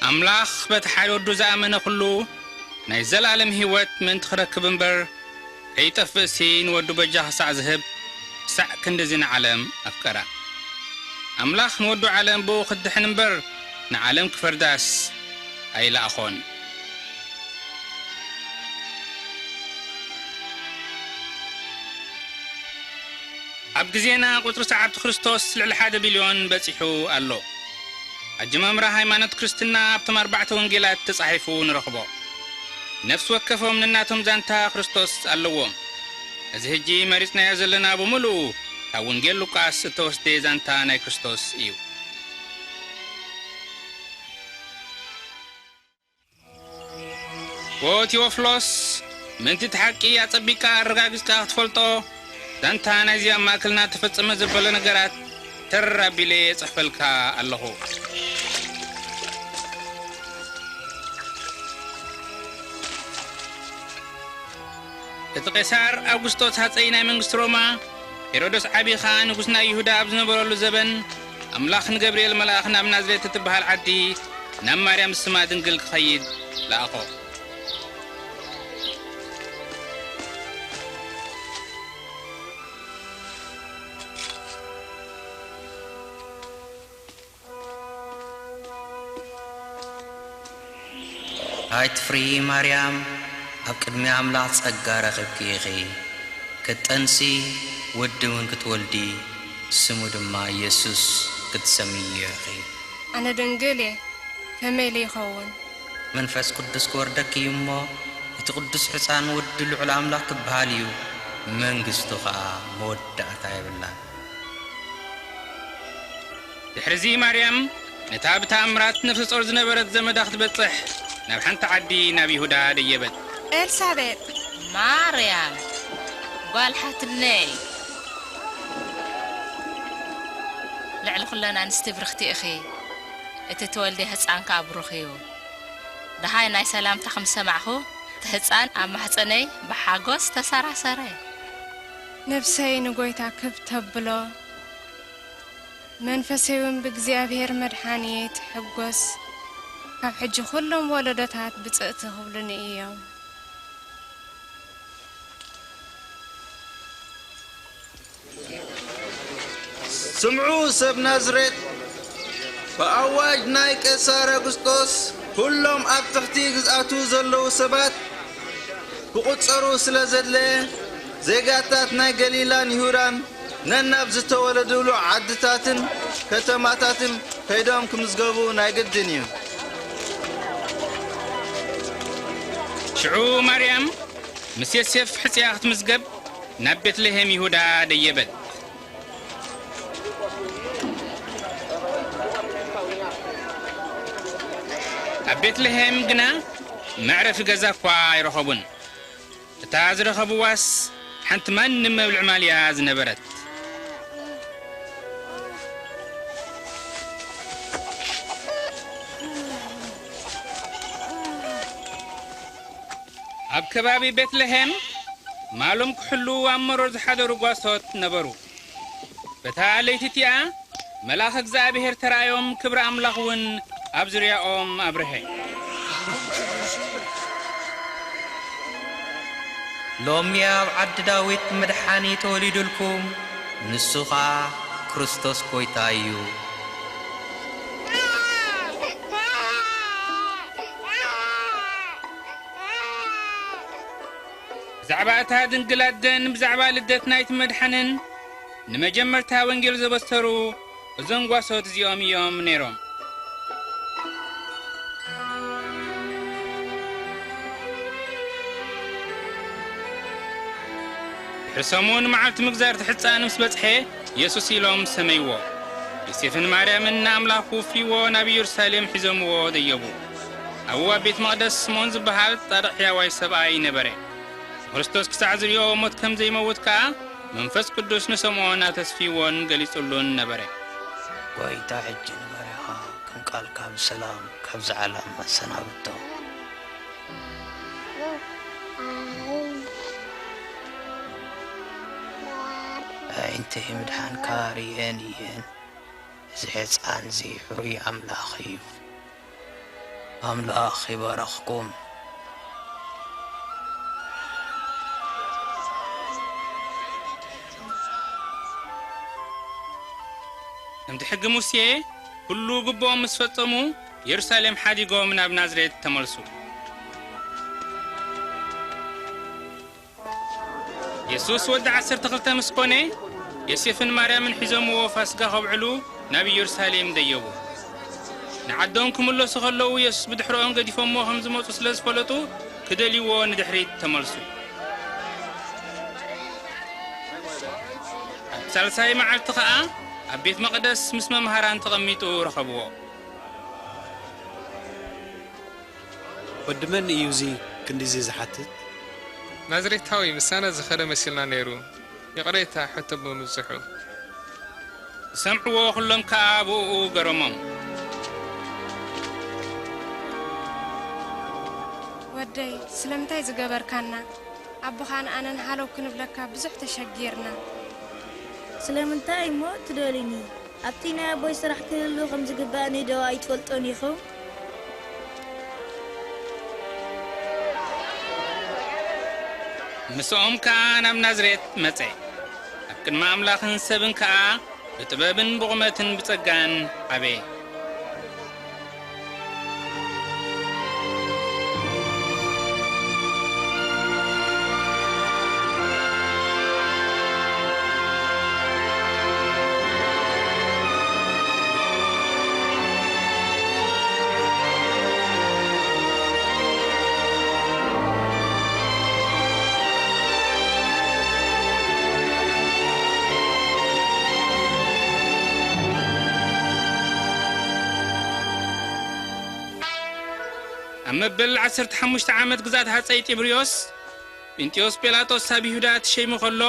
ኣምላኽ በቲ ሓደ ወዱ ዝኣመነ ኩሉ ናይ ዘለኣለም ህይወት ምእንቲ ክረክብ እምበር፣ ከይጠፍእሲ ንወዱ በጃ ክሳዕ ዝህብ፣ ክሳዕ ክንድዚ ንዓለም ኣፍቀራ። ኣምላኽ ንወዱ ዓለም ብኡ ክድሕን እምበር፣ ንዓለም ክፈርዳስ ኣይለኣኾን። ኣብ ግዜና ቁጽሪ ሰዓብቲ ክርስቶስ ልዕሊ ሓደ ቢልዮን በጺሑ ኣሎ። ኣጀማምራ ሃይማኖት ክርስትና ኣብቶም ኣርባዕተ ወንጌላት ተጻሒፉ ንረኽቦ። ነፍሲ ወከፎም ነናቶም ዛንታ ክርስቶስ ኣለዎም። እዚ ሕጂ መሪጽናዮ ዘለና ብምሉኡ ካብ ወንጌል ሉቃስ እተወስደ ዛንታ ናይ ክርስቶስ እዩ። ኦ ቴዎፍሎስ፣ ምእንቲ እቲ ሓቂ ኣጸቢቕካ ኣረጋጊጽካ ክትፈልጦ፣ ዛንታ ናይዚ ኣብ ማእከልና ተፈጸመ ዘበለ ነገራት ተር ኣቢለ እጽሕፈልካ ኣለኹ። እቲ ቄሳር ኣውግስጦስ ሃጸይ ናይ መንግስቲ ሮማ፣ ሄሮዶስ ዓቢ ኸኣ ንጉስ ናይ ይሁዳ ኣብ ዝነበረሉ ዘበን፣ ኣምላኽ ንገብርኤል መልኣኽ ናብ ናዝሬት እትበሃል ዓዲ፣ ናብ ማርያም ዝስማ ድንግል ክኸይድ ለኣኾ። ኣይትፍርሂ ማርያም፣ ኣብ ቅድሚ ኣምላኽ ጸጋ ረኺብኪ ኢኺ። ክትጠንሲ ወዲ እውን ክትወልዲ፣ ስሙ ድማ ኢየሱስ ክትሰምይዮ ኢኺ። ኣነ ድንግል እየ፣ ከመይ ኢለ ይኸውን? መንፈስ ቅዱስ ክወርደኪ እዩ እሞ፣ እቲ ቅዱስ ሕፃን ወዲ ልዑል ኣምላኽ ክበሃል እዩ፣ መንግስቱ ኸኣ መወዳእታ የብላን። ድሕርዚ ማርያም ነታ ብተኣምራት ነፍሰ ጾር ዝነበረት ዘመዳ ክትበጽሕ ናብ ሓንቲ ዓዲ ናብ ይሁዳ ደየበት። ኤልሳቤጥ! ማርያም ጓል ሓትነይ፣ ልዕሊ ኩለን ኣንስቲ ብርኽቲ ኢኺ፣ እቲ ትወልድዮ ህጻን ከኣ ብሩኽ እዩ። ደሃይ ናይ ሰላምታ ከም ዝሰማዕኹ፣ እቲ ህጻን ኣብ ማህጸነይ ብሓጎስ ተሰራሰረ። ነፍሰይ ንጎይታ ክብ ተብሎ፣ መንፈሰይ እውን ብእግዚኣብሔር መድሓንየይ ትሕጎስ። ካብ ሕጂ ኩሎም ወለዶታት ብጽእቲ ክብሉኒ እዮም። ስምዑ፣ ሰብ ናዝሬት፣ ብኣዋጅ ናይ ቀሳር ኣጉስጦስ፣ ኩሎም ኣብ ትሕቲ ግዝኣቱ ዘለዉ ሰባት ክቑጸሩ ስለ ዘድለየ፣ ዜጋታት ናይ ገሊላን ይሁዳን ነናብ ዝተወለዱሉ ዓድታትን ከተማታትን ከይዶም ክምዝገቡ ናይ ግድን እዩ። ሽዑ ማርያም ምስ ዮሴፍ ሕጽያ ክትምዝገብ ናብ ቤትልሄም ይሁዳ ደየበት። ኣብ ቤትልሄም ግና መዕረፊ ገዛ እኳ ኣይረኸቡን። እታ ዝረኸብዋስ ሓንቲ ማንም መብልዒ ማል እያ ዝነበረት። ኣብ ከባቢ ቤትልሄም ማሎም ክሕልዉ ኣብ መሮር ዝሓደሩ ጓሶት ነበሩ። በታ ለይቲ እቲኣ መልኣኽ እግዚኣብሔር ተራእዮም፣ ክብሪ ኣምላኽ እውን ኣብ ዙርያኦም ኣብርሀ። ሎሚ ኣብ ዓዲ ዳዊት መድሓኒ ተወሊዱልኩም፣ ንሱ ኸኣ ክርስቶስ ጐይታ እዩ። ብዛዕባ እታ ድንግል ኣደን ብዛዕባ ልደት ናይቲ መድሓንን ንመጀመርታ ወንጌል ዘበሰሩ እዞም ጓሶት እዚኦም እዮም ነይሮም። ድሕሪ ሰሙን መዓልቲ ምግዛር እቲ ሕፃን ምስ በጽሐ፣ የሱስ ኢሎም ሰመይዎ። ዮሴፍን ማርያምን ንኣምላኽ ክውፍይዎ ናብ ኢየሩሳሌም ሒዞምዎ ደየቡ። ኣብኡ ኣብ ቤት መቕደስ ስምዖን ዝበሃል ጻድቕ ሕያዋይ ሰብኣይ ነበረ። ንክርስቶስ ክሳዕ ዝርእዮ ሞት ከም ዘይመውት ከኣ መንፈስ ቅዱስ ንስምዖን ኣተስፊዎን ገሊጹሉን ነበረ። ጐይታ ሕጂ ንባርያኻ ከም ቃልካ ብሰላም ካብዚ ዓለም ኣሰናብቶ። ኣዒንተይ ምድሓንካ ርእየን እየን። እዚ ሕፃን እዚ ሕሩይ ኣምላኽ እዩ። ኣምላኽ ይባርኽኩም። ከምቲ ሕጊ ሙሴ ኩሉ ግብኦም ምስ ፈጸሙ፣ የሩሳሌም ሓዲጎም ናብ ናዝሬት ተመልሱ። የሱስ ወዲ ዓሰርተ ክልተ ምስ ኮነ፣ ዮሴፍን ማርያምን ሒዞምዎ ፋስጋ ከብዕሉ ናብ ኢየሩሳሌም ደየቡ። ንዓዶም ክምለሱ ከለዉ፣ የሱስ ብድሕረኦም ገዲፎምዎ ከም ዝመጹ ስለ ዝፈለጡ፣ ክደልይዎ ንድሕሪት ተመልሱ። ኣብ ሳልሳይ መዓልቲ ኸኣ፣ ኣብ ቤት መቕደስ ምስ መምሃራን ተቐሚጡ ረኸብዎ። ወዲ መን እዩ እዚ ክንድዚ ዝሓትት? ናዝሬታዊ ምሳና ዝኸደ መሲልና ነይሩ። ይቕሬታ ሕቶ ብምብዝሑ። ዝሰምዕዎ ኹሎም ከኣ ብእኡ ገረሞም። ወደይ፣ ስለምንታይ ዝገበርካና? ኣቦኻን ኣነን ሃለው ክንብለካ ብዙሕ ተሸጊርና። ስለምንታይ እሞ ትደልዩኒ? ኣብቲ ናይ ኣቦይ ስራሕ ክህሉ ከም ዝግባእኒ ዶ ኣይትፈልጡን ኢኹም? ምስኦም ከኣ ናብ ናዝሬት መጸ። ኣብ ቅድሚ ኣምላኽን ሰብን ከኣ ብጥበብን ብቑመትን ብጸጋን ዓበየ። ኣብ መበል ዓሰርተ ሓሙሽተ ዓመት ግዝኣት ሃጸይ ጢብርዮስ፣ ጴንጢዮስ ጲላጦስ ኣብ ይሁዳ ተሸይሙ ኸሎ፣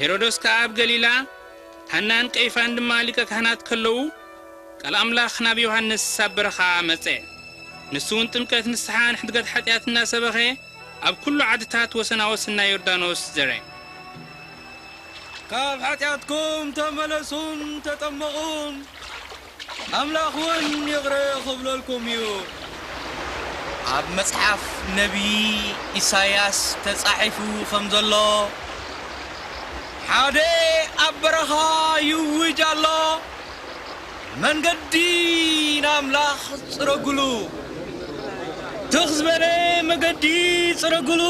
ሄሮዶስ ከኣ ኣብ ገሊላ፣ ሃናን ቀይፋን ድማ ሊቀ ካህናት ከለዉ፣ ቃል ኣምላኽ ናብ ዮሃንስ ኣብ በረኻ መጸ። ንሱ እውን ጥምቀት ንስሓን ሕድገት ሓጢኣት እናሰበኸ፣ ኣብ ኩሉ ዓድታት ወሰናወሰን ናይ ዮርዳኖስ ዘረ። ካብ ሓጢኣትኩም ተመለሱን ተጠመቑን፣ ኣምላኽ እውን ይቕረ ክብለልኩም እዩ። ኣብ መጽሓፍ ነቢይ ኢሳይያስ ተጻሒፉ ከም ዘሎ፣ ሓደ ኣብ በረኻ ይውጅ ኣሎ፣ መንገዲ ንኣምላኽ ጽረግሉ፣ ትኽ ዝበለ መገዲ ጽረግሉ፣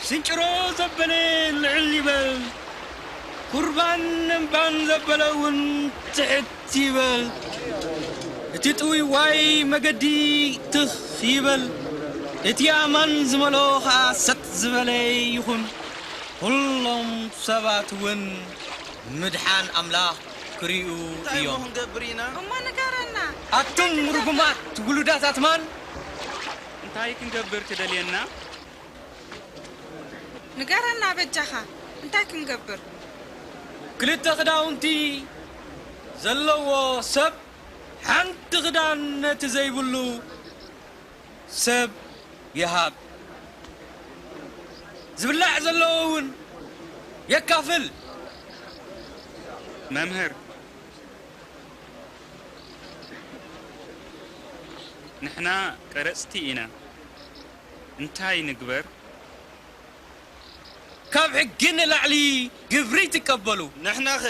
ስንጭሮ ዘበለ ልዕል ይበል፣ ኩርባን እምባን ዘበለ እውን ትሕት ይበል። እቲ ጥውይዋይ መገዲ ትኽ ይበል፣ እቲ ኣማን ዝመልኦ ኸኣ ሰጥ ዝበለ ይኹን። ኩሎም ሰባት እውን ምድሓን ኣምላኽ ክርእዩ እንታይ እሞ እዮም። ክንገብር ኢና? እሞ ንገረና። ኣቱም እንታይ ክንገብር? ርጉማት ውሉዳት ኣትማን! እንታይ ክንገብር ትደልየና? ንገረና በጃኻ፣ እንታይ ክንገብር? ክልተ ክዳውንቲ ዘለዎ ሰብ ሓንቲ ክዳን ነቲ ዘይብሉ ሰብ ይሃብ። ዝብላዕ ዘለዎ እውን የካፍል። መምህር፣ ንሕና ቀረጽቲ ኢና። እንታይ ንግበር? ካብ ሕጊ ንላዕሊ ግብሪ ትቀበሉ። ንሕናኸ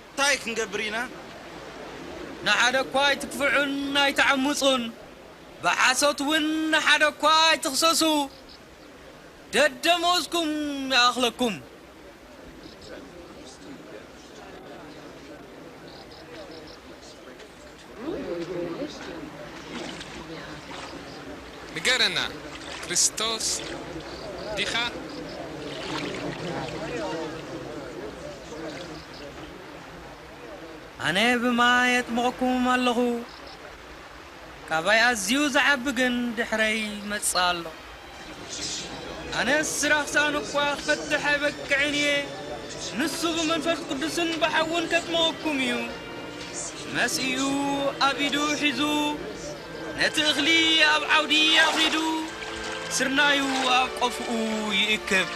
እንታይ ክንገብር ኢና? ንሓደ እኳ ኣይትግፍዑን ኣይትዓምጹን። ብሓሶት እውን ንሓደ እኳ ኣይትኽሰሱ። ደደመወዝኩም ይኣኽለኩም። ንገረና፣ ክርስቶስ ዲኻ? ኣነ ብማይ የጥምቐኩም ኣለኹ፣ ካባይ ኣዝዩ ዝዓቢ ግን ድሕረይ ይመጽእ ኣሎ። ኣነስ ራኽሳን እኳ ክፈትሕ ኣይበቅዕን እየ። ንሱ ብመንፈስ ቅዱስን ብሓውን ከጥምቐኩም እዩ። መስኡ ኣብ ኢዱ ሒዙ፣ ነቲ እኽሊ ኣብ ዓውዲ ኣኺዱ፣ ስርናዩ ኣብ ቆፍኡ ይእክብ።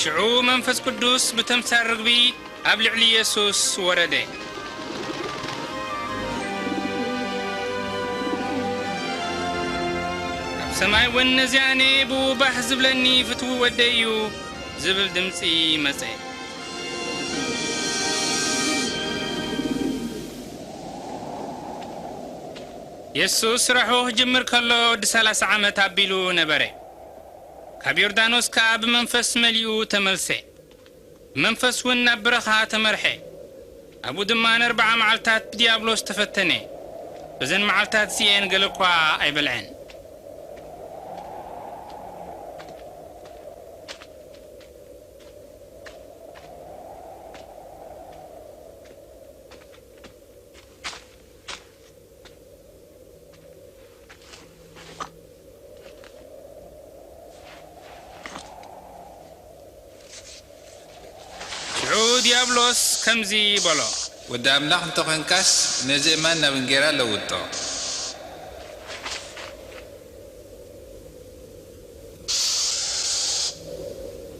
ሽዑ መንፈስ ቅዱስ ብተምሳል ርግቢ ኣብ ልዕሊ የሱስ ወረደ። ኣብ ሰማይ እውን፣ "ነዚ ኣነ ብኡ ባህ ዝብለኒ ፍትዊ ወደይ እዩ" ዝብል ድምጺ መጸ። የሱስ ስራሑ ክጅምር ከሎ፣ ወዲ ሠላሳ ዓመት ኣቢሉ ነበረ። ካብ ዮርዳኖስ ከኣ ብመንፈስ መሊኡ ተመልሰ። ብመንፈስ እውን ናብ በረኻ ተመርሐ። ኣብኡ ድማ ንኣርብዓ መዓልታት ብድያብሎስ ተፈተነ። በዘን መዓልታት እዚኤን ገለ እኳ ኣይበልዐን። ሽዑ ዲያብሎስ ከምዚ በሎ። ወዲ ኣምላኽ እንተ ኾንካስ፣ ነዚ እማን ናብ እንጌራ ለውጦ።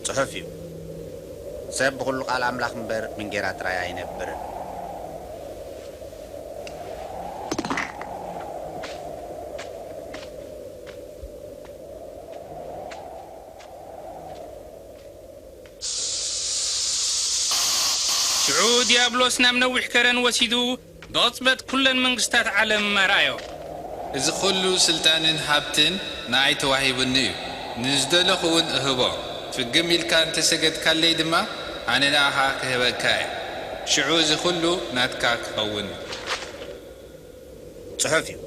ጽሑፍ እዩ፣ "ሰብ ብኹሉ ቃል ኣምላኽ እምበር ብእንጌራ ጥራይ ኣይነብርን።" ሽዑ ዲያብሎስ ናብ ነዊሕ ከረን ወሲዱ፣ ብቕጽበት ኩለን መንግስታት ዓለም ኣርኣዮ። "እዚ ኹሉ ስልጣንን ሃብትን ንኣይ ተዋሂቡኒ እዩ። ንዝደለኹ እውን እህቦ። ፍግም ኢልካ እንተ ሰገድካለይ ድማ፣ ኣነ ንኣኻ ክህበካ እየ። ሽዑ እዚ ኹሉ ናትካ ክኸውን እዩ።" ጽሑፍ እዩ፣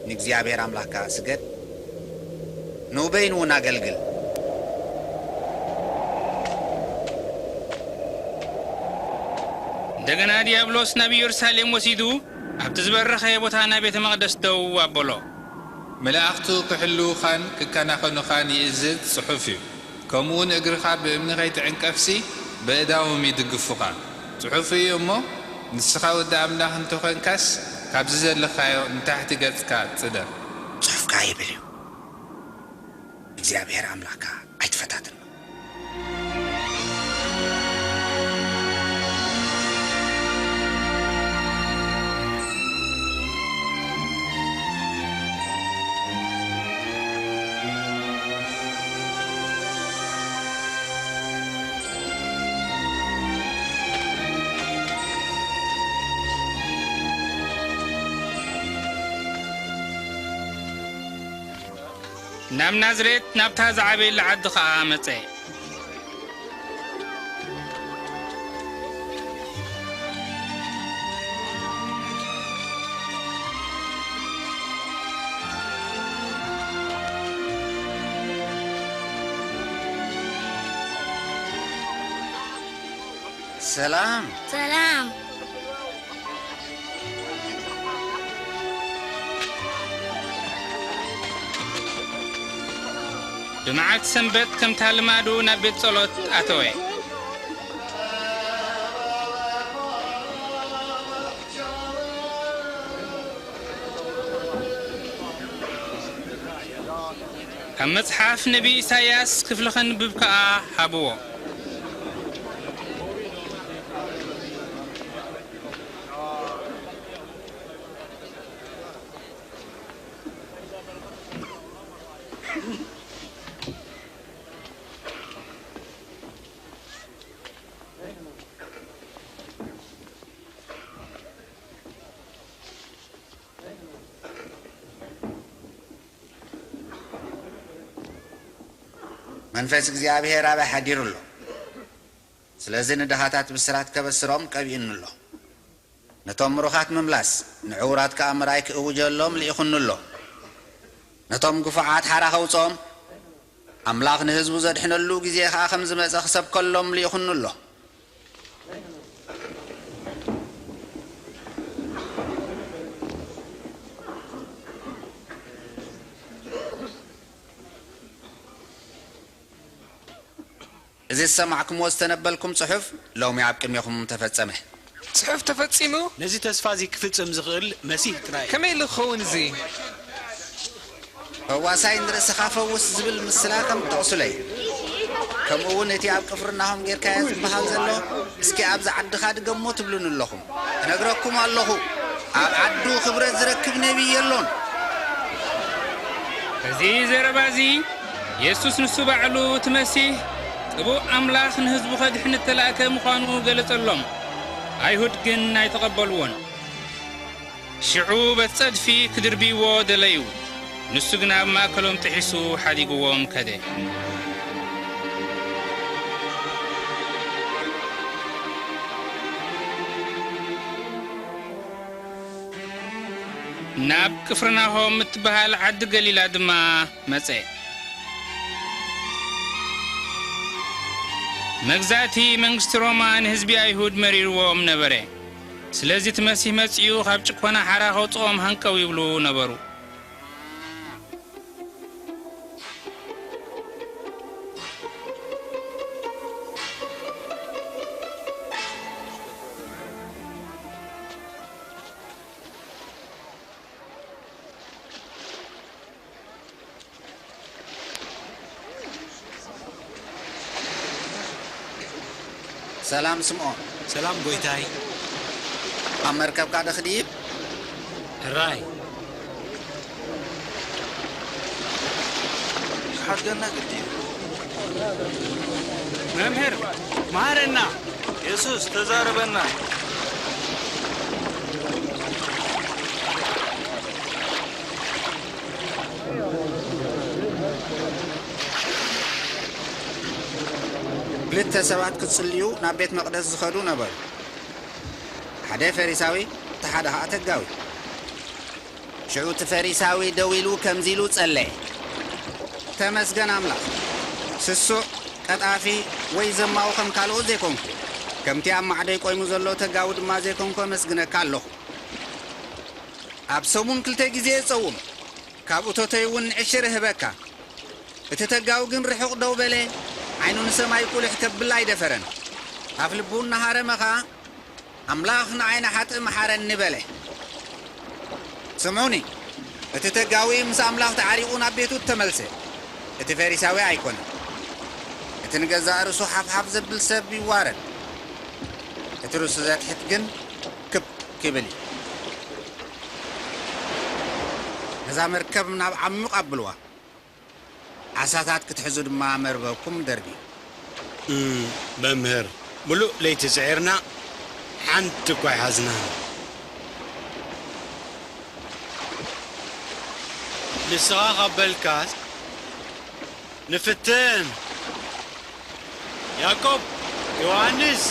"ንእግዚኣብሔር ኣምላኽካ ስገድ፣ ንኡ በይኑ እውን ኣገልግል።" እንደገና ዲያብሎስ ናብ ኢየሩሳሌም ወሲዱ፣ ኣብቲ ዝበረኸ ቦታ ናይ ቤተ መቕደስ ደው ኣበሎ። "መላእኽቱ ክሕልዉኻን ክከናኸኑኻን ይእዝዝ ጽሑፍ እዩ። ከምኡውን እግርኻ ብእምኒ ኸይትዕንቀፍሲ፣ በእዳዎም ይድግፉኻ። ጽሑፍ እዩ እሞ፣ ንስኻ ወዲ ኣምላኽ እንተ ኾንካስ፣ ካብዚ ዘለኻዮ ንታሕቲ ገጽካ ጽደቕ።" ጽሑፍ ከኣ ይብል እዩ፣ "እግዚኣብሔር ኣምላኽካ ኣይትፈታትኖ።" ናብ ናዝሬት፣ ናብታ ዝዓበየላ ዓዲ ኸኣ መጸ። ሰላም። ሰላም። ብመዓልቲ ሰንበት ከምታ ልማዱ ናብ ቤት ጸሎት ኣተወ። ካብ መጽሓፍ ነቢ ኢሳይያስ ክፍሊ ከንብብ ከኣ ሃብዎ። መንፈስ እግዚኣብሔር ኣባይ ሓዲሩ ኣሎ። ስለዚ ንድኻታት ብስራት ከበስሮም ቀቢኡኒ ኣሎ። ነቶም ምሩኻት ምምላስ፣ ንዕዉራት ከኣ ምርኣይ ክእውጀሎም ልኢኹኒ ኣሎ። ነቶም ግፉዓት ሓራ ከውጽኦም፣ ኣምላኽ ንህዝቡ ዘድሕነሉ ግዜ ኸኣ ከም ዝመጸ ክሰብከሎም ልኢኹኒ ኣሎ። እዚ ዝሰማዕኩምዎ ዝተነበልኩም ጽሑፍ ሎሚ ኣብ ቅድሜኹም ተፈጸመ። ጽሑፍ ተፈጺሙ? ነዚ ተስፋ እዚ ክፍጽም ዝኽእል መሲህ ጥራይ እዩ። ከመይ ኢሉ ክኸውን እዚ? ፈዋሳይ ንርእስኻ ፈውስ ዝብል ምስላ ከም ትጠቕሱለይ። ከምኡ እውን እቲ ኣብ ቅፍርናሆም ጌርካዮ ዝበሃል ዘሎ፣ እስኪ ኣብዚ ዓድኻ ድገሞ ትብሉኒ ኣለኹም። እነግረኩም ኣለኹ፣ ኣብ ዓዱ ክብረት ዝረክብ ነቢይ የሎን። በዚ ዘረባ እዚ፣ የሱስ ንሱ ባዕሉ እቲ መሲህ፣ ቅቡእ ኣምላኽ ንህዝቡ ከድሕን እተላእከ ምዃኑ ገለጸሎም። ኣይሁድ ግን ኣይተቐበልዎን። ሽዑ በቲ ጸድፊ ክድርብይዎ ደለዩ። ንሱ ግና ኣብ ማእከሎም ጥሒሱ ሓዲግዎም ከደ። ናብ ቅፍርናሆም እትበሃል ዓዲ ገሊላ ድማ መጸ። መግዛእቲ መንግስቲ ሮማ ንህዝቢ ኣይሁድ መሪርዎም ነበረ። ስለዚ እቲ መሲህ መጺኡ ካብ ጭኮና ሓራ ከውጽኦም ሃንቀው ይብሉ ነበሩ። ሰላም ስምዖን። ሰላም ጎይታይ። ኣብ መርከብካ ዶ ክድይብ? ሕራይ። ክሓድገና ግዲ እዩ። መምህር፣ መሃረና። የሱስ፣ ተዛረበና። ክልተ ሰባት ክጽልዩ ናብ ቤት መቕደስ ዝኸዱ ነበሩ። ሓደ ፈሪሳዊ፣ እቲ ሓደ ኸኣ ተጋዊ። ሽዑ እቲ ፈሪሳዊ ደው ኢሉ ከምዚ ኢሉ ጸለየ፣ "ተመስገን ኣምላኽ፣ ስሱዕ፣ ቀጣፊ ወይ ዘማዊ ከም ካልኦት ዘይኮንኩ፣ ከምቲ ኣብ ማዕዶይ ቆይሙ ዘሎ ተጋዊ ድማ ዘይኮንኩ ኣመስግነካ ኣለኹ። ኣብ ሰሙን ክልተ ግዜ እጸውም፣ ካብ እቶተይ እውን ዕሽር እህበካ።" እቲ ተጋዊ ግን ርሑቕ ደው በለ፣ ዓይኑ ንሰማይ ቁልሕ ከብል ኣይደፈረን። ኣፍ ልቡ እናሃረመ ኸኣ፣ "ኣምላኽ ንዓይ ንሓጥእ መሓረኒ" በለ። ስምዑኒ፣ እቲ ተጋዊ ምስ ኣምላኽ ተዓሪቑ ናብ ቤቱ ተመልሰ፣ እቲ ፈሪሳዊ ኣይኮነን። እቲ ንገዛእ ርእሱ ሓፍሓፍ ዘብል ሰብ ይዋረድ፣ እቲ ርእሱ ዘትሕት ግን ክብ ክብል እዩ። ነዛ መርከብ ናብ ዓሚቕ ኣብልዋ። ዓሳታት ክትሕዙ ድማ መርበብኩም ደርብዩ። እም፣ መምህር፣ ምሉእ ለይቲ ጽዒርና፣ ሓንቲ እኳ ኣይሓዝናን። ንስኻ ካብ በልካስ፣ ንፍትን። ያዕቆብ፣ ዮሃንስ።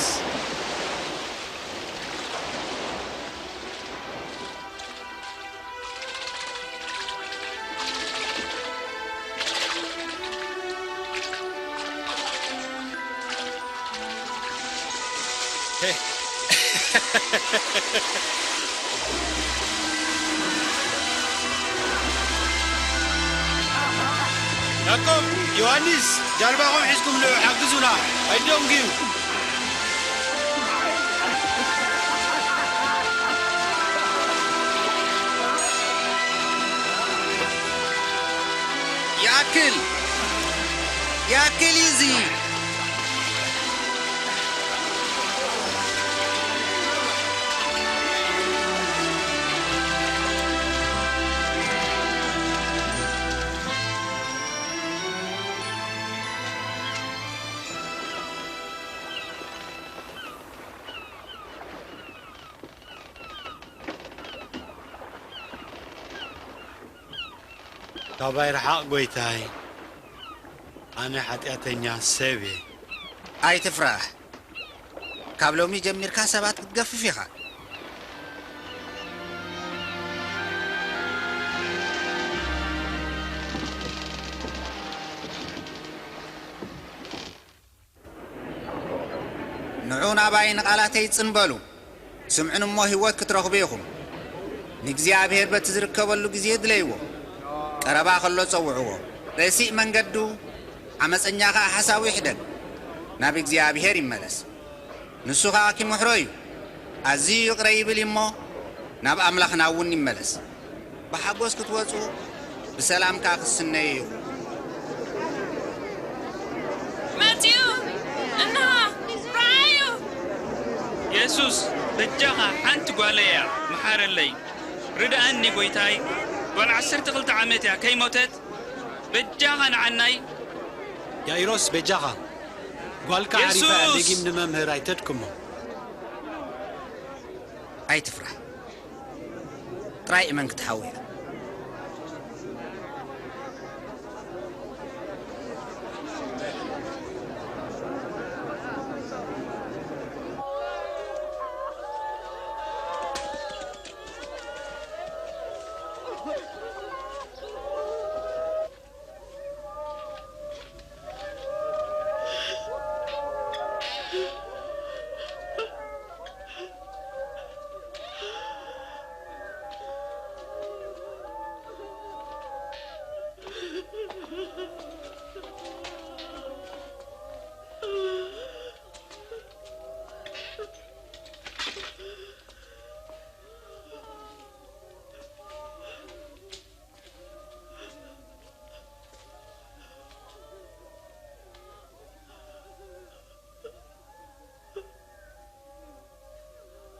ያዕቆብ፣ ዮሃንስ፣ ጃልባኹም ሒዝኩም ንዑ፣ ሓግዙና፣ ኣይትደንግዩ። ይኣክል! ይኣክል እዩ እዚ! ካባይ ርሓቕ ጐይታይ፣ ኣነ ሓጢኣተኛ ሰብ እየ። ኣይትፍራህ፣ ካብ ሎሚ ጀሚርካ ሰባት ክትገፍፍ ኢኻ። ንዑ ናባይ ንቓላተይ ጽን በሉ፣ ስምዑኒ እሞ ህይወት ክትረኽቡ ኢኹም። ንእግዚኣብሔር በቲ ዝርከበሉ ግዜ ድለይዎ፣ ቀረባ ከሎ ጸውዕዎ። ረሲእ መንገዱ፣ ዓመጸኛ ኸኣ ሓሳቡ ይሕደግ፣ ናብ እግዚኣብሔር ይመለስ፣ ንሱ ኸኣ ኪምሕሮ እዩ። ኣዝዩ ይቕረ ይብል እዩ እሞ፣ ናብ ኣምላኽና እውን ይመለስ። ብሓጎስ ክትወጹ፣ ብሰላም ከኣ ክትስነዩ ኢኹም። መጺኡ የሱስ፣ በጃኻ፣ ሓንቲ ጓለይ እያ፣ መሓረለይ። ርድኣኒ ጐይታይ፣ ጓል ዓሰርተ ክልተ ዓመት እያ፣ ከይሞተት፣ በጃኻ ንዓናይ። ያኢሮስ፣ በጃኻ፣ ጓልካ ዓሪፋ እያ፣ የሱስ! ደጊም ንመምህር ኣይተድክሞ። ኣይትፍራሕ፣ ጥራይ እመን ክትሓዊ እያ።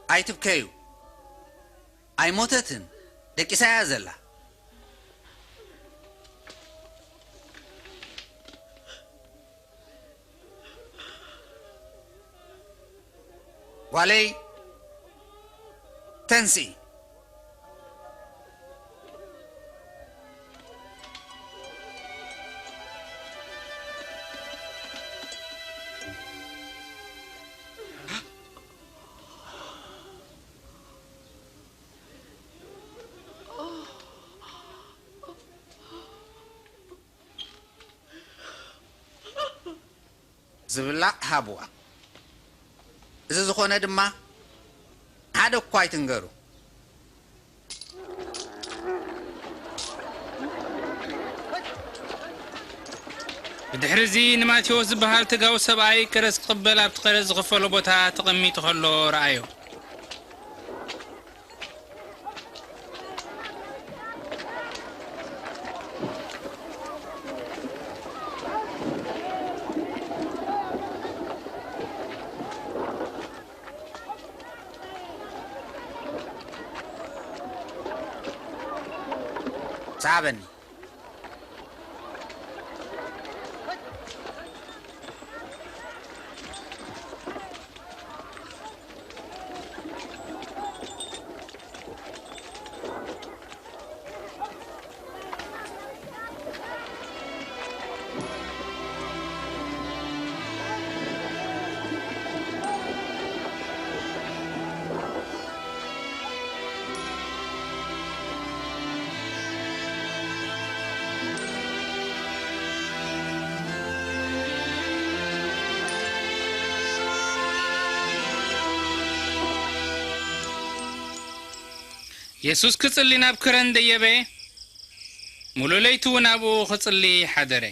ኣይትብከዩ። ኣይሞተትን። ደቂሳ እያ ዘላ። ጓለይ፣ ተንስኢ። ዝብላዕ ሃብዋ። እዚ ዝኾነ ድማ ሓደ እኳ ኣይትንገሩ። ብድሕሪ እዚ ንማቴዎስ ዝበሃል ተጋዊ ሰብኣይ ቀረጽ ክቕበል ኣብቲ ቀረጽ ዝኽፈሎ ቦታ ተቐሚጡ ከሎ ረኣዮ። ሰዓበኒ። የሱስ ክጽሊ ናብ ከረን ደየበ፣ ሙሉእ ለይቲ እውን ኣብኡ ክጽሊ ሓደረ።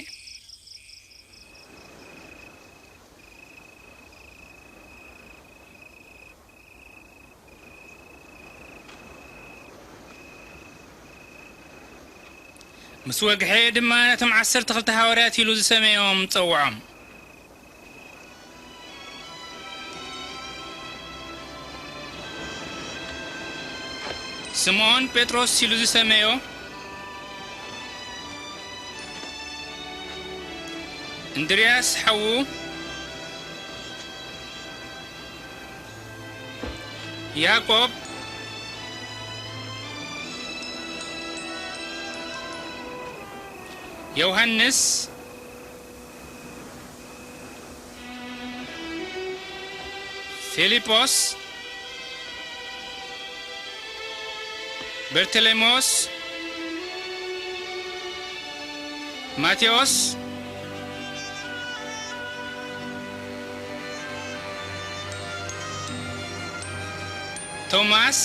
ምስ ወግሐ ድማ ነቶም ዓሰርተ ክልተ ሃዋርያት ኢሉ ዝሰመዮም ጸውዖም። ስምዖን ጴጥሮስ ኢሉ ዝሰመዮ፣ እንድርያስ ሓዉ፣ ያዕቆብ፣ ዮሃንስ፣ ፊልጶስ፣ በርተሌሞስ፣ ማቴዎስ፣ ቶማስ፣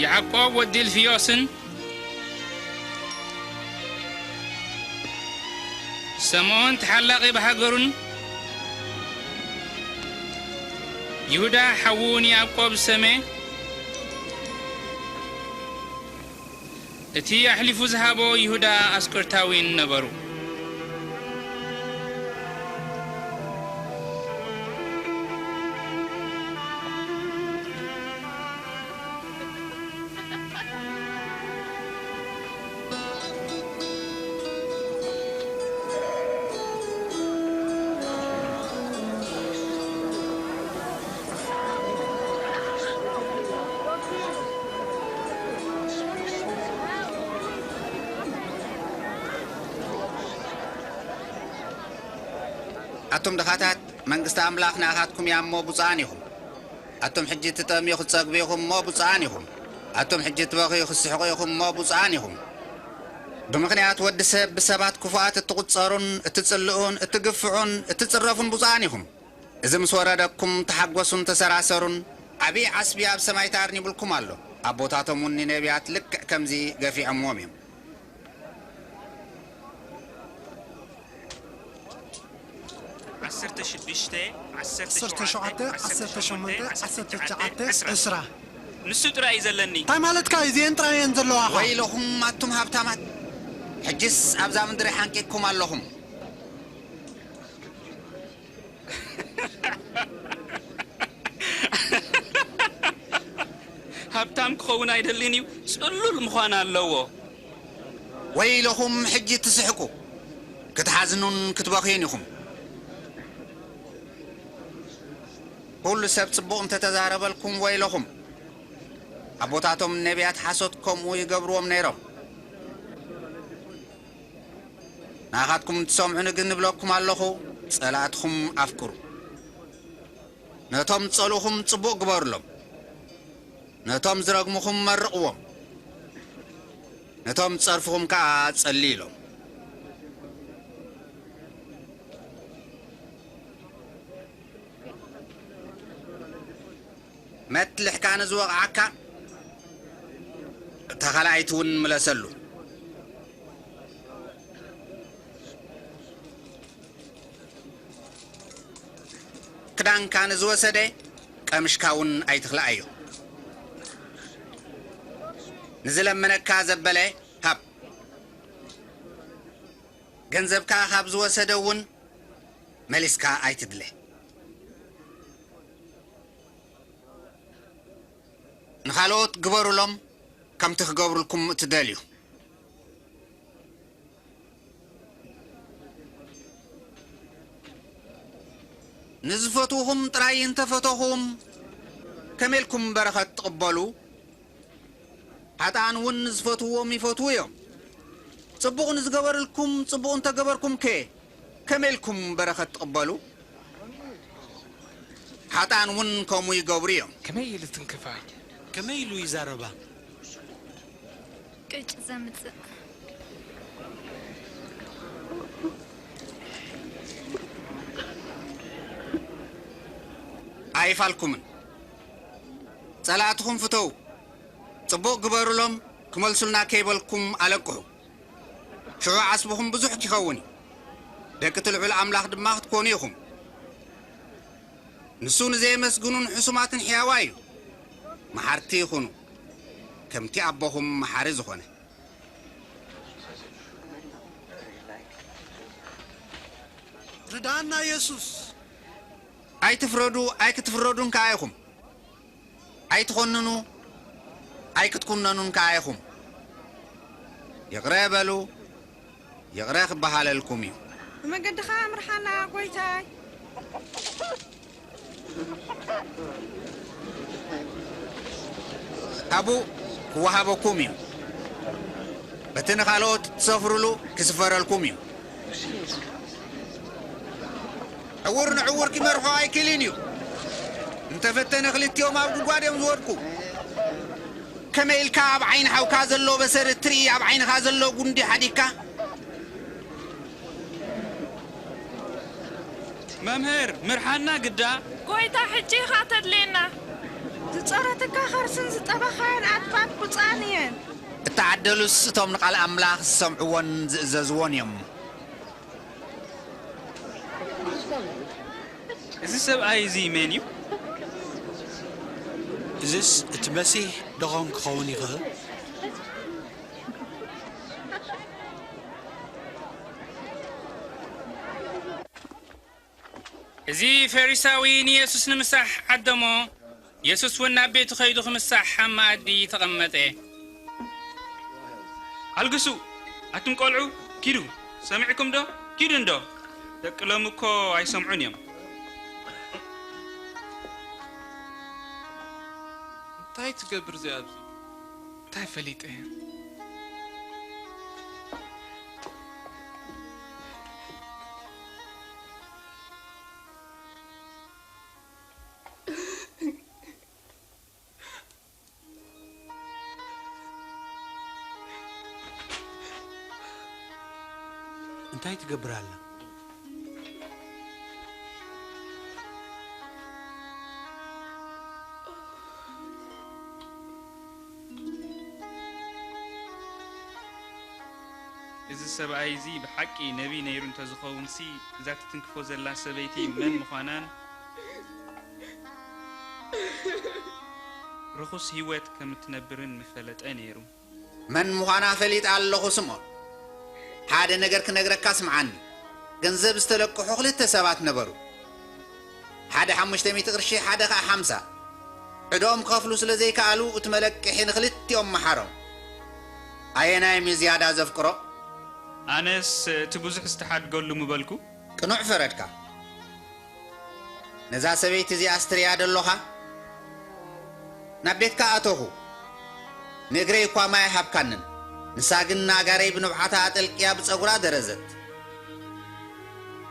ያዕቆብ ወዲ እልፍዮስን ሰምኦን ተሓላቒ ብሃገሩን፣ ይሁዳ ሓዉ ንያዕቆብ ዝሰመ፣ እቲ ኣሕሊፉ ዝሃቦ ይሁዳ ኣስቆርታዊን ነበሩ። ኣቱም ድኻታት፣ መንግስቲ ኣምላኽ ናኻትኩም እያ እሞ ብፁዓን ኢኹም። ኣቱም ሕጂ ትጠምዩ ክትጸግቡ ኢኹም እሞ ብፁዓን ኢኹም። ኣቱም ሕጂ ትበኽዩ ክትስሕቑ ኢኹም እሞ ብፁዓን ኢኹም። ብምኽንያት ወዲ ሰብ ብሰባት ክፉኣት እትቑጸሩን እትጽልኡን እትግፍዑን እትጽረፉን ብፁዓን ኢኹም። እዚ ምስ ወረደኩም ተሓጎሱን ተሰራሰሩን፣ ዓቢ ዓስቢ ኣብ ሰማይ ተኣርኒቡልኩም ኣሎ። ኣቦታቶም እውን ንነቢያት ልክዕ ከምዚ ገፊዖምዎም እዮም። ዓሰርተ ሽዱሽተ፣ ዓሰርተ ሸውዓተ፣ ዓሰርተ ሸሞንተ፣ ዓሰርተ ትሽዓተ፣ ዕስራ። ንሱ ጥራይ እዩ ዘለኒ። እንታይ ማለትካ እዩ? እዚኤን ጥራይ እየን ዘለዋኻ። ወይለኹም ኣቱም ሃብታማት፣ ሕጅስ ኣብዛ ምድሪ ሓንቂቅኩም ኣለኹም። ሃብታም ክኸውን ኣይደልን እዩ፣ ጽሉል ምዃን ኣለዎ። ወይለኹም ሕጂ ትስሕቁ፣ ክትሓዝኑን ክትበኽዩን ኢኹም። ኩሉ ሰብ ጽቡቕ እንተተዛረበልኩም ወይለኹም። ኣቦታቶም ነቢያት ሓሶት ከምኡ ይገብርዎም ነይሮም። ንኣኻትኩም ትሰምዑኒ ግን እብለኩም ኣለኹ፣ ጸላእትኹም ኣፍቅሩ። ነቶም ጸልኡኹም ጽቡቕ ግበሩሎም። ነቶም ዝረግሙኹም መርቕዎም። ነቶም ጸርፍኹም ከኣ ጸልዩሎም። መትልሕካ ንዝወቕዓካ፣ እታ ካልኣይቲ እውን ምለሰሉ። ክዳንካ ንዝወሰደ፣ ቀምሽካ እውን ኣይትኽልኣዮ። ንዝለመነካ ዘበለ ሃብ። ገንዘብካ ካብ ዝወሰደ እውን መሊስካ ኣይትድለ። ንኻልኦት ግበሩሎም ከምቲ ክገብሩልኩም እትደልዩ። ንዝፈትዉኹም ጥራይ እንተፈተኹም፣ ከመይ ኢልኩም በረኸት ትቕበሉ? ሓጥኣን እውን ንዝፈትውዎም ይፈትዉ እዮም። ጽቡቕ ንዝገበርልኩም ጽቡቕ እንተገበርኩምከ፣ ከመይ ኢልኩም በረኸት ትቕበሉ? ሓጥኣን እውን ከምኡ ይገብሩ እዮም። ከመይ ኢሉ ትንክፋይ? ከመይ ኢሉ ይዛረባ? ቅጭ ዘምጽእ። ኣይፋልኩምን። ጸላእትኹም ፍተዉ። ጽቡቕ ግበሩሎም፣ ክመልሱልና ከይበልኩም ኣለቅሑ። ሽዑ ዓስብኹም ብዙሕ ኪኸውን እዩ። ደቂ እቲ ልዑል ኣምላኽ ድማ ክትኮኑ ኢኹም። ንሱ ንዘየመስግኑን ሕሱማትን ሕያዋይ እዩ። መሓርቲ ይኹኑ፣ ከምቲ ኣቦኹም መሓሪ ዝኾነ። ርድኣና የሱስ። ኣይትፍረዱ፣ ኣይክትፍረዱን ከኣ ኢኹም። ኣይትኾንኑ፣ ኣይክትኩነኑን ከኣ ኢኹም። ይቕረ በሉ፣ ይቕረ ክበሃለልኩም እዩ። ብመገድኻ ምርሓና ጎይታይ። ሃቡ፣ ክወሃበኩም እዩ። በቲ ንኻልኦት እትሰፍሩሉ ክስፈረልኩም እዩ። ዕዉር ንዕዉር ክመርሖ ኣይክእልን እዩ። እንተፈተነ ክልቲኦም ኣብ ጉድጓድ እዮም ዝወድቁ። ከመይ ኢልካ ኣብ ዓይኒ ሓውካ ዘሎ በሰር እትርኢ ኣብ ዓይንኻ ዘሎ ጉንዲ ሓዲግካ? መምህር፣ ምርሓና ግዳ። ጎይታ፣ ሕጂ ኢኻ ተድልየና። ዝጸረትካ ኸርስን ዝጠበኻዮን ኣጥባት ብፁዓን እየን። እተዓደሉስ እቶም ንቓል ኣምላኽ ዝሰምዕዎን ዝእዘዝዎን እዮም። እዚ ሰብኣይ እዚ መን እዩ? እዝስ እቲ መሲሕ ደኾን ክኸውን ይኽእል? እዚ ፈሪሳዊ ንየሱስ ንምሳሕ ዓደሞ። የሱስ እውን ናብ ቤቱ ኸይዱ ኽምሳሕ ኣብ መኣዲ ተቐመጠ። ኣልግሱ፣ ኣቱም ቈልዑ፣ ኪዱ። ሰሚዕኩም ዶ? ኪዱ እንዶ። ደቂ ሎሚ እኮ ኣይሰምዑን እዮም። እንታይ ትገብር እዚኣ ኣብዚ? እንታይ ፈሊጠ? እንታይ ትገብር ኣላ? እዚ ሰብኣይ እዚ ብሓቂ ነቢይ ነይሩ እንተዝኸውንሲ፣ እዛ ትትንክፎ ዘላ ሰበይቲ መን ምዃናን ርኹስ ህይወት ከም እትነብርን ምፈለጠ ነይሩ። መን ምዃና ፈሊጠ ኣለኹ ስምዖን። ሓደ ነገር ክነግረካ ስምዓኒ። ገንዘብ ዝተለቅሑ ክልተ ሰባት ነበሩ። ሓደ ሓሙሽተ ሚእቲ ቅርሺ፣ ሓደ ኸኣ ሓምሳ። ዕዳኦም ክኸፍሉ ስለ ዘይከኣሉ እቲ መለቅሒ ንኽልቲኦም መሓሮም። ኣየናዮም እዩ ዝያዳ ዘፍቅሮ? ኣነስ እቲ ብዙሕ ዝተሓድገሉ ምበልኩ። ቅኑዕ ፈረድካ። ነዛ ሰበይቲ እዚኣስ ትርእያ ዶ ኣሎኻ? ናብ ቤትካ ኣተኹ። ንእግረይ እኳ ማይ ኣይሃብካንን። ንሳ ግን ንኣጋረይ ብንብዓታ ኣጠልቅያ ብጸጉራ ደረዘት።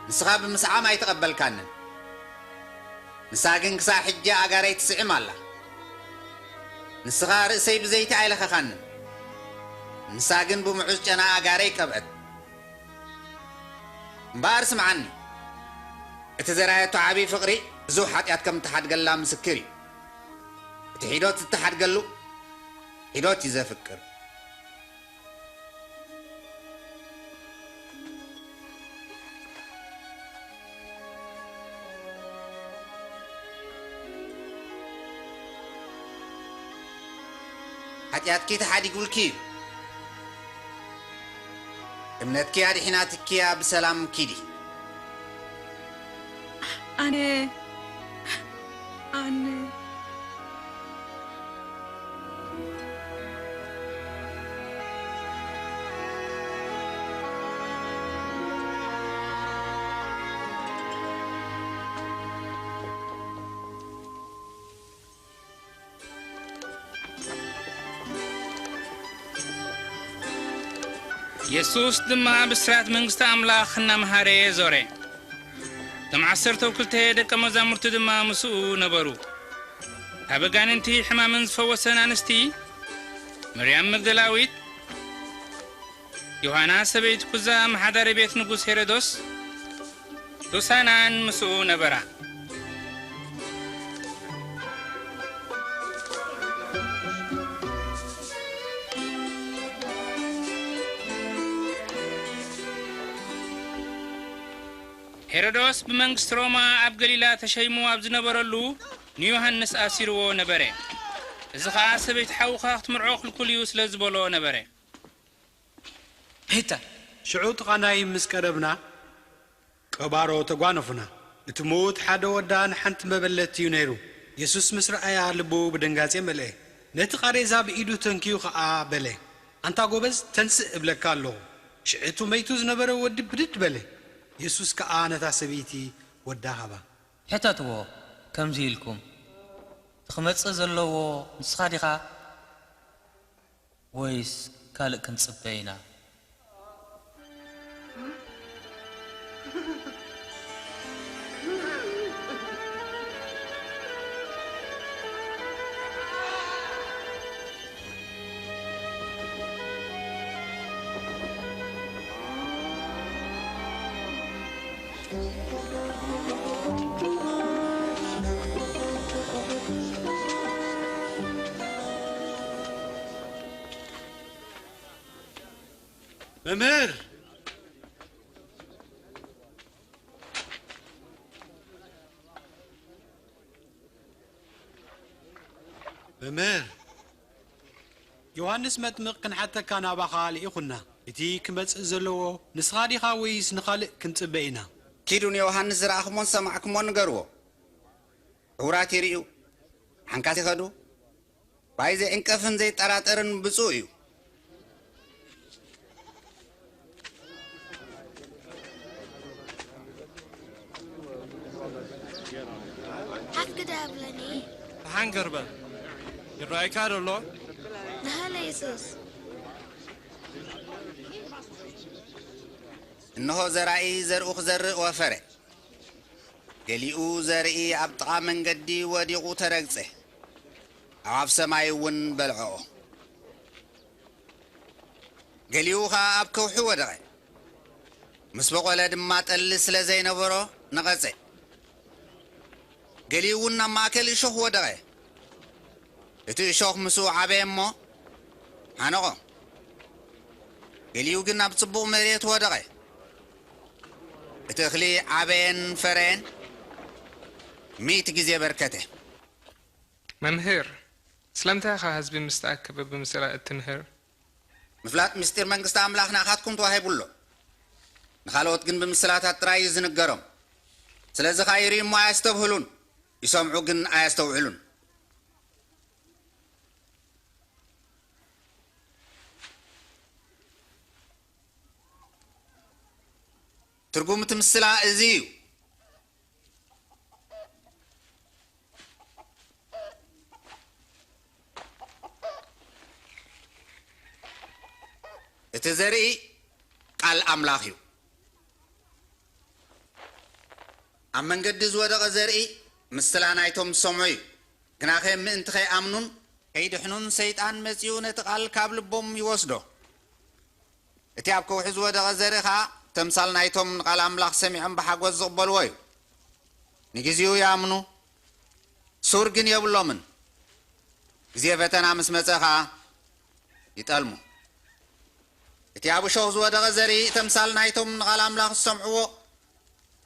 ንስኻ ብምስዓም ኣይተቐበልካንን። ንሳ ግን ክሳዕ ሕጂ ኣጋረይ ትስዕም ኣላ። ንስኻ ርእሰይ ብዘይቲ ኣይለኸኻንን። ንሳ ግን ብምዑዝ ጨና ኣጋረይ ቀብዐት። እምበኣር ስምዓኒ፣ እቲ ዘርኣየቶ ዓብዪ ፍቕሪ ብዙሕ ሓጢኣት ከም እተሓድገላ ምስክር እዩ። እቲ ሒዶት ዝተሓድገሉ ሒዶት እዩ ዘፍቅር። ሓጢኣትኪ ተሓዲጉልኪ እዩ። እምነትኪ ኣድሒናትኪ እያ፣ ብሰላም ኪዲ። ኣነ፣ ኣነ። የሱስ ድማ ብስራት መንግስቲ ኣምላኽ እናመሃረ ዞረ። እቶም ዓሰርተው ክልተ ደቀ መዛሙርቲ ድማ ምስኡ ነበሩ። ካብ ኣጋንንቲ ሕማምን ዝፈወሰን ኣንስቲ፣ መርያም መግደላዊት፣ ዮሃና ሰበይቲ ኩዛ፣ ኣመሓዳሪ ቤት ንጉስ ሄሮዶስ፣ ሱሳናን ምስኡ ነበራ። ሄሮዶስ ብመንግስቲ ሮማ ኣብ ገሊላ ተሸይሙ ኣብ ዝነበረሉ፣ ንዮሃንስ ኣሲርዎ ነበረ። እዚ ኸኣ ሰበይቲ ሓውኻ ክትምርዖ ክልኩል እዩ ስለ ዝበሎ ነበረ። ሄታ። ሽዑ እቲ ቓናይ ምስ ቀረብና፣ ቀባሮ ተጓነፉና። እቲ ምዉት ሓደ ወዳ ንሓንቲ መበለት እዩ ነይሩ። የሱስ ምስ ረኣያ፣ ልቡ ብድንጋጼ መልአ። ነቲ ቓሬዛ ብኢዱ ተንክዩ ኸኣ በለ፣ ኣንታ ጐበዝ፣ ተንስእ እብለካ ኣለኹ። ሽዑ እቲ መይቱ ዝነበረ ወዲ ብድድ በለ። የሱስ ከኣ ነታ ሰበይቲ ወዳ ሃባ። ሕተትዎ፣ ከምዚ ኢልኩም፣ እቲ ኽመጽእ ዘለዎ ንስኻ ዲኻ? ወይስ ካልእ ክንጽበ ኢና? መምህር! መምህር! ዮሃንስ መጥምቕ ክንሓተካ ናባኻ ልኢኹና። እቲ ክመጽእ ዘለዎ ንስኻ ዲኻ ወይስ ንኻልእ ክንጽበ ኢና? ኪዱ ንዮሃንስ ዝረኣኹሞን ዝሰማዕኩሞን ንገርዎ። ዕዉራት ይርእዩ፣ ሓንካስ ይኸዱ፣ ብኣይ ዘይዕንቀፍን ዘይጠራጠርን ብፁእ እዩ። ሓፍ ግዳ ኣብለኒ። ደሓን ገርበ። ይረኣይካ ዶ ኣሎ? ደሃለ የሱስ። እንሆ ዘራኢ ዘርኡ ክዘርእ ወፈረ። ገሊኡ ዘርኢ ኣብ ጥቓ መንገዲ ወዲቑ ተረግጸ፣ ኣዕዋፍ ሰማይ እውን በልዐኦ። ገሊኡ ኸኣ ኣብ ከውሒ ወደቐ፣ ምስ በቖለ ድማ ጠሊ ስለ ዘይነበሮ ነቐጸ። ገሊኡ እውን ናብ ማእከል እሾኽ ወደቐ። እቲ እሾኽ ምስኡ ዓበየ እሞ ሓነቖ። ገሊኡ ግን ኣብ ጽቡቕ መሬት ወደቐ። እቲ እኽሊ ዓበየን ፈረየን፣ ሚእቲ ግዜ በርከተ። መምህር፣ ስለምንታይ ኢኻ ህዝቢ ምስ ተኣከበ ብምስላ እትምህር? ምፍላጥ ምስጢር መንግስቲ ኣምላኽ ናኻትኩም ተዋሂቡ ኣሎ። ንኻልኦት ግን ብምስላታት ጥራይ እዩ ዝንገሮም። ስለዚ ኸኣ ይርእዩ እሞ ኣየስተብህሉን፣ ይሰምዑ ግን ኣየስተውዕሉን። ትርጉም እቲ ምስላ እዚ እዩ። እቲ ዘርኢ ቃል ኣምላኽ እዩ። ኣብ መንገዲ ዝወደቐ ዘርኢ ምስላ ናይቶም ዝሰምዑ እዩ። ግናኸ ምእንቲ ኸይኣምኑን ከይድሕኑን ሰይጣን መጺኡ ነቲ ቃል ካብ ልቦም ይወስዶ። እቲ ኣብ ከውሒ ዝወደቐ ዘርኢ ኸኣ ተምሳል ናይቶም ንቓል ኣምላኽ ሰሚዖም ብሓጎስ ዝቕበልዎ እዩ። ንግዜኡ ይኣምኑ፣ ሱር ግን የብሎምን። ግዜ ፈተና ምስ መጸ ኸኣ ይጠልሙ። እቲ ኣብ እሾኽ ዝወደቐ ዘርኢ ተምሳል ናይቶም ንቓል ኣምላኽ ዝሰምዕዎ፣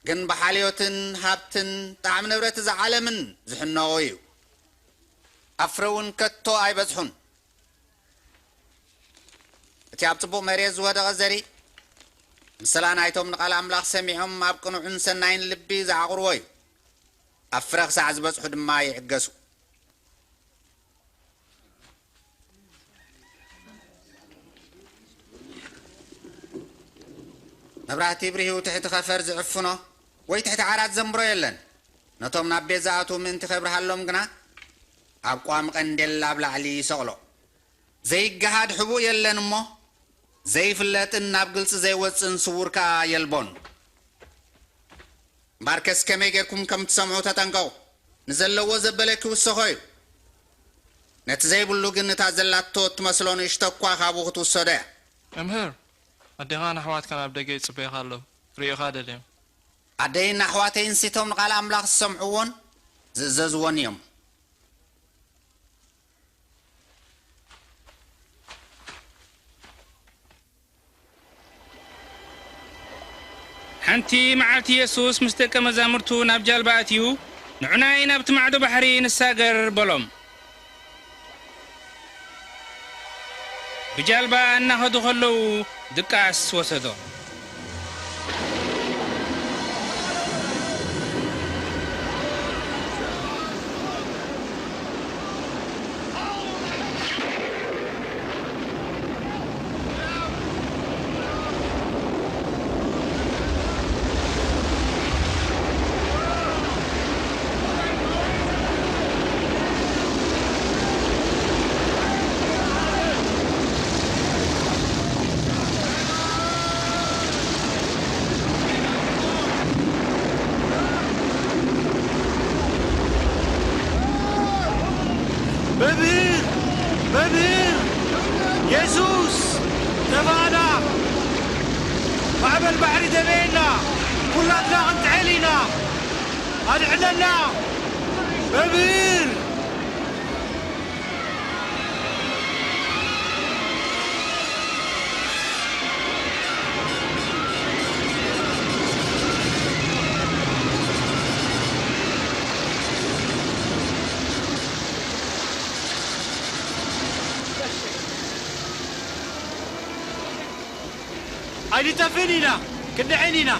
ግን ብሓልዮትን ሃብትን ጣዕሚ ንብረት እዛ ዓለምን ዝሕነቑ እዩ። ኣብ ፍረ እውን ከቶ ኣይበጽሑን። እቲ ኣብ ጽቡቕ መሬት ዝወደቐ ዘርኢ፣ ምስላ ናይቶም ንቓል ኣምላኽ ሰሚዖም ኣብ ቅኑዕን ሰናይን ልቢ ዝዓቑርዎ እዩ። ኣብ ፍረ ክሳዕ ዝበጽሑ ድማ ይዕገሱ። መብራህቲ ብርሂኡ ትሕቲ ኸፈር ዝዕፍኖ ወይ ትሕቲ ዓራት ዘንብሮ የለን። ነቶም ናብ ቤት ዝኣትዉ ምእንቲ ኸብርሃሎም ግና፣ ኣብ ቋሚ ቀንዴል ኣብ ላዕሊ ይሰቕሎ። ዘይገሃድ ሕቡእ የለን እሞ፣ ዘይፍለጥን ናብ ግልጺ ዘይወጽእን ስዉር ከኣ የልቦን። እምበኣርከስ ከመይ ጌርኩም ከም ትሰምዑ ተጠንቀቑ። ንዘለዎ ዘበለ ክውሰኾ እዩ። ነቲ ዘይብሉ ግን እታ ዘላቶ እትመስሎ ንእሽቶ እኳ ካብኡ ክትውሰዶ እያ። መምህር፣ ኣዴኻን ኣሕዋትካን ኣብ ደገ ይጽበዩኻ ኣለዉ። ክርእዩኻ ደልዮም። ኣደይን ኣሕዋተይን ሲቶም ንቓል ኣምላኽ ዝሰምዕዎን ዝእዘዝዎን እዮም። ሓንቲ መዓልቲ የሱስ ምስ ደቀ መዛሙርቱ ናብ ጃልባ ኣትዩ፣ "ንዑናይ ናብቲ ማዕዶ ባሕሪ ንሳገር" በሎም። ብጃልባ እናኸዱ ከለዉ ድቃስ ወሰዶም። መምህር! መምህር! የሱስ! ተባኣና! ማዕበል ባሕሪ ደበየና! ኩላትና ክንጥዕል ኢና! ኣድሕነና! መምህር! ኣይንጠፍእን ኢና፣ ክንድሕን ኢና።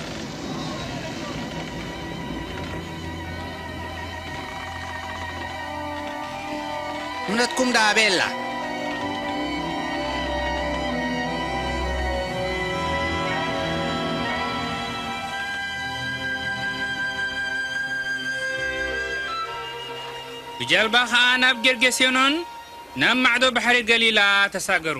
እምነትኩም ደኣ ኣበይ ኣላ? ብጃልባ ኸኣ ናብ ጌርጌሴኖን ናብ ማዕዶ ባሕሪ ገሊላ ተሳገሩ።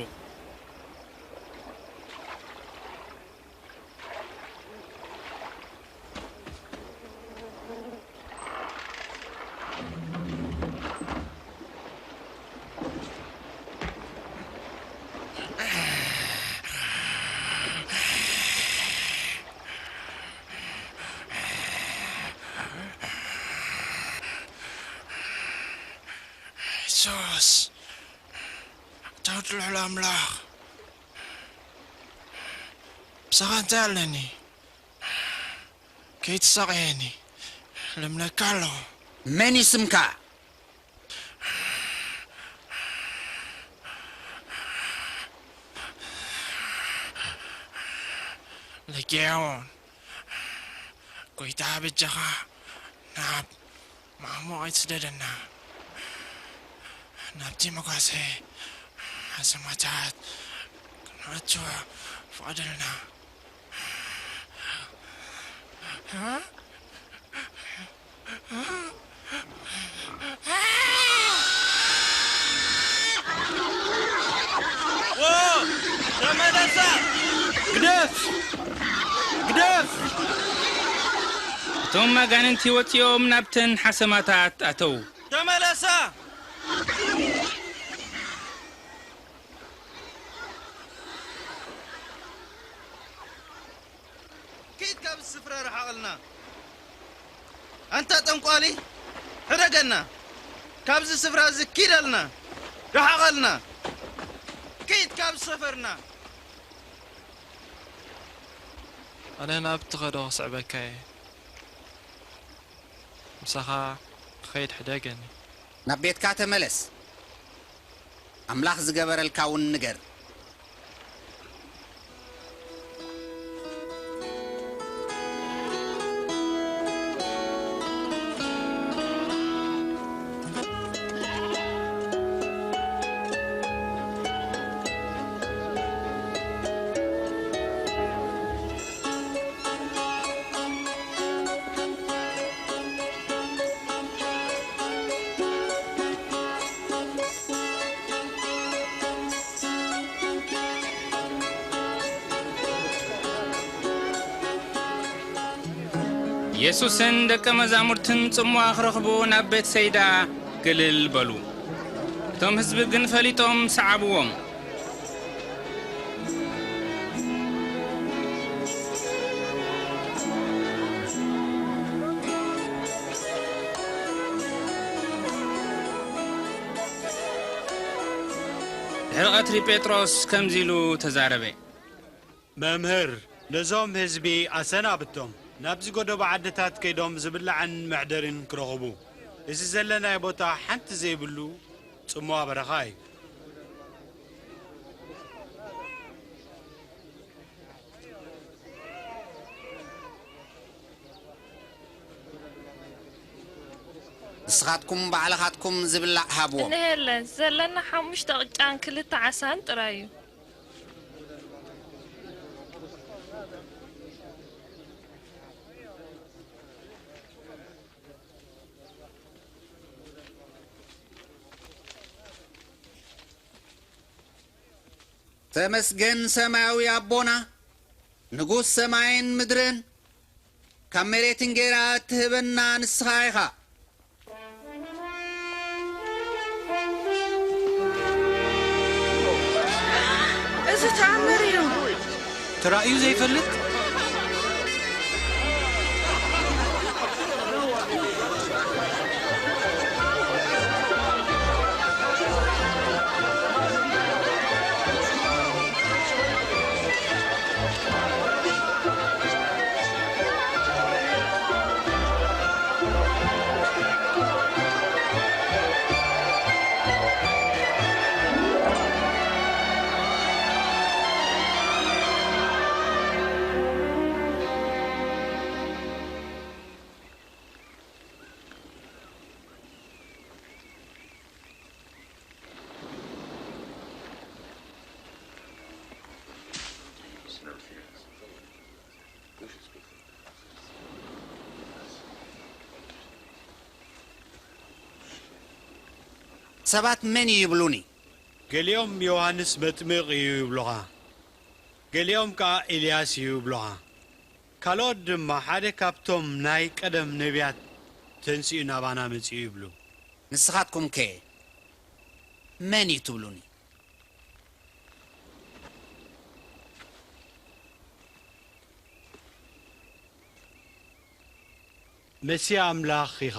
ዮስ፣ ኣታ ወዲ ልዑል ኣምላኽ፣ ምሳኻ እንታይ ኣለኒ? ከይትሳቐየኒ፣ ልምነካ ኣለኹ። መን እዩ ስምካ? ለጊዮን፣ ጎይታ በጃኻ ናብ ማሞ ኣይትስደደና። ናብቲ መጓሰ ኣሰማታት ክንኣቱ ፍቐደልና። ተመለሳ! ግደፍ! ግደፍ! እቶም ኣጋንንቲ ወጺኦም ናብተን ሓሰማታት ኣተዉ። ተመለሳ! ኪድ ካብዚ ስፍራ ርሓቐልና። ኣንታ ጠንቋሊ፣ ሕደገና። ካብዚ ስፍራ እዚ ኪደልና። ርሓቐልና። ኪድ ካብዚ ሰፈርና። ኣነ ናብ እትኸዶ ክስዕበካ እየ። ምሳኻ ክኸይድ ሕደገኒ። ናብ ቤትካ ተመለስ። ኣምላኽ ዝገበረልካ እውን ንገር። የሱስን ደቀ መዛሙርትን ጽምዋ ክረኽቡ ናብ ቤት ሰይዳ ግልል በሉ። እቶም ህዝቢ ግን ፈሊጦም ሰዓብዎም። ድሕሪ ቐትሪ ጴጥሮስ ከምዚ ኢሉ ተዛረበ። መምህር፣ ነዞም ህዝቢ ኣሰናብቶም። ናብዚ ጎደቦ ዓድታት ከይዶም ዝብላዕን መሕደሪን ክረኽቡ። እዚ ዘለናዮ ቦታ ሓንቲ ዘይብሉ ጽምዋ በረኻ እዩ። ንስኻትኩም ባዕልኻትኩም ዝብላዕ ሃብዎም። እንሄለን ዘለና ሓሙሽተ ቅጫን ክልተ ዓሳን ጥራይ እዩ። ተመስገን ሰማያዊ ኣቦና፣ ንጉስ ሰማይን ምድርን፣ ካብ መሬት እንጌራ እትህበና ንስኻ ኢኻ። እዚ ተኣምር እዩ። ተራእዩ ዘይፈልጥ። ሰባት መን እዩ ይብሉኒ? ገሊኦም ዮሃንስ መጥምቕ እዩ ይብሉኻ፣ ገሊኦም ከኣ ኤልያስ እዩ ይብሉኻ፣ ካልኦት ድማ ሓደ ካብቶም ናይ ቀደም ነቢያት ተንሲኡ ናባና መጺኡ ይብሉ። ንስኻትኩምከ መን እዩ ትብሉኒ? መሲህ ኣምላኽ ኢኻ።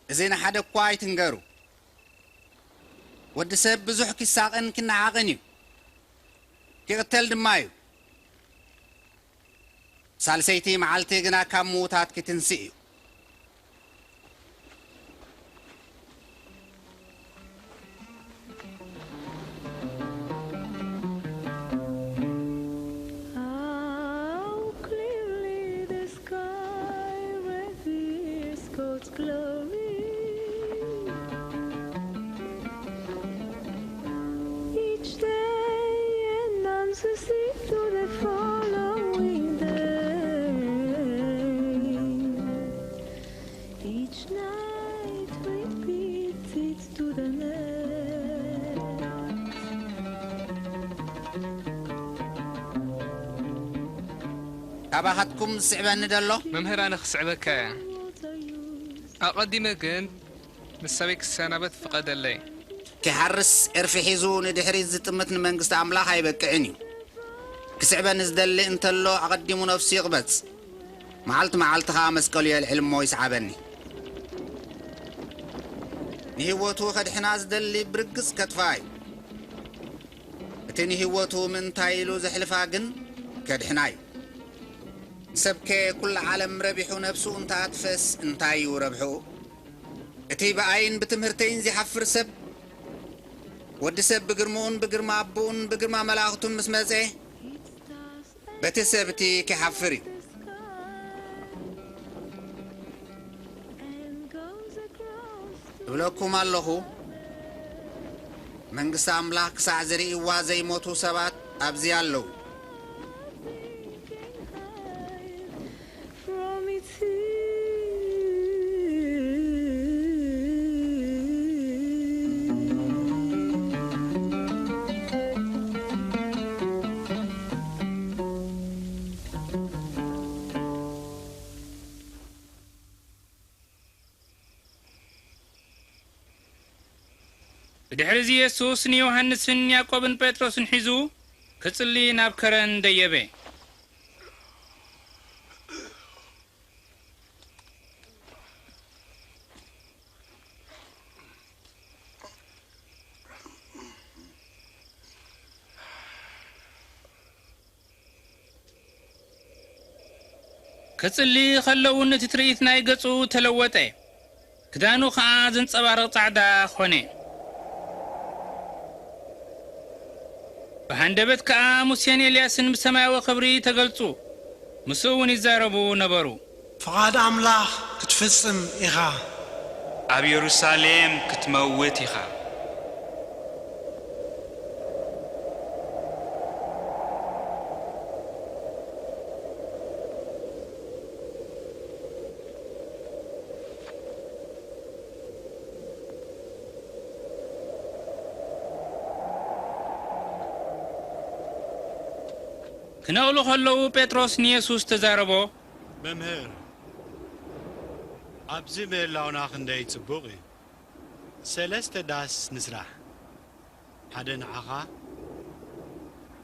እዚ ንሓደ እኳ ኣይትንገሩ። ወዲ ሰብ ብዙሕ ኪሳቐን ኪነዓቕን እዩ፣ ኪቕተል ድማ እዩ። ሳልሰይቲ መዓልቲ ግና ካብ ምዉታት ኪትንስእ እዩ። How clearly the sky reveals God's glory. Each day announces it to the following day. Each night repeats it to the next. ካባኻትኩም ዝስዕበኒ ደሎ? መምህር፣ ኣነ ክስዕበካ እየ። ኣቐዲመ ግን ንሰበይ ክሰናበት ፍቐደለይ። ክሓርስ ዕርፊ ሒዙ ንድሕሪት ዝጥምት ንመንግስቲ ኣምላኽ ኣይበቅዕን እዩ። ክስዕበኒ ዝደሊ እንተሎ ኣቐዲሙ ነፍሱ ይቕበጽ። መዓልቲ መዓልቲ ኸኣ መስቀሉ የልዕል እሞ ይስዓበኒ። ንህይወቱ ከድሕና ዝደሊ ብርግጽ ከጥፍኣ እዩ። እቲ ንህይወቱ ምእንታይ ኢሉ ዘሕልፋ ግን ከድሕና እዩ። ሰብከ ኩሉ ዓለም ረቢሑ ነፍሱ እንተ ኣጥፍእስ እንታይ እዩ ረብሕኡ? እቲ ብኣይን ብትምህርተይን ዚሓፍር ሰብ፣ ወዲ ሰብ ብግርምኡን ብግርማ ኣቦኡን ብግርማ መላእኽቱን ምስ መጸ፣ በቲ ሰብ እቲ ኪሓፍር እዩ። እብለኩም ኣለኹ፣ መንግስቲ ኣምላኽ ክሳዕ ዝርእይዋ ዘይሞቱ ሰባት ኣብዚ ኣለዉ። ብድሕርዚ የሱስ ንዮሃንስን ያዕቆብን ጴጥሮስን ሒዙ ክጽሊ ናብ ከረን ደየበ። ክጽሊ ኸሎ እውን እቲ ትርኢት ናይ ገጹ ተለወጠ፣ ክዳኑ ኸኣ ዘንጸባርቕ ጻዕዳ ኾነ። ብሃንደበት ከኣ ሙሴን ኤልያስን ብሰማያዊ ኽብሪ ተገልጹ፣ ምስኡ እውን ይዛረቡ ነበሩ። ፍቓድ ኣምላኽ ክትፍጽም ኢኻ። ኣብ የሩሳሌም ክትመውት ኢኻ። ክነቕሉ ኸለዉ ጴጥሮስ ንየሱስ ተዛረቦ። መምህር፣ ኣብዚ ምህላውና ክንደይ ጽቡቕ እዩ። ሰለስተ ዳስ ንስራሕ፣ ሓደ ንዓኻ፣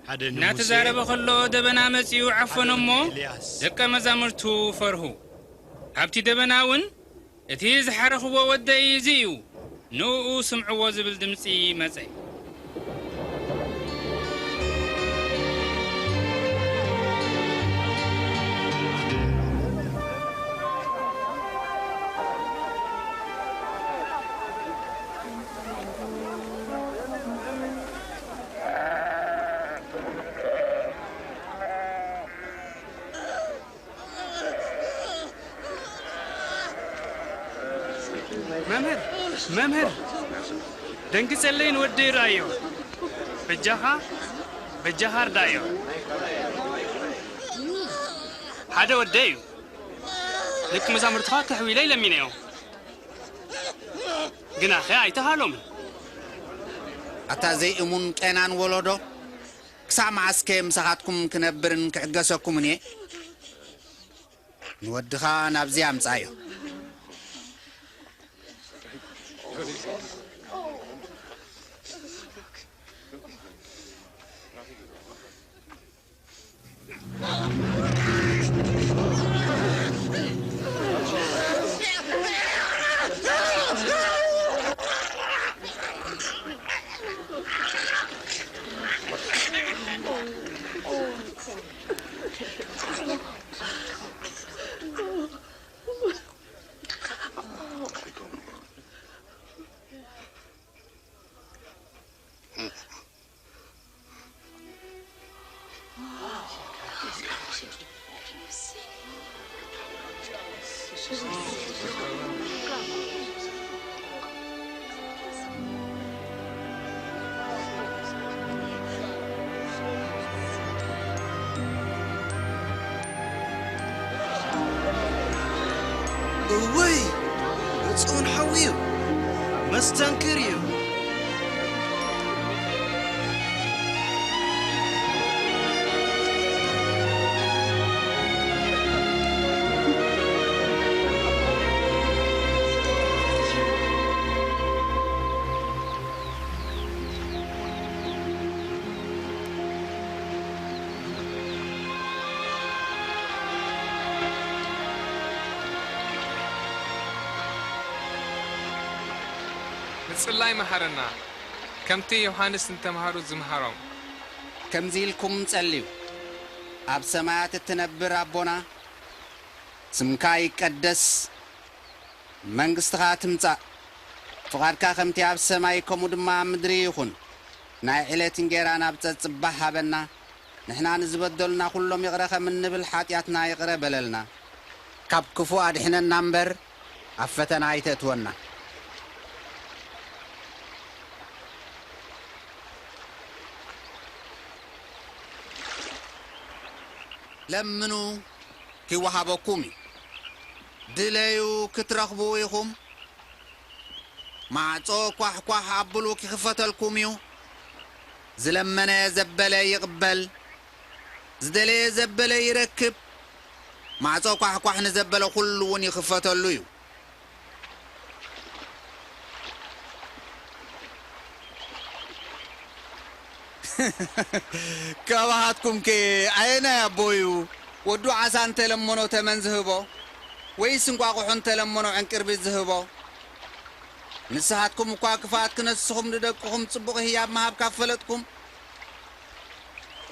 ሓደ ንሙሴ፣ እናተዛረበ ኸሎ ደበና መጺኡ ዓፈኖ ሓደ እሞ ንኤልያስ። ደቀ መዛሙርቱ ፈርሁ። ኣብቲ ደበና እውን፣ "እቲ ዝሓረኽዎ ወደይ እዚ እዩ፣ ንእኡ ስምዕዎ" ዝብል ድምጺ መጸ። መምህር፣ መምህር፣ ደንግጸለይ ንወደይ ርኣዮ። በጃኻ፣ በጃኻ ርዳዮ። ሓደ ወደይ እዩ። ደቂ መዛሙርትኻ ከሕዊለይ ለሚነዮ። ግናኸ ኣይተሃሎምን። ኣታ ዘይእሙን ቄናን ወለዶ፣ ክሳዕ መዓስከ ምሳኻትኩም ክነብርን ክዕገሰኩምን እየ? ንወድኻ ናብዚ ኣምጻዮ። እውይ! ገጹ እውን ሓዊ እዩ። መስተንክር እዩ። ምጽላይ መሃረና፣ ከምቲ ዮሃንስ ንተምሃሩ ዝምሃሮም። ከምዚ ኢልኩም ጸልዩ፣ ኣብ ሰማያት እትነብር ኣቦና፣ ስምካ ይቀደስ፣ መንግስትኻ ትምጻእ፣ ፍቓድካ ከምቲ ኣብ ሰማይ ከምኡ ድማ ኣብ ምድሪ ይኹን። ናይ ዕለት እንጌራና ብጸጽባሕ ሃበና፣ ንሕና ንዝበደሉና ኩሎም ይቕረ ከም እንብል ሓጢኣትና ይቕረ በለልና። ካብ ክፉእ ኣድሕነና እምበር፣ ኣብ ፈተና ኣይተእትወና። ለምኑ፣ ኪወሃበኩም እዩ። ድለዩ፣ ክትረኽቡ ኢኹም። ማዕጾ ኳሕ ኳሕ ኣብሉ፣ ኪኽፈተልኩም እዩ። ዝለመነ ዘበለ ይቕበል፣ ዝደለየ ዘበለ ይረክብ። ማዕጾ ኳሕ ኳሕ ንዘበለ ኩሉ እውን ይኽፈተሉ እዩ። ካባኻትኩም ከ ኣየናይ ኣቦ እዩ ወዱ ዓሳ እንተለመኖ ተመን ዝህቦ? ወይስ እንቋቑሖ እንተለመኖ ዕንቅርቢት ዝህቦ? ንስኻትኩም እኳ ክፍኣት ክነስኹም ንደቅኹም ጽቡቕ ህያብ ምሃብ ካብ ፈለጥኩም፣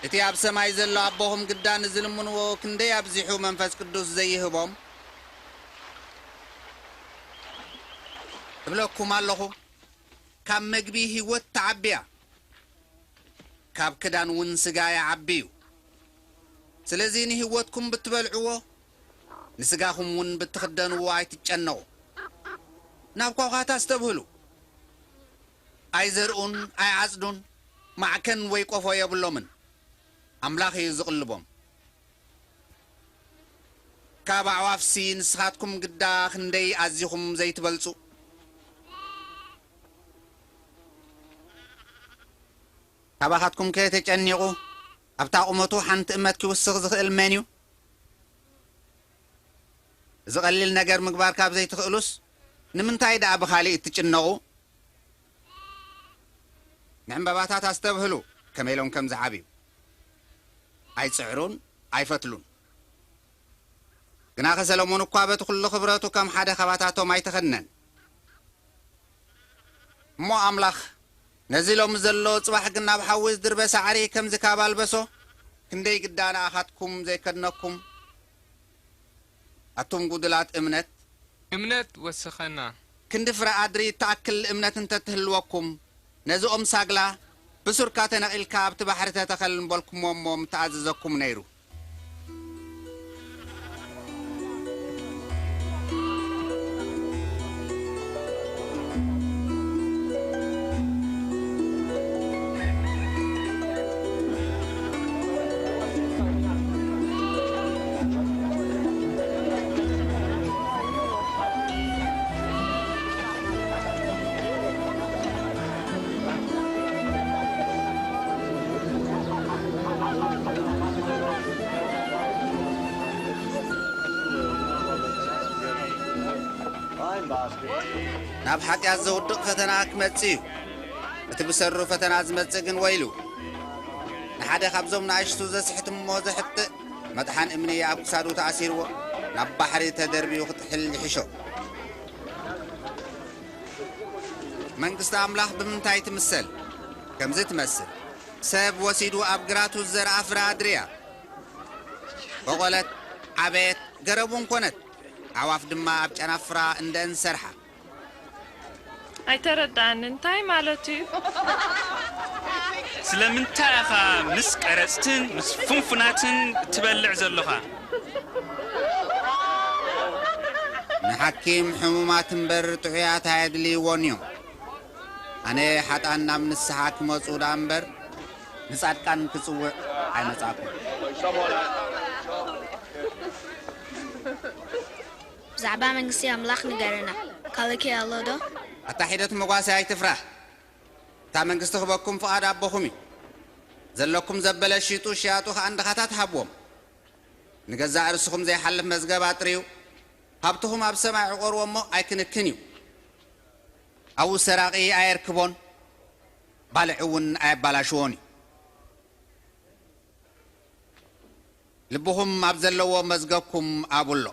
እቲ ኣብ ሰማይ ዘሎ ኣቦኹም ግዳ ንዝልምንዎ ክንደይ ኣብዚሑ መንፈስ ቅዱስ ዘይህቦም? እብለኩም ኣለኹ፣ ካብ መግቢ ህይወት ትዓቢ እያ፣ ካብ ክዳን እውን ስጋ ይዓቢ እዩ። ስለዚ ንህይወትኩም ብትበልዕዎ፣ ንስጋኹም እውን ብትኽደንዎ ኣይትጨነቑ። ናብ ኳዃት ኣስተብህሉ። ኣይዘርኡን ኣይዓጽዱን፣ ማዕከን ወይ ቆፎ የብሎምን። ኣምላኽ እዩ ዝቕልቦም። ካብ ኣዕዋፍሲ ንስኻትኩም ግዳ ክንደይ ኣዚኹም ዘይትበልጹ? ካባኻትኩም ከ ተጨኒቑ ኣብታ ቁመቱ ሓንቲ እመት ኪውስኽ ዝኽእል መን እዩ? እዚ ቀሊል ነገር ምግባር ካብ ዘይትኽእሉስ፣ ንምንታይ ደኣ ብኻልእ እትጭነቑ? ንዕምባባታት ኣስተብህሉ፣ ከመይ ኢሎም ከም ዝዓብዩ። ኣይጽዕሩን ኣይፈትሉን። ግናኸ ሰሎሞን እኳ በቲ ኹሉ ኽብረቱ ከም ሓደ ኻባታቶም ኣይተኸድነን። እሞ ኣምላኽ ነዚ ሎሚ ዘሎ ጽባሕ ግን ናብ ሓዊ ዝድርበ ሳዕሪ ከምዚ ካብ ኣልበሶ፣ ክንደይ ግዳ ንኣኻትኩም ዘይከድነኩም፣ ኣቱም ጉዱላት እምነት። እምነት ወሰኸና። ክንዲ ፍረ ኣድሪ እትኣክል እምነት እንተ ትህልወኩም፣ ነዚ ኦም ሳግላ ብሱርካ ተነቒልካ ኣብቲ ባሕሪ ተተኸል ምበልኩሞ እሞ ምተኣዘዘኩም ነይሩ። ናብ ሓጢኣት ዘውድቕ ፈተና ክመጽእ እዩ። እቲ ብሰሩ ፈተና ዝመጽእ ግን ወይሉ። ንሓደ ካብዞም ንኣሽቱ ዘስሕት እሞ ዘሕጥእ መጥሓን እምኒ ኣብ ክሳዱ ተኣሲርዎ ናብ ባሕሪ ተደርብዩ ክጥሕል ይሕሾ። መንግስቲ ኣምላኽ ብምንታይ ትምሰል? ከምዚ ትመስል። ሰብ ወሲዱ ኣብ ግራቱ ዝዘርኣ ፍረ ኣድርያ። በቖለት፣ ዓበየት፣ ገረብ እውን ኮነት። ኣዕዋፍ ድማ ኣብ ጨናፍራ እንደን ሰርሓ። ኣይተረድኣኒ፣ እንታይ ማለቱ እዩ? ስለምንታይ ኢኻ ምስ ቀረጽትን ምስ ፍንፉናትን እትበልዕ ዘሎኻ? ሓኪም ሕሙማት እምበር ጥዑያት ኣየድልይዎን እዮም። ኣነ ሓጥኣን ናብ ንስሓ ክመጹ ደኣ እምበር ንጻድቃን ክጽውዕ ኣይመጻእኩን። ብዛዕባ መንግስቲ ኣምላኽ ንገረና። ካልእከ ኣሎ ዶ? ኣታ ሒደት መጓሰ ኣይትፍራህ። እታ መንግስቲ ክበኩም ፍቓድ ኣቦኹም እዩ። ዘለኩም ዘበለ ሽጡ ሽያጡ ኸኣ ንድኻታት ሃብዎም። ንገዛእ ርእስኹም ዘይሓልፍ መዝገብ ኣጥርዩ። ሃብትኹም ኣብ ሰማይ ዕቆርዎ እሞ ኣይክንክን እዩ። ኣብኡ ሰራቒ ኣየርክቦን ባልዕ እውን ኣየባላሽዎን እዩ። ልብኹም ኣብ ዘለዎ መዝገብኩም ኣብኡ ኣሎ።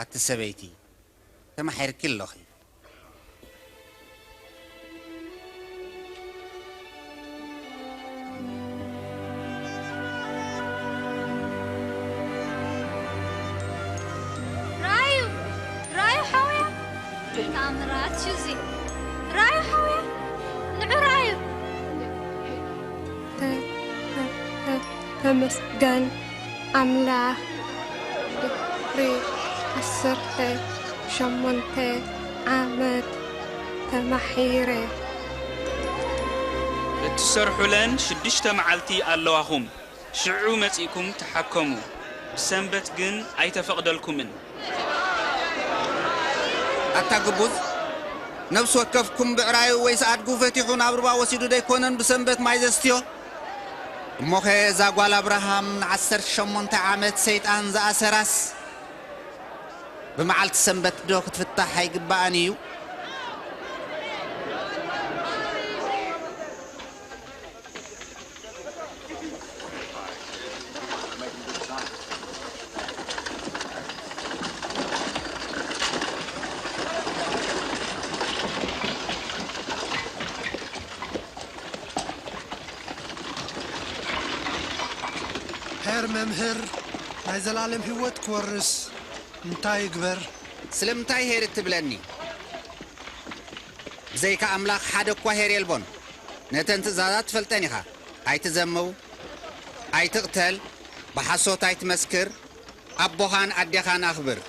ኣቲ ሰበይቲ፣ ተማሒርኪ ኣለኺ። ራዩ ራዩ ሓውያ ተኣምራት እዩ እዚ። ራዩ ሓውያ ንዑ ራዩ። ተመስገን ኣምላኽ ድሕሪ ዓሰርተ ሸሞንተ ዓመት ተማሒረ። እትሰርሑለን ሽዱሽተ መዓልቲ ኣለዋኹም፣ ሽዑ መጺእኩም ተሓከሙ፣ ብሰንበት ግን ኣይተፈቕደልኩምን። ኣታ ግቡዝ፣ ነፍሲ ወከፍኩም ብዕራዩ ወይስ ኣድጉ ፈቲሑ ናብ ሩባ ወሲዱ ደይኮነን ብሰንበት ማይ ዘስትዮ? እሞኸ እዛ ጓል ኣብርሃም ንዓሰርተ ሸሞንተ ዓመት ሰይጣን ዝኣሰራስ ብመዓልቲ ሰንበት ዶ ክትፍታሕ ኣይግባእን እዩ? ሄር መምህር ናይ ዘላለም ህይወት ክወርስ እንታይ ይግበር? ስለምንታይ ሄር እትብለኒ? ብዘይካ ኣምላኽ ሓደ እኳ ሄር የልቦን። ነተን ትእዛዛት ትፈልጠን ኢኻ። ኣይትዘምው፣ ኣይትቕተል፣ ብሓሶት ኣይትመስክር፣ ኣቦኻን ኣዴኻን ኣኽብር።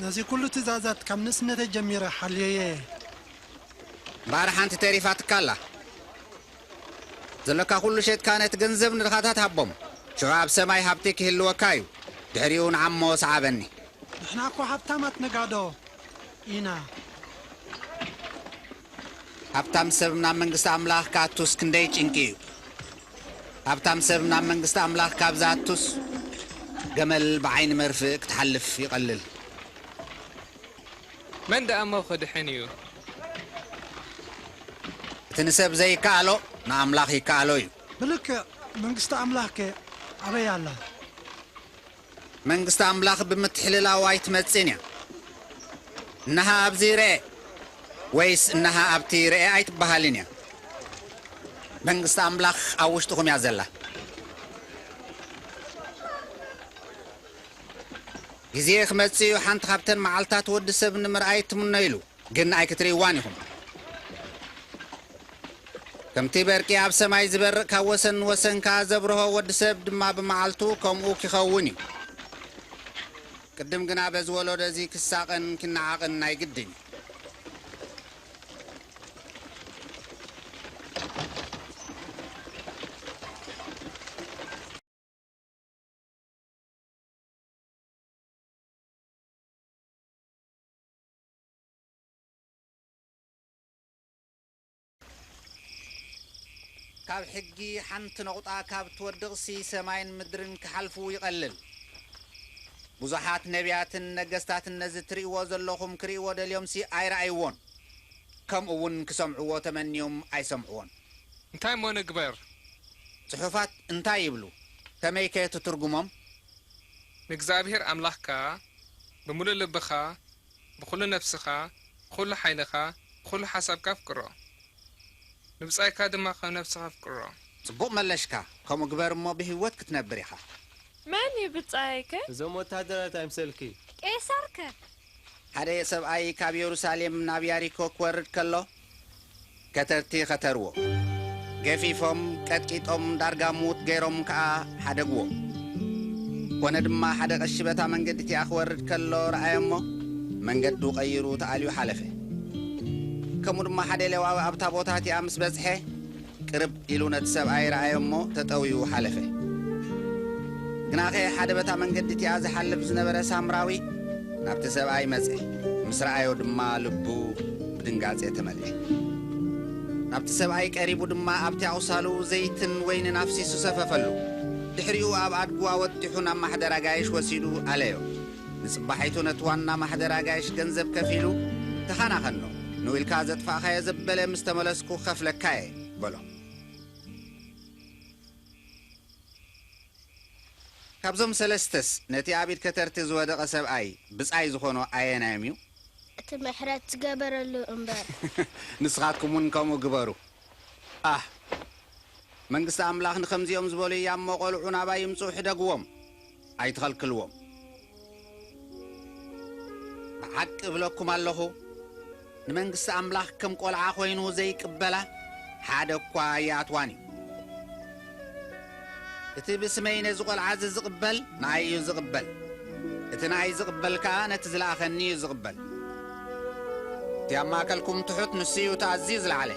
ነዚ ኩሉ ትእዛዛት ካብ ንእስነተይ ጀሚረ ሓልየየ እየ። እምበኣር ሓንቲ ተሪፋትካ ኣላ። ዘሎካ ኩሉ ሸጥካ ነቲ ገንዘብ ንድኻታት ሃቦም። ሽዑ ኣብ ሰማይ ሃብቲ ክህልወካ እዩ። ድሕሪኡ ንዓሞ ሰዓበኒ። ንሕና እኮ ሃብታማት ነጋዶ ኢና። ሃብታም ሰብ ናብ መንግስቲ ኣምላኽ ክኣቱስ ክንደይ ጭንቂ እዩ። ሃብታም ሰብ ናብ መንግስቲ ኣምላኽ ካብ ዝኣቱስ ገመል ብዓይኒ መርፍእ ክትሓልፍ ይቐልል። መን ደኣ እሞ ክድሕን እዩ? እቲ ንሰብ ዘይከኣሎ ንኣምላኽ ይከኣሎ እዩ። ብልክዕ መንግስቲ ኣምላኽከ ኣበይ ኣላ? መንግስቲ ኣምላኽ ብምትሕልላው ኣይትመጽእን እያ። እነሃ ኣብዚ ርኤ ወይስ እነሃ ኣብቲ ርኤ ኣይትበሃልን እያ። መንግስቲ ኣምላኽ ኣብ ውሽጥኹም እያ ዘላ። ግዜ ክመጽእ እዩ፣ ሓንቲ ካብተን መዓልታት ወዲ ሰብ ንምርኣይ ትምነይሉ፣ ግን ኣይክትርእይዋን ኢኹም። ከምቲ በርቂ ኣብ ሰማይ ዝበርቕ ካብ ወሰን ንወሰን ከኣ ዘብርሆ፣ ወዲ ሰብ ድማ ብመዓልቱ ከምኡ ኪኸውን እዩ። ቅድም ግና በዚ ወለዶ እዚ ክሳቐን ኪነዓቕን ናይ ግድን እዩ። ካብ ሕጊ ሓንቲ ነቑጣ ካብ ትወድቕሲ ሰማይን ምድርን ክሓልፉ ይቐልል። ብዙሓት ነቢያትን ነገስታትን ነዚ ትርእይዎ ዘለኹም ክርእይዎ ደልዮምሲ ኣይረኣይዎን፣ ከምኡ እውን ክሰምዕዎ ተመንዮም ኣይሰምዕዎን። እንታይ እሞ ንግበር? ጽሑፋት እንታይ ይብሉ? ከመይከ ትትርጉሞም? ንእግዚኣብሄር ኣምላኽካ ብምሉእ ልብኻ፣ ብኹሉ ነፍስኻ፣ ብኹሉ ሓይልኻ፣ ብኹሉ ሓሳብካ ኣፍቅሮ። ንብጻይካ ድማ ከም ነፍስኻ ኣፍቅሮ። ጽቡቕ መለሽካ። ከምኡ ግበር እሞ ብህይወት ክትነብር ኢኻ። መን እዩ ብጻየይከ? እዞም ወተሃደራት ኣይምሰልኪ። ቄሳርከ? ሓደ ሰብኣይ ካብ የሩሳሌም ናብ ያሪኮ ክወርድ ከሎ፣ ከተርቲ ኸተርዎ። ገፊፎም፣ ቀጥቂጦም፣ ዳርጋ ምዉት ገይሮም ከኣ ሓደግዎ። ኮነ ድማ ሓደ ቐሺ በታ መንገዲ እቲኣ ክወርድ ከሎ ረኣዮ እሞ፣ መንገዱ ቐይሩ ተኣልዩ ሓለፈ። ከምኡ ድማ ሓደ ሌዋዊ ኣብታ ቦታ እቲኣ ምስ በጽሐ፣ ቅርብ ኢሉ ነቲ ሰብኣይ ረኣዮ እሞ ተጠውዩ ሓለፈ። ግናኸ ሓደ በታ መንገዲ እቲኣ ዝሓልፍ ዝነበረ ሳምራዊ ናብቲ ሰብኣይ መጸ። ምስ ረኣዮ ድማ ልቡ ብድንጋጼ ተመልኤ። ናብቲ ሰብኣይ ቀሪቡ ድማ ኣብቲ ኣቑሳሉ ዘይትን ወይንን ኣፍሲሱ ሰፈፈሉ። ድሕሪኡ ኣብ ኣድጉ ኣወጢሑ ናብ ማሕደር ኣጋይሽ ወሲዱ ኣለዮ። ንጽባሒቱ ነቲ ዋና ማሕደር ኣጋይሽ ገንዘብ ከፊሉ፣ "ተኻናኸኖ፣ ንውኢልካ ዘጥፋእካዮ ዘበለ ምስ ተመለስኩ ከፍለካ እየ" በሎ። ካብዞም ሰለስተስ ነቲ ኣብ ኢድ ከተርቲ ዝወደቐ ሰብኣይ ብጻይ ዝኾኖ ኣየናዮም እዩ? እቲ ምሕረት ዝገበረሉ እምበር። ንስኻትኩም እውን ከምኡ ግበሩ። ኣህ፣ መንግስቲ ኣምላኽ ንኸምዚኦም ዝበሉ እያ እሞ፣ ቆልዑ ናባይ ይምጹ፣ ሕደግዎም፣ ኣይትኸልክልዎም። ብሓቂ እብለኩም ኣለኹ፣ ንመንግስቲ ኣምላኽ ከም ቆልዓ ኮይኑ ዘይቅበላ ሓደ እኳ ኣይኣትዋን እዩ። እቲ ብስመይ ነዚ ቆልዓ እዚ ዝቕበል፣ ንኣይ እዩ ዝቕበል። እቲ ንኣይ ዝቕበል ከኣ ነቲ ዝለኣኸኒ እዩ ዝቕበል። እቲ ኣብ ማእከልኩም ትሑት ንሱ እዩ እቲ ኣዝዩ ዝለዓለ።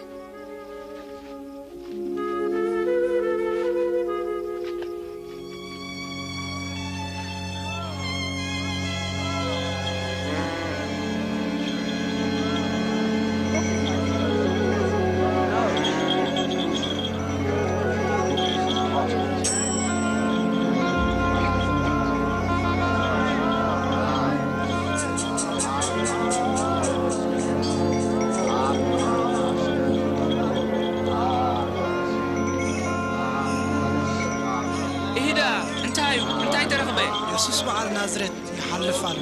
እሂዳ፣ እንታይ እዩ? እንታይ ተረኽበ? የሱስ በዓል ናዝሬት ይሓልፍ ኣሎ።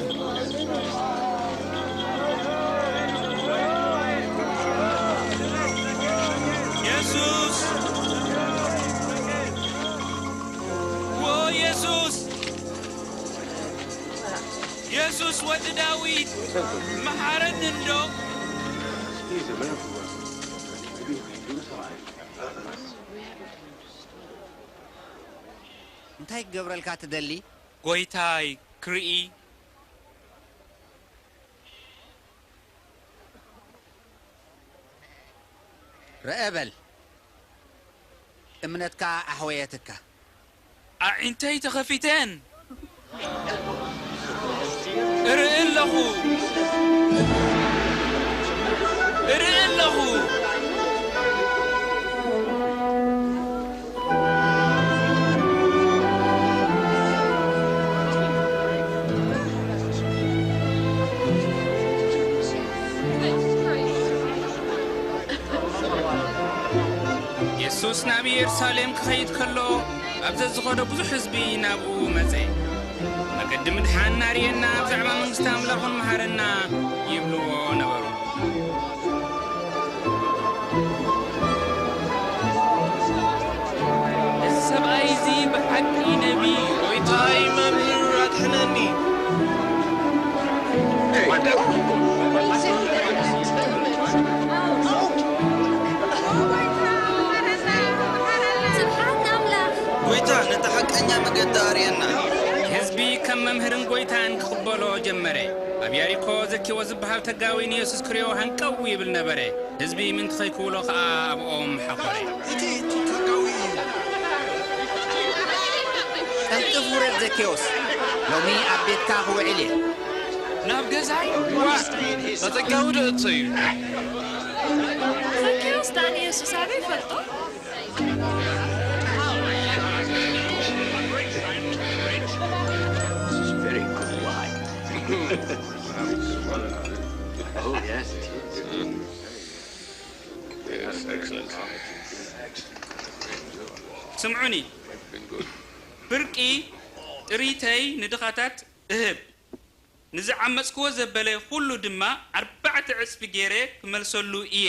የሱስ! ዎ የሱስ! የሱስ ወዲ ዳዊት፣ መሓረኒ እንዶ። እንታይ ክገብረልካ ትደሊ? ጎይታይ ክርኢ። ርአ በል፣ እምነትካ ኣሕወየትካ። ኣዒንተይ ተኸፊተን። እርኢ ኣለኹ። እርኢ ኣለኹ። የሱስ ናብ ኢየሩሳሌም ክኸይድ ከሎ፣ ኣብ ዘዝኸዶ ብዙሕ ህዝቢ ናብኡ መጸ። "መገዲ ምድሓን ኣርእየና፣ ብዛዕባ መንግስቲ ኣምላኽ እውን መሃረና" ይብልዎ ነበሩ። እዚ ሰብኣይ እዚ ብሓቂ ነቢይ እዩ። ጎይታይ መምህር ኣድሕነኒ። ስብሓት ንኣምላኽ። ጎይታ ነቲ ሓቀኛ መገዲ ኣርእየና። ህዝቢ ከም መምህርን ጎይታን ክቕበሎ ጀመረ። ኣብ ያሪኮ ዘኪዎ ዝበሃል ተጋዊ ንየሱስ ክርእዮ ሃንቀው ይብል ነበረ። ህዝቢ ምእንቲ ኸይክውሎ ኸኣ ኣብኦም ሓኾረ። እቲ፣ እቲ ተጋዊ እዩ። ቀልጥፍ ውረድ ዘኬዎስ፣ ሎሚ ኣብ ቤትካ ክውዕል እየ። ናብ ገዛይ? ዋ፣ ተጋዊ ዶ እቶ እዩ? ዘኬዎስ ደኣ ንየሱስ ኣበይ ይፈልጦ? This is very good wine. Oh, yes, it is. Yes, excellent. ስምዑኒ፣ ብርቂ ጥሪተይ ንድኻታት እህብ፣ ንዝዓመጽክዎ ዘበለ ኩሉ ድማ ኣርባዕተ ዕጽፊ ገይረ ክመልሰሉ እየ።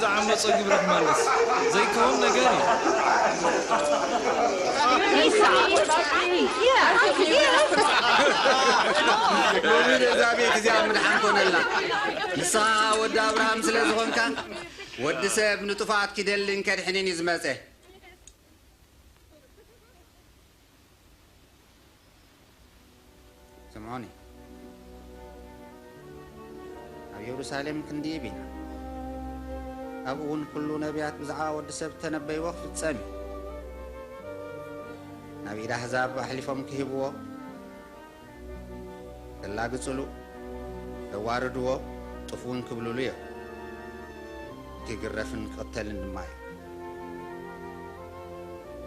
ዝዓመጾ ግብሪ ክመልስ ዘይከውን ነገር እዩ። ሎሚ ነዛ ቤት እዚኣ ምድሓን ኮነላ። ንስኻ ወዲ ኣብርሃም ስለ ዝኾንካ፣ ወዲ ሰብ ንጥፋት ኪደልን ከድሕንን እዩ ዝመጸ። ስምዑኒ፣ ኣብ የሩሳሌም ክንድይብ ኢና። ኣብኡ እውን ኩሉ ነቢያት ብዛዕባ ወዲ ሰብ እተነበይዎ ክፍጸም እዩ። ናብ ኢድ ኣህዛብ ኣሕሊፎም ክህብዎ፣ ከላግጽሉ፣ ከዋርድዎ፣ ጥፍ እውን ክብልሉ እዮም። ክግረፍን ክቕተልን ድማ እዩ።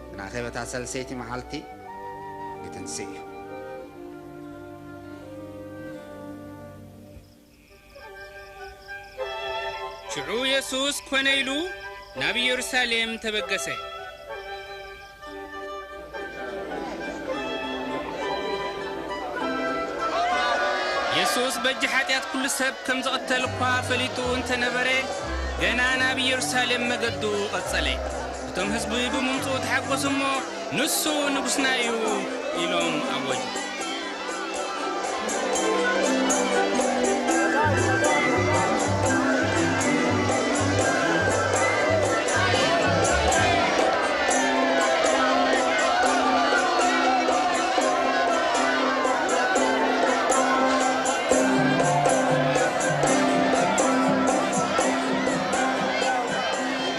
ግናኸ በታ ሰልሰይቲ መዓልቲ ክትንስእ እዩ። ሽዑ የሱስ ኮነ ኢሉ ናብ ኢየሩሳሌም ተበገሰ። የሱስ በጃ ሓጢኣት ኩሉ ሰብ ከም ዝቕተል እኳ ፈሊጡ እንተ ነበረ፣ ገና ናብ ኢየሩሳሌም መገዱ ቐጸለ። እቶም ህዝቢ ብምምጽኡ ተሓጐሱ እሞ፣ "ንሱ ንጉስና እዩ" ኢሎም ኣወጁ።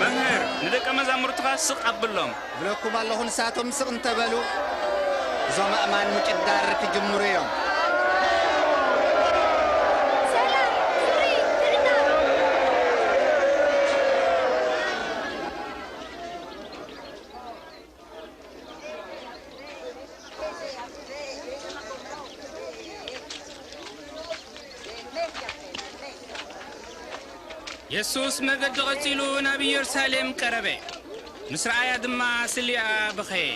መምህር፣ ንደቀ መዛሙርትኻ ስቕ ኣብሎም። እብለኩም ኣለኹ፣ ንሳቶም ስቕ እንተበሉ፣ እዞም ኣእማን ምጭዳር ክጅምሩ እዮም። የሱስ መገዲ ቐጺሉ ናብ ኢየሩሳሌም ቀረበ። ምስ ረኣያ ድማ ስሊኣ በኸየ።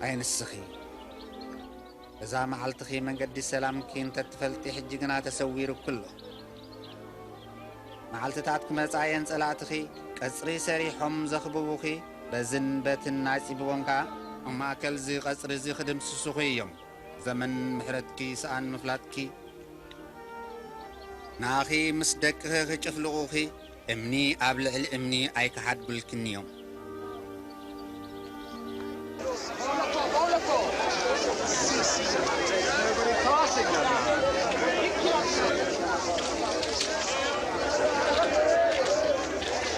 ኣይ ንስኺ፣ እዛ መዓልትኺ መንገዲ ሰላምኪ እንተትፈልጢ፣ ሕጂ ግና ተሰዊሩኪ ኣሎ። መዓልትታት ክመጻ እየን፣ ጸላእትኺ ቀጽሪ ሰሪሖም ዘኽብቡኺ፣ በዝን በትን ኣጺብዎም ከኣ፣ ኣብ ማእከል እዚ ቀጽሪ እዚ ክድምስሱኺ እዮም። ዘመን ምሕረትኪ ሰኣን ምፍላጥኪ፣ ንኣኺ ምስ ደቅኺ ክጭፍልቑኺ፣ እምኒ ኣብ ልዕሊ እምኒ ኣይክሓድጉልክን እዮም።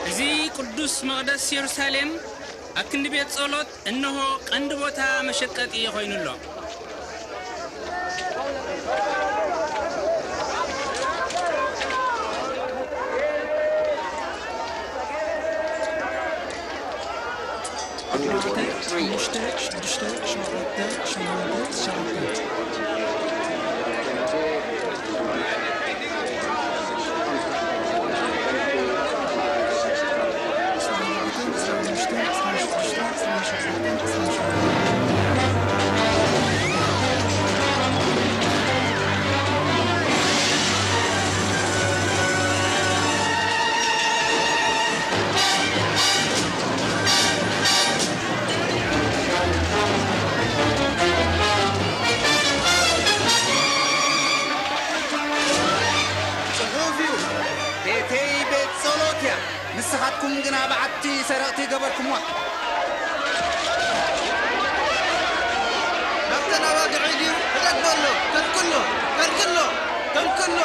እዚ ቅዱስ መቕደስ የሩሳሌም፣ ኣክንዲ ቤት ጸሎት፣ እንሆ፣ ቀንዲ ቦታ መሸቀጢ ኾይኑ ኣሎ። ኣርባዕተ፣ ሓሙሽተ፣ ሽዱሽተ፣ ሸውዓተ፣ ሸሞንተ፣ ትሽዓተ። ጽሑፍ እዩ፣ ቤተይ ቤት ጸሎት እያ፣ ንስኻትኩም ግና በዓቲ ሰረቕቲ ገበርኩምዋ። ናብተን ኣባግዒ ድዩ? ሕደግ በሎ፣ ከልክሎ፣ ከልክሎ፣ ከልክሎ።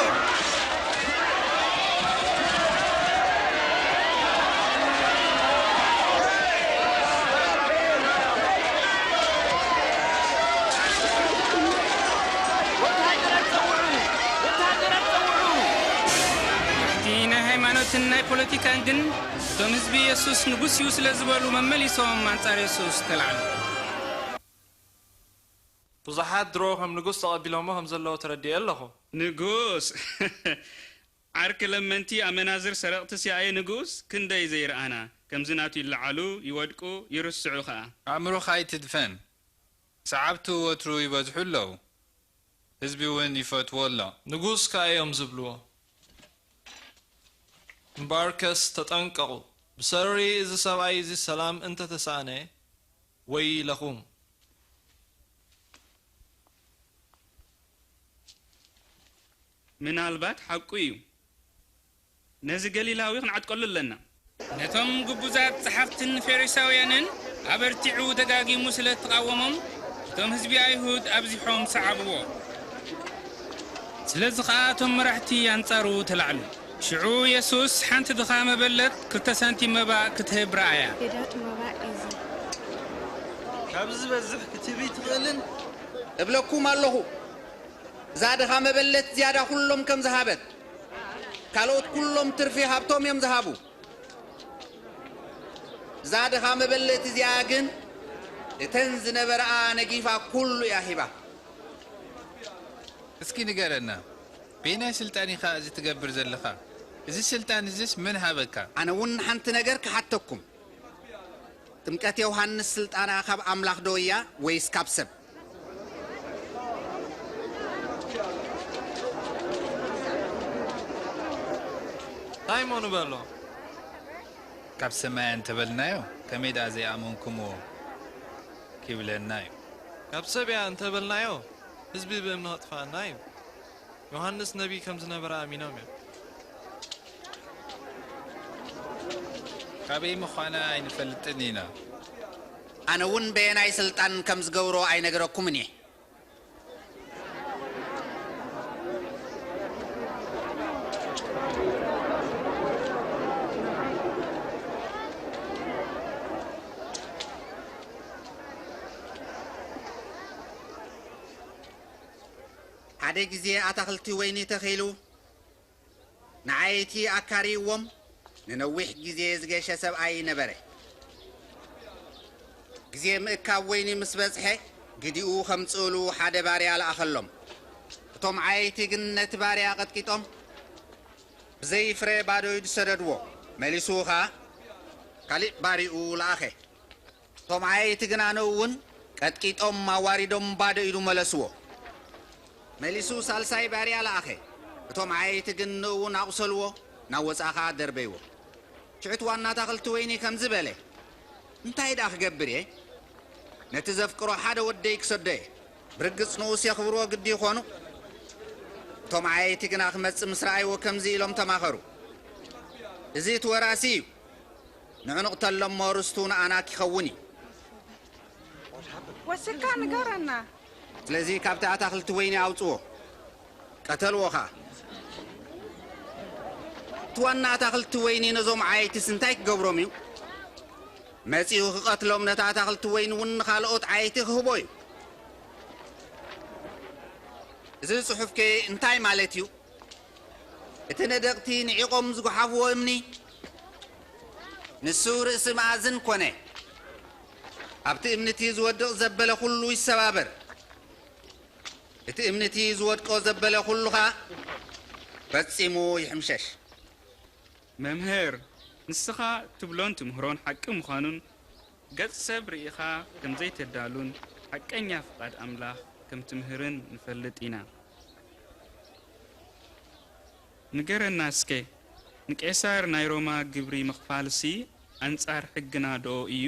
ወተሃደራት ጸውዑ! ወተሃደራት ጸውዑ! እቲ ናይ ሃይማኖትን ናይ ፖለቲካን ግን፣ እቶም ህዝቢ የሱስ ንጉስ እዩ ስለ ዝበሉ መመሊሶም ኣንጻር የሱስ ተላዕሉ። ብዙሓት ድሮ ከም ንጉስ ተቐቢሎሞ ከም ዘለዉ ተረዲኤ ኣለኹ። ንጉስ! ዓርኪ ለመንቲ፣ ኣመናዝር፣ ሰረቕቲ ሲኣየ ንጉስ ክንደይ ዘይረኣና። ከምዚ ናቱ ይለዓሉ፣ ይወድቁ፣ ይርስዑ ኸኣ። ኣእምሮኻ ኣይትድፈን። ሰዓብቱ ወትሩ ይበዝሑ ኣለዉ። ህዝቢ እውን ይፈትዎ ኣሎ። ንጉስ ከኣ እዮም ዝብልዎ። እምበኣርከስ ተጠንቀቑ፣ ብሰሪ እዚ ሰብኣይ እዚ ሰላም እንተ ተሳእነ ወይለኹም። ምናልባት ሓቁ እዩ። ነዚ ገሊላዊ ክንዓጥቀሉ ኣለና። ነቶም ግቡዛት ጸሓፍትን ፈሪሳውያንን ኣበርቲዑ ደጋጊሙ ስለ እተቓወሞም፣ እቶም ህዝቢ ኣይሁድ ኣብዚሖም ሰዓብዎ። ስለዚ ኸኣ እቶም መራሕቲ ኣንጻሩ ተላዕሉ። ሽዑ የሱስ ሓንቲ ድኻ መበለት ክልተ ሳንቲም መባእ ክትህብ ረኣያ። ሄዳት መባእ እዚ ካብዚ ዝበዝሕ ክትህቢ ትኽእልን እብለኩም ኣለኹ፣ እዛ ድኻ መበለት ዝያዳ ኩሎም ከም ዝሃበት፣ ካልኦት ኩሎም ትርፊ ሃብቶም እዮም ዝሃቡ። እዛ ድኻ መበለት እዚኣ ግን እተን ዝነበረኣ ነጊፋ ኩሉ እያ ሂባ። እስኪ ንገረና፣ በየናይ ስልጣን ኢኻ እዚ ትገብር ዘለኻ? እዚ ስልጣን እዚስ መን ሃበካ? ኣነ እውን ሓንቲ ነገር ክሓተኩም። ጥምቀት ዮሃንስ ስልጣና ካብ ኣምላኽ ዶ እያ ወይስ ካብ ሰብ? እንታይ እሞ ንበሎ? ካብ ሰማይ እንተበልናዮ ከመይ ደኣ ዘይኣመንኩምዎ? ኪብለና እዩ። ካብ ሰብ እያ እንተበልናዮ ህዝቢ ብእምኒ ከጥፍኣና እዩ። ዮሃንስ ነቢይ ከም ዝነበረ ኣሚኖም እዮም። ካበይ ምዃና ኣይንፈልጥን ኢና። ኣነ እውን በየናይ ስልጣን ከም ዝገብሮ ኣይነግረኩምን እየ። ሓደ ግዜ ኣታኽልቲ ወይኒ ተኺሉ ንዓይቲ ኣካርይዎም ንነዊሕ ግዜ ዝገሸ ሰብኣይ ነበረ። ግዜ ምእካብ ወይኒ ምስ በጽሐ ግዲኡ ኸምጽእሉ ሓደ ባርያ ለኣኸሎም። እቶም ዓይቲ ግን ነቲ ባርያ ቐጥቂጦም ብዘይ ፍረ ባዶ ኢዱ ሰደድዎ። መሊሱ ኸኣ ካሊእ ባርይኡ ለኣኸ። እቶም ዓይቲ ግን ኣነኡ እውን ቀጥቂጦም ኣዋሪዶም ባዶ ኢዱ መለስዎ። መሊሱ ሳልሳይ ባርያ ለኣኸ። እቶም ዓይቲ ግን ንእኡ እውን ኣቑሰልዎ፣ ናብ ወጻኢ ኸኣ ደርበይዎ። ሽዑ እቲ ዋና ኣታኽልቲ ወይኒ ከምዚ በለ፣ እንታይ ደኣ ክገብር እየ? ነቲ ዘፍቅሮ ሓደ ወደይ ክሰዶ እየ። ብርግጽ ንኡስ የኽብርዎ ግዲ ይኾኑ። እቶም ዓይቲ ግና ክመጽእ ምስ ረኣይዎ ከምዚ ኢሎም ተማኸሩ፣ እዚ እቲ ወራሲ እዩ። ንዕኡ ንቕተሎ እሞ ርስቱ ንኣና ኪኸውን እዩ። ወሲድካ ንገረና። ስለዚ ካብቲ ኣታኽልቲ ወይኒ ኣውጽዎ፣ ቀተልዎ ኸኣ። እቲ ዋና ኣታኽልቲ ወይኒ ነዞም ዓየይትስ እንታይ ክገብሮም እዩ? መጺኡ ክቐትሎም ነቲ ኣታኽልቲ ወይኒ እውን ንኻልኦት ዓየይቲ ክህቦ እዩ። እዚ ጽሑፍከ እንታይ ማለት እዩ? እቲ ነደቕቲ ንዒቖም ዝጓሓፍዎ እምኒ፣ ንሱ ርእሲ መኣዝን ኮነ። ኣብቲ እምኒ እቲ ዝወድቕ ዘበለ ኩሉ ይሰባበር። እቲ እምኒ እቲ ዝወድቆ ዘበለ ኩሉ ኸኣ ፈጺሙ ይሕምሸሽ። መምህር፣ ንስኻ እትብሎን ትምህሮን ሓቂ ምዃኑን ገጽ ሰብ ርኢኻ ከም ዘይተዳሉን ሓቀኛ ፍቓድ ኣምላኽ ከም ትምህርን ንፈልጥ ኢና። ንገረና እስከ፣ ንቄሳር ናይ ሮማ ግብሪ ምኽፋልሲ ኣንጻር ሕግና ዶ እዩ?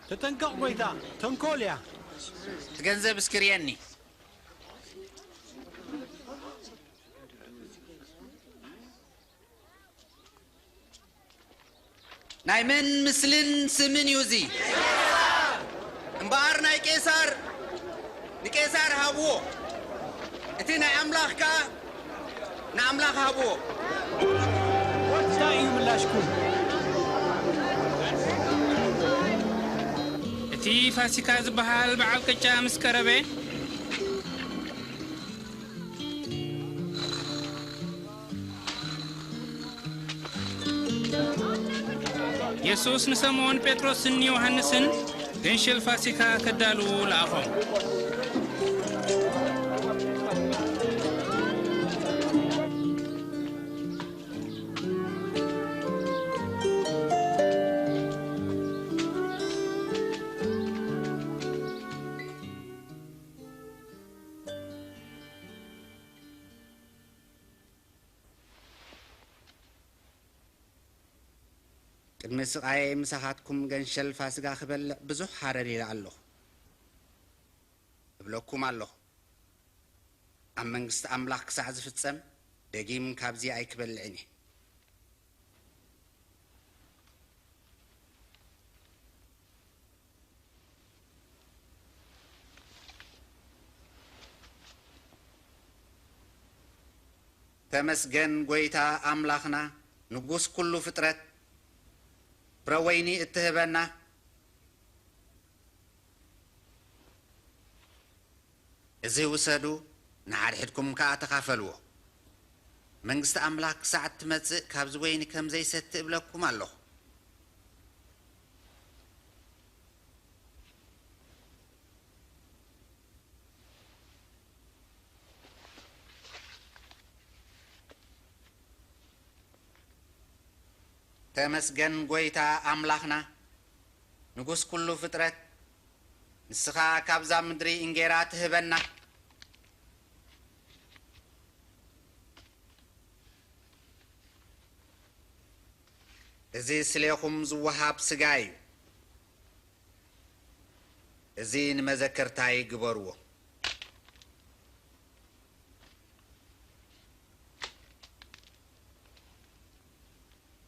ተጠንቀቕ ጐይታ፣ ተንኮል እያ። እቲ ገንዘብ እስኪ ርየኒ። ናይ መን ምስልን ስምን እዩ እዚ? እምበኣር ናይ ቄሳር ንቄሳር ሃብዎ፣ እቲ ናይ ኣምላኽ ከኣ ንኣምላኽ ሃብዎ። እንታይ እዩ ምላሽኩም? እቲ ፋሲካ ዝበሃል በዓል ቅጫ ምስ ቀረበ፣ የሱስ ንሰምኦን ጴጥሮስን ዮሃንስን ገንሸል ፋሲካ ከዳልዉ ለኣኾም። ቅድሚ ስቓየይ ምሳኻትኩም ገንሸል ፋስጋ ክበልዕ ብዙሕ ሃረር ኢለ ኣለኹ። እብለኩም ኣለኹ፣ ኣብ መንግስቲ ኣምላኽ ክሳዕ ዝፍጸም ደጊም ካብዚ ኣይክበልዕን እየ። ተመስገን ጐይታ ኣምላኽና፣ ንጉስ ኩሉ ፍጥረት፣ ፍረ ወይኒ እትህበና። እዚ ውሰዱ፣ ንሓድሕድኩም ከኣ ተኻፈልዎ። መንግስቲ ኣምላኽ ክሳዕ እትመጽእ ካብዚ ወይኒ ከም ዘይሰቲ እብለኩም ኣለኹ። ተመስገን ጐይታ ኣምላኽና፣ ንጉስ ኩሉ ፍጥረት፣ ንስኻ ካብዛ ምድሪ እንጌራ ትህበና። እዚ ስሌኹም ዝወሃብ ስጋ እዩ። እዚ ንመዘከርታይ ግበርዎ።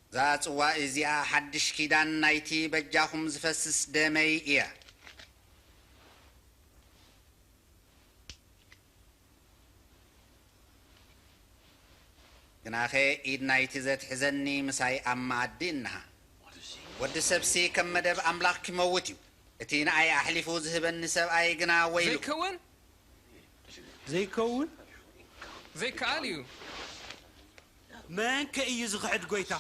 እዛ ጽዋ እዚኣ ሓድሽ ኪዳን ናይቲ በጃኹም ዝፈስስ ደመይ እያ። ግናኸ ኢድ ናይቲ ዘትሕዘኒ ምሳይ ኣብ መኣዲ እንሃ። ወዲ ሰብሲ ከም መደብ ኣምላኽ ኪመውት እዩ። እቲ ንኣይ ኣሕሊፉ ዝህበኒ ሰብኣይ ግና ወይሉ። ዘይከውን? ዘይከውን? ዘይከኣል እዩ። መን ከ እዩ ዝኽሕድ ጐይታ?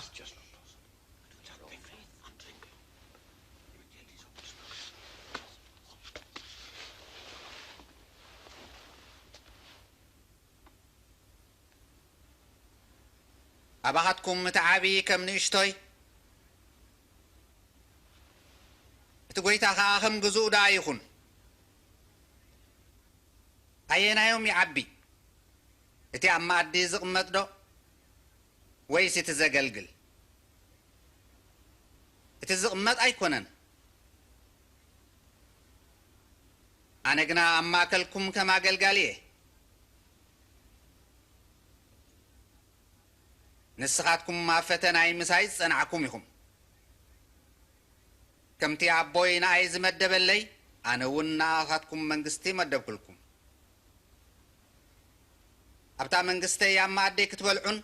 ኣባኻትኩም እቲ ዓቢ ከም ንእሽቶይ፣ እቲ ጐይታ ኸኣ ከም ግዙእ ደኣ ይኹን። ኣየናዮም ይዓቢ? እቲ ኣብ መኣዲ ዝቕመጥ ዶ? ወይስ እቲ ዘገልግል? እቲ ዝቕመጥ ኣይኮነን። ኣነ ግና ኣብ ማእከልኩም ከም ኣገልጋሊ እየ። ንስኻትኩም ኣብ ፈተናይ ምሳይ ዝጸናዕኩም ኢኹም። ከምቲ ኣቦይ ንኣይ ዝመደበለይ፣ ኣነ እውን ንኣኻትኩም መንግስቲ መደብኩልኩም። ኣብታ መንግስተይ ኣብ መኣደይ ክትበልዑን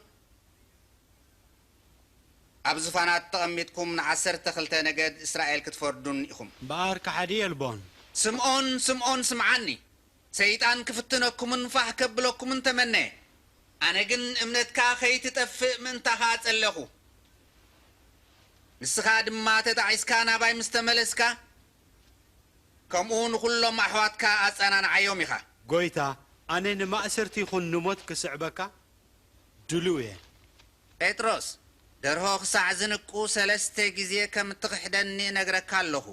ኣብ ዙፋናት ተቐሚጥኩም ንዓሰርተ ክልተ ነገድ እስራኤል ክትፈርዱን ኢኹም። እምበኣር ከሓዲ የልቦን። ስምዖን፣ ስምዖን፣ ስምዓኒ። ሰይጣን ክፍትነኩምን ፋሕ ከብለኩምን ተመነየ። ኣነ ግን እምነትካ ኸይትጠፍእ ምእንታኻ ጸለኹ። ንስኻ ድማ ተጣዒስካ ናባይ ምስ ተመለስካ፣ ከምኡ ንኹሎም ኣሕዋትካ ኣጸናንዓዮም ኢኻ። ጐይታ፣ ኣነ ንማእሰርቲ ይኹን ንሞት ክስዕበካ ድሉው እየ። ጴጥሮስ፣ ደርሆ ክሳዕ ዝንቁ ሰለስተ ግዜ ከም እትኽሕደኒ እነግረካ ኣለኹ።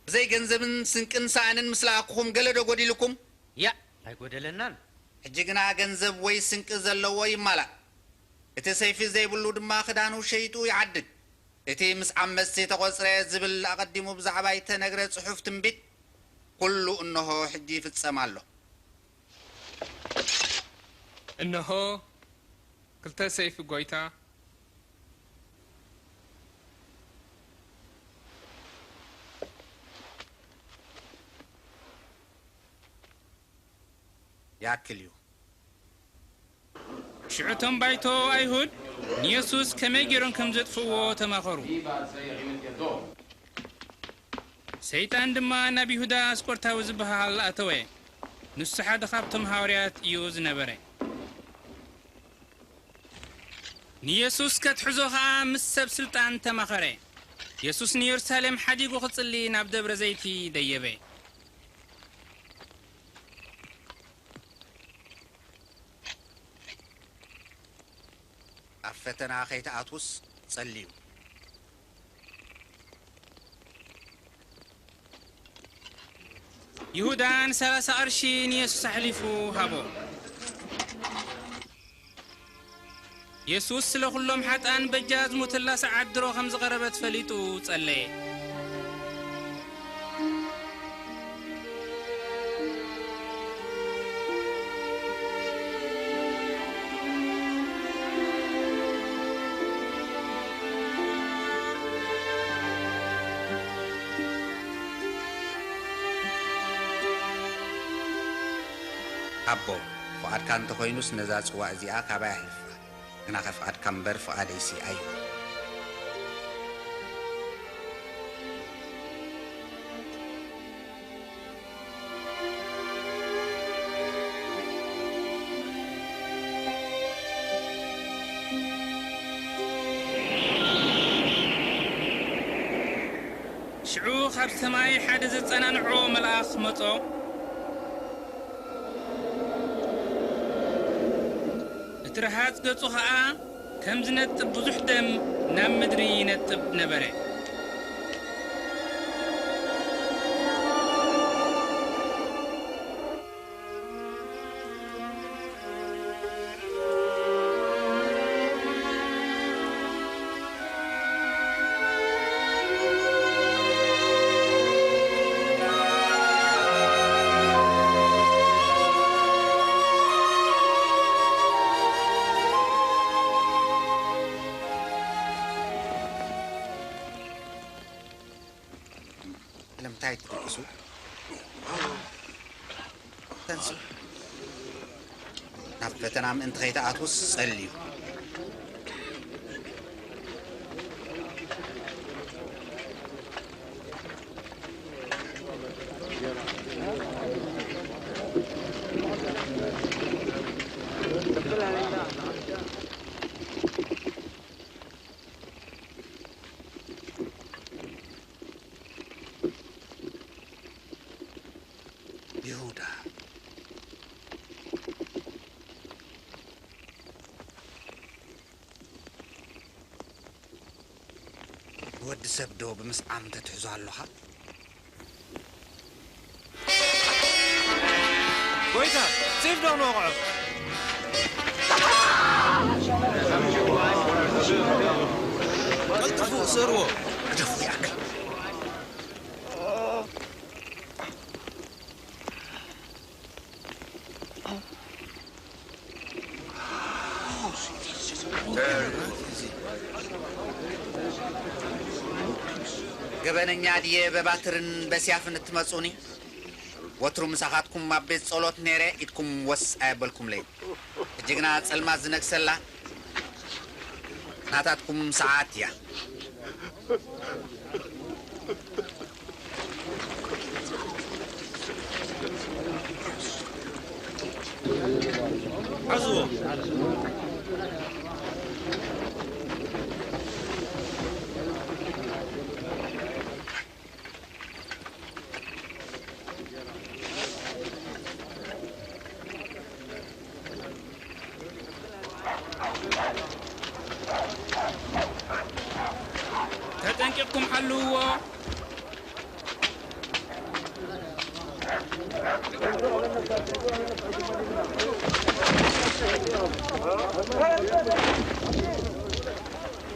ብዘይ ገንዘብን ስንቅን ሳእንን ምስ ለኣኩኹም ገለ ዶ ጐዲሉኩም? ያእ፣ ኣይጐደለናን። ሕጂ ግና ገንዘብ ወይ ስንቂ ዘለዎ ይማላእ። እቲ ሰይፊ ዘይብሉ ድማ ክዳኑ ሸይጡ ይዓድግ። እቲ ምስ ዓመጽቲ ተቖጽረ ዝብል ኣቐዲሙ ብዛዕባ እተነግረ ጽሑፍ ትንቢት፣ ኩሉ እንሆ ሕጂ ይፍጸም ኣሎ። እንሆ ክልተ ሰይፊ ጐይታ። ይኣክል እዩ። ሽዑ እቶም ባይቶ ኣይሁድ ንየሱስ ከመይ ገይሮም ከም ዘጥፍእዎ ተማኸሩ። ሰይጣን ድማ ናብ ይሁዳ ኣስቆርታዊ ዝበሃል ኣተወ። ንሱ ሓደ ካብቶም ሃዋርያት እዩ ዝነበረ። ንየሱስ ከትሕዞ ኸኣ ምስ ሰብ ስልጣን ተማኸረ። የሱስ ንየሩሳሌም ሓዲጉ ክጽሊ ናብ ደብረ ዘይቲ ደየበ። ኣብ ፈተና ከይትኣትውስ ጸልዩ። ይሁዳን ሰላሳ ቅርሺ ንየሱስ ኣሕሊፉ ሃቦ። የሱስ ስለ ኹሎም ሓጥኣን በጃ ዝሞተላ ሰዓት ድሮ ከም ዝቐረበት ፈሊጡ ጸለየ። ኣቦ፣ ፍቓድካ እንተኾይኑስ ነዛ ጽዋእ እዚኣ ካባይ ኣሕልፋ። ግናኸ ፍቓድካ እምበር ፍቓደይሲ ኣይኹን። ሽዑ ካብ ሰማይ ሓደ ዘጸናንዖ መልኣኽ መጾ። እቲ ረሃጽ ገጹ ኸኣ ከም ዝነጥብ ብዙሕ ደም ናብ ምድሪ ይነጥብ ነበረ። ንምንታይ ትድቅሱ? ተንስኡ። ናብ ፈተና ምእንቲ ከይትኣትዉስ ጸልዩ። ይሁዳ። ወዲ ሰብ ዶ ብምስዓም ተትሕዞ ኣለኻ? ጎይታ፣ ሴፍ ዶ ንወቕዖ? ቀልጥፉ፣ ስእርዎ። ግደፉ ይኣክል። ገበነኛ ድየ በባትርን በስያፍን እትመጹኒ? ወትሩ ምሳኻትኩም ኣብ ቤት ጸሎት ነይረ፣ ኢድኩም ወስ ኣየበልኩምለይ። ሕጂ ግና ጸልማት ዝነግሰላ ናታትኩም ሰዓት እያ። ሓዝዎ። ተጠንቂቕኩም ሓልውዎ።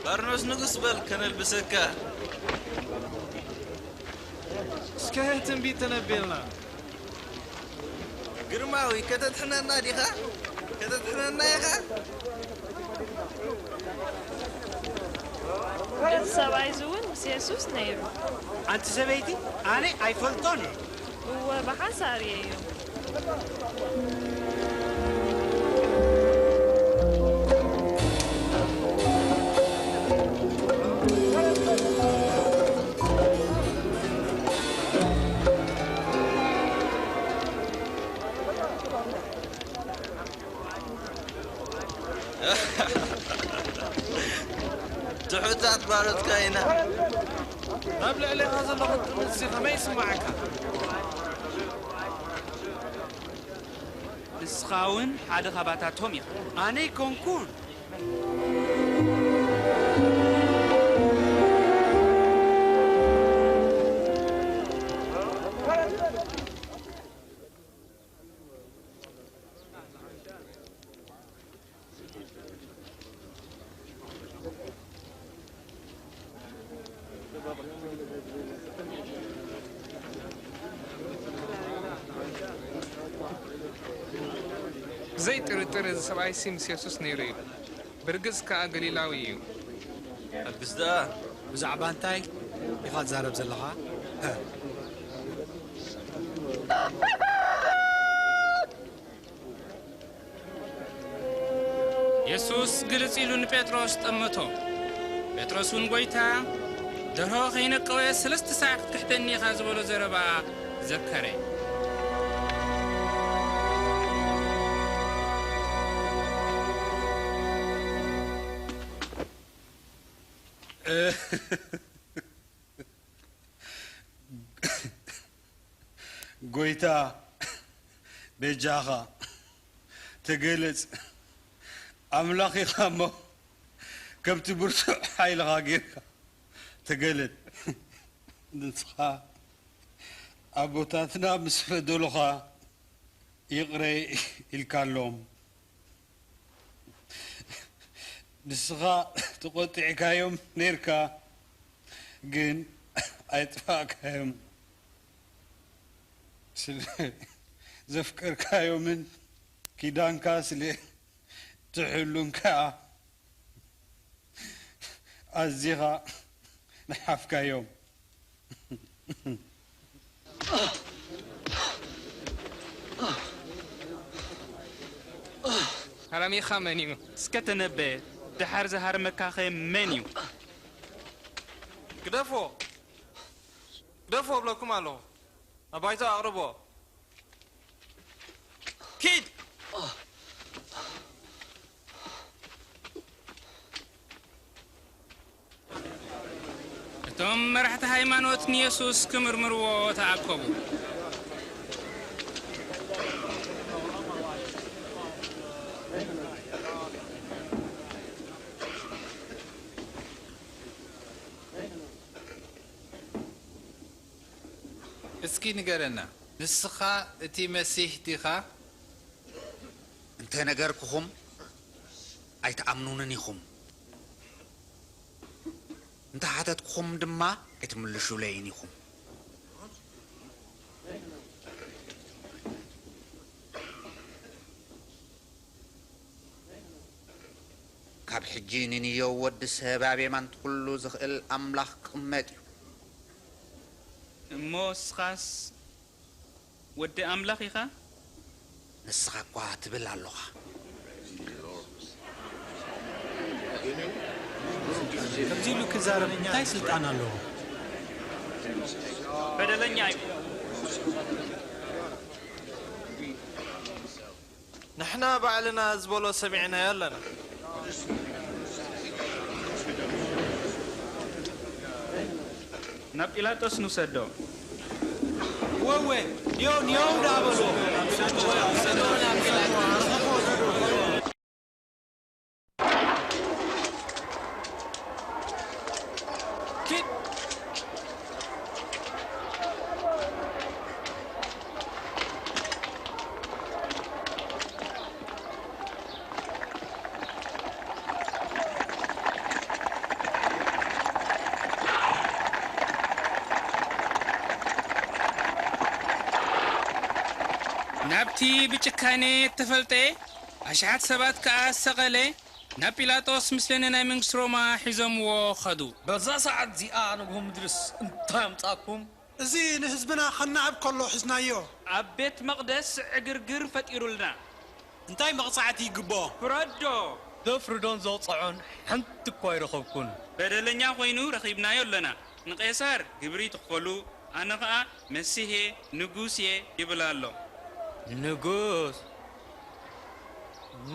በርኖስ ንጉስ በል ከነልብሰካ። እስከ ትንቢት ተነብየልና። ግርማዊ፣ ከተድሕነና ዲኻ? ከተድሕነና ኢኻ? እዚ ሰብኣይ እዚ እውን ምስ የሱስ ነይሩ። ኣንቲ ሰበይቲ፣ ኣነ ኣይፈልጦን እየ። እወ፣ ብሓሳር እየዮ። ትሑታት ባሮትካ ኢና። ኣብ ልዕሌኻ ዘሎ ቅጥምት እዚ ከመይ ይስምዓካ? ንስኻ እውን ሓደ ኻባታቶም ኢኻ። ኣነ ኣይኮንኩን። ብዘይ ጥርጥር እዚ ሰብኣይሲ ምስ የሱስ ነይሩ እዩ። ብርግጽ ከኣ ገሊላዊ እዩ። ኣልግስ ደኣ። ብዛዕባ እንታይ ኢኻ ትዛረብ ዘለኻ? የሱስ ግልጽ ኢሉ ንጴጥሮስ ጠመቶ። ጴጥሮስ እውን፣ "ጐይታ፣ ደርሆ ከይነቀወ ሰለስተ ሳዕ ክትክሕደኒ ኢኻ" ዝበሎ ዘረባ ዘከረ። ጐይታ፣ በጃኻ ተገለጽ። ኣምላኽ ኢኻ እሞ፣ ከምቲ ብርቱዕ ሓይልኻ ጌርካ ተገለጽ። ንስኻ ኣቦታትና ምስ በደሉኻ ይቕረ ኢልካሎም። ንስኻ ተቖጢዕካዮም ኔርካ፣ ግን ኣይጥፋእካዮም። ስለ ዘፍቀርካዮምን ኪዳንካ ስለ ትሕሉን ከኣ ኣዚኻ ንሓፍካዮም። ሃራሚኻ መን እዩ? እስከ ተነበ፣ ደሓር ዝሃርመካኸ መን እዩ? ግደፎ! ግደፎ እብለኩም ኣለኹ። ኣባይቶ ኣቕርቦ። ኪድ! እቶም መራሕቲ ሃይማኖት ንየሱስ ክምርምርዎ ተኣከቡ። እስኪ ንገረና፣ ንስኻ እቲ መሲህ ዲኻ? እንተ ነገርኩኹም ኣይትኣምኑንን ኢኹም፣ እንተ ሓተትኩኹም ድማ ኣይትምልሹለይን ኢኹም። ካብ ሕጂ ንንየው ወዲ ሰብ ኣብ የማን ኩሉ ዝኽእል ኣምላኽ ክቕመጥ እዩ። እሞ እስኻስ ወዲ ኣምላኽ ኢኻ? ንስኻ እኳ ትብል ኣሎኻ። ከምዚ ኢሉ ክዛረብ እንታይ ስልጣን ኣለዎ? በደለኛ እዩ። ንሕና ባዕልና ዝበሎ ሰሚዕናዮ ኣለና። ናብ ጲላጦስ ንውሰዶ። ወወ፣ ንዮ፣ ንዮ ደኣ በሎ። ኪድ! ናብቲ ብጭካኔ እተፈልጠ ኣሽሓት ሰባት ከኣ ዝሰቐለ ናብ ጲላጦስ ምስለነ ናይ መንግስቲ ሮማ ሒዞምዎ ኸዱ። በዛ ሰዓት እዚኣ ንግሆ ምድርስ እንታይ ኣምጻእኩም? እዚ ንህዝብና ከናዕብ ከሎ ሒዝናዮ። ኣብ ቤት መቕደስ ዕግርግር ፈጢሩልና። እንታይ መቕጻዕቲ ይግብኦ? ፍረዶ። ዘፍርዶን ዘውጽዖን ሓንቲ እኳ ኣይረኸብኩን። በደለኛ ኮይኑ ረኺብናዮ ኣለና። ንቄሳር ግብሪ ትኽፈሉ፣ ኣነ ኸኣ መሲህ እየ፣ ንጉስ እየ ይብል ኣሎ። ንጉስ?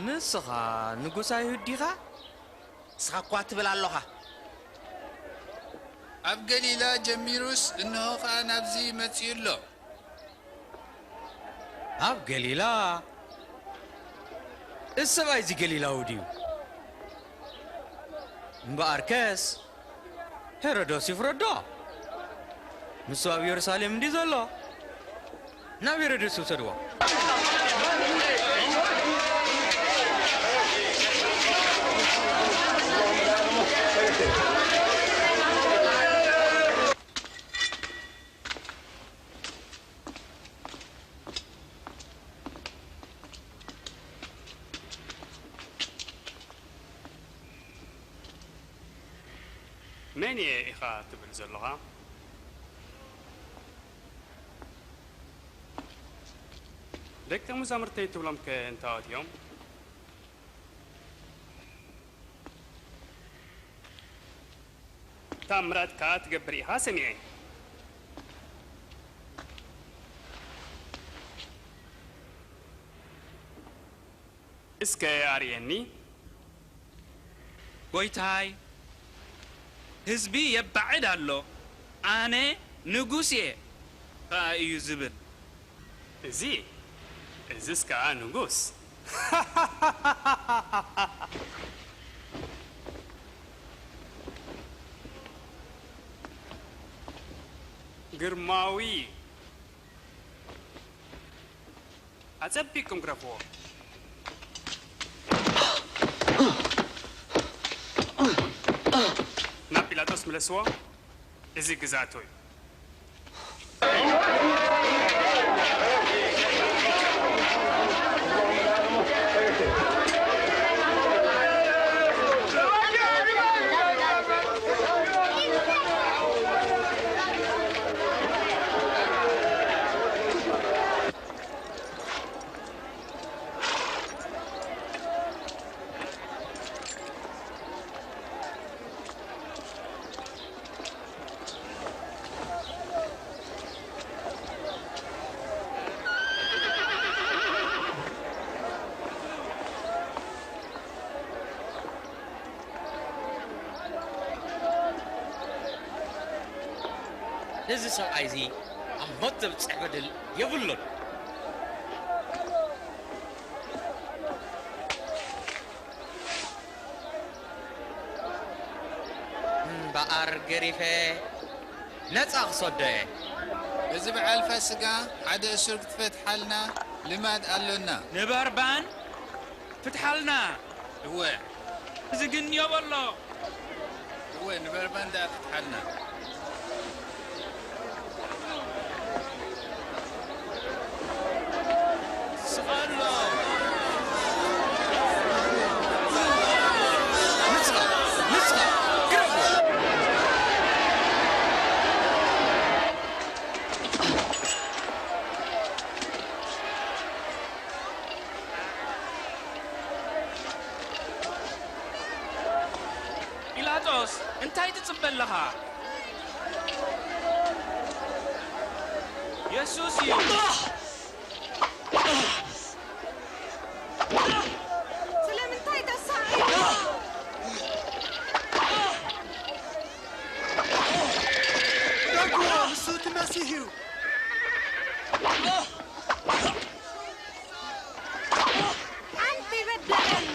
ንስኻ ንጉስ ኣይሁድ ዲኻ? ንስኻ እኳ ትብል ኣሎኻ። ኣብ ገሊላ ጀሚሩስ፣ እንሆ ኸኣ ናብዚ መጺኡ ኣሎ። ኣብ ገሊላ? እዚ ሰብኣይ እዚ ገሊላዊ ድዩ? እምበኣርከስ ሄሮዶስ ይፍረዶ። ንሱ ኣብ የሩሳሌም እንድዩ ዘሎ። ናብ ሄሮዶስ ይውሰድዎ። መን እየ ኢኻ ትብል ዘለኻ? ደቀ መዛሙርተይ ትብሎም ከ እንታዎት እዮም? ተኣምራት ከኣ ትገብር ኢኻ ሰሚዐ። እስከ ኣርእየኒ። ጎይታይ፣ ህዝቢ የባዕድ ኣሎ፣ ኣነ ንጉስ እየ ኸኣ እዩ ዝብል። እዚ፣ እዝስ ከኣ ንጉስ። ግርማዊ። ኣጸቢቕኩም ግረፍዎ። ናብ ጲላጦስ ምለስዎ። እዚ ግዝኣቱ እዩ። እዚ ሰብኣይ እዚ ኣብ ሞት ዘብጽሕ በደል የብሉን። እምበኣር ገሪፈ ነጻ ክሰዶ እየ። እዚ በዓል ፋስጋ ሓደ እሱር ክትፈትሓልና ልማድ ኣሎና። ንበርባን ፍትሓልና። እወ። እዚ ግን የበሎ። እወ፣ ንበርባን ደኣ ፍትሓልና። ስቐሎ። ንስኻ፣ ንስኻ፣ ግረፎ። ጲላጦስ፣ እንታይ ትጽበ ኣለኻ? የሱስ እዩ። ስለምንታይ ተሳቒ? ንሱ እቲ መሲህ እዩ። ሓንቲ በደለን።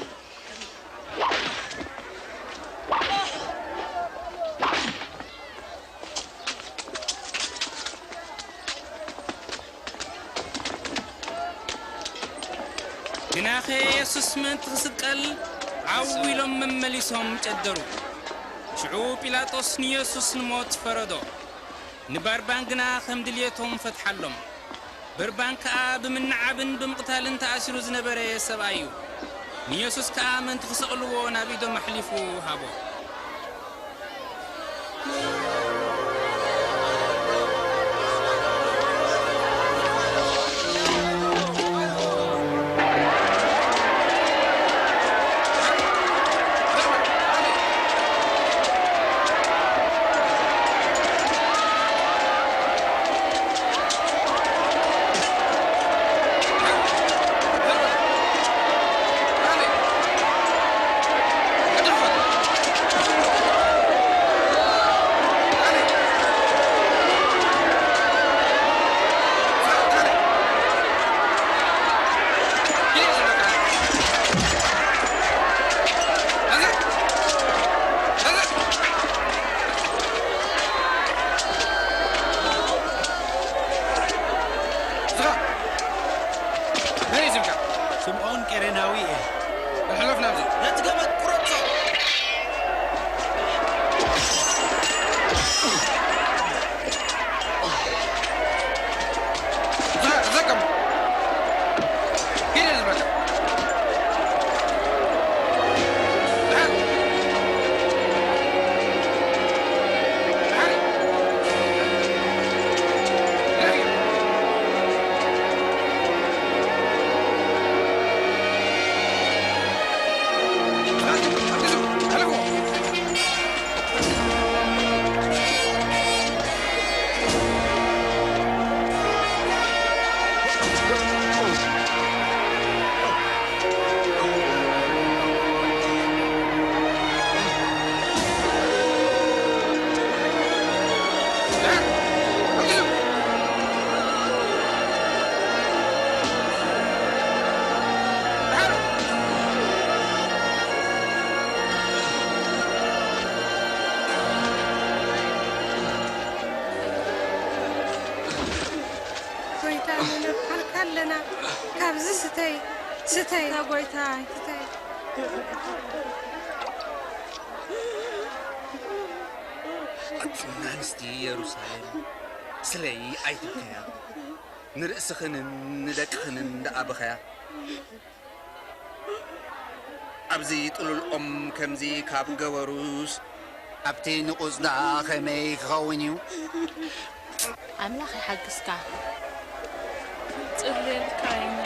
ግናኸ የሱስ ምእንቲ ክስቀል ዓው ኢሎም መመሊሶም ጨደሩ። ሽዑ ጲላጦስ ንየሱስ ንሞት ፈረዶ። ንባርባን ግና ከም ድልየቶም ፈትሓሎም። በርባን ከኣ ብምንዓብን ብምቕታልን ተኣሲሩ ዝነበረ ሰብኣይ እዩ። ንየሱስ ከኣ ምእንቲ ክሰቕልዎ ናብ ኢዶም ኣሕሊፉ ሃቦ። ኣለና። ካብዚ ስተይ፣ ስተይ፣ ጎይታይ፣ ስተይ። ኣንስቲ የሩሳሌም፣ ስለይ ኣይትብከያ። ንርእስኽንን ንደቅኽንን ደኣ ብኸያ። ኣብዚ ጥሉል ኦም ከምዚ ካብ ገበሩስ፣ ኣብቲ ንቑጽ ደኣ ከመይ ክኸውን እዩ? ኣምላኽ ይሓግዝካ። ጽልየልካ ኢና።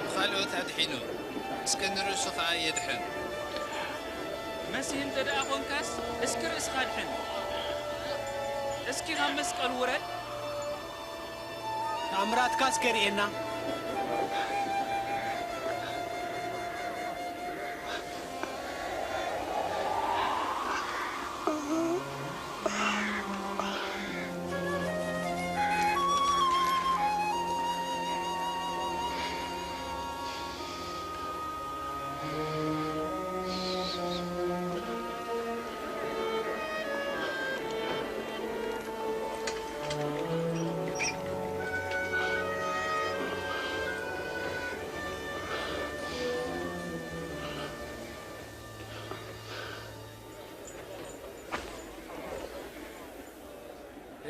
ንኻልኦት ኣድሒኑ፣ እስከ ንርእሱ ኸኣ የድሕን። መሲህ እንተ ደኣ ኾንካስ፣ እስኪ ርእስኻ ኣድሕን። እስኪ ካብ መስቀል ውረድ። ተኣምራትካ እስከ ርእየና።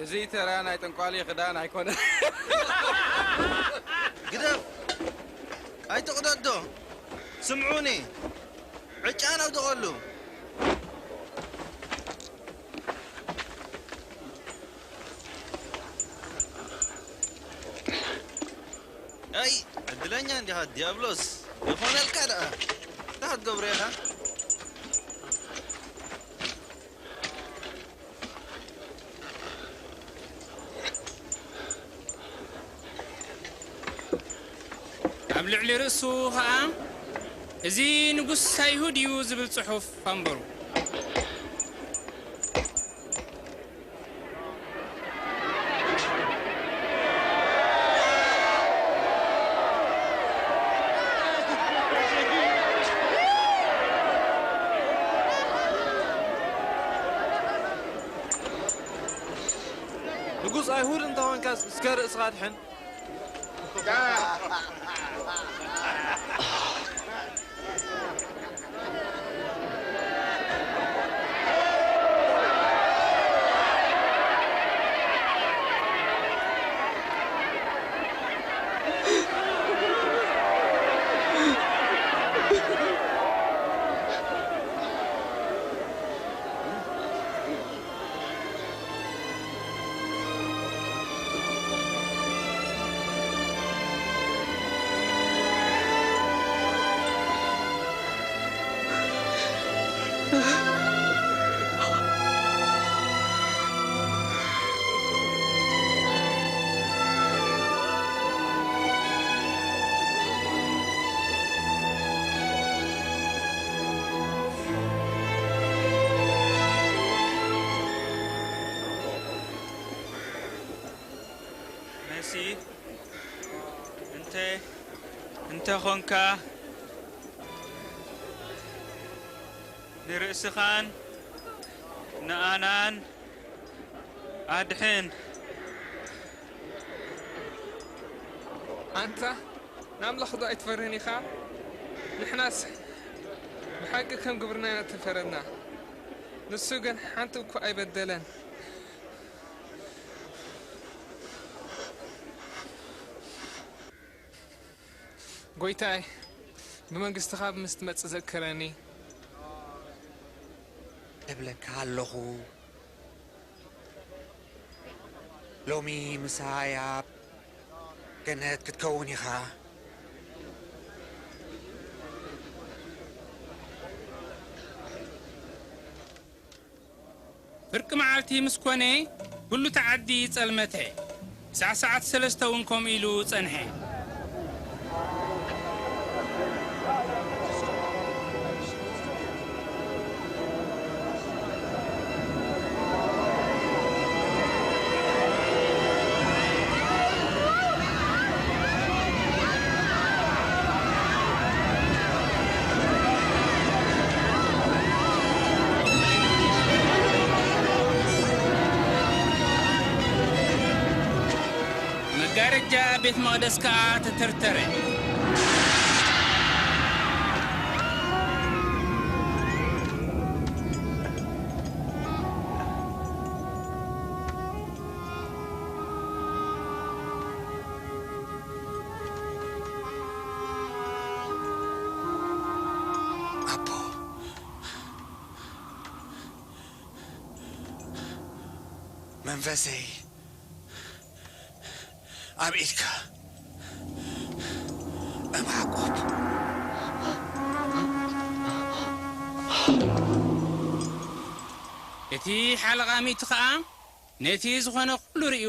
እዚ ተራ ናይ ጠንቋሊ ክዳን ኣይኮነን። ግደፍ! ኣይትቕደዶ! ስምዑኒ! ዕጫን ኣውድቐሉ! ኣይ፣ ዕድለኛ እንዲኻ ዲያብሎስ። ይኾነልካ ደኣ። ክትገብሮ ኢኻ? ኣብ ልዕሊ ርእሱ ኸኣ፣ "እዚ ንጉስ ኣይሁድ እዩ" ዝብል ጽሑፍ ኣንበሩ። ንጉስ ኣይሁድ እንተኾንካስ እስከ ርእስኻ ድሕን። መሲ፣ እንተ፣ እንተ ኾንካ፣ ንርእስኻን ንኣናን ኣድሕን። ኣንታ ንኣምላኽ ዶ ኣይትፈርህን ኢኻ? ንሕናስ ብሓቂ ከም ግብርና ኢና እተፈረድና። ንሱ ግን ሓንቲ እኳ ኣይበደለን። ጐይታይ፣ ብመንግስትኻ ምስ ትመጽእ ዘክረኒ። እብለካ ኣለኹ፣ ሎሚ ምሳይ ኣብ ገነት ክትከውን ኢኻ። ፍርቂ መዓልቲ ምስ ኮነ፣ ኩሉ እቲ ዓዲ ጸልመተ። ክሳዕ ሰዓት ሰለስተ እውን ከምኡ ኢሉ ጸንሐ። መጋረጃ ቤት መቕደስ ከኣ ተተርተረ። ኣቦ፣ መንፈሰይ ኣብ ኢድካ፣ እም ያዕቆብ። እቲ ሓለቓ ሚእቲ ኸኣ ነቲ ዝኾነ ኹሉ ርእዩ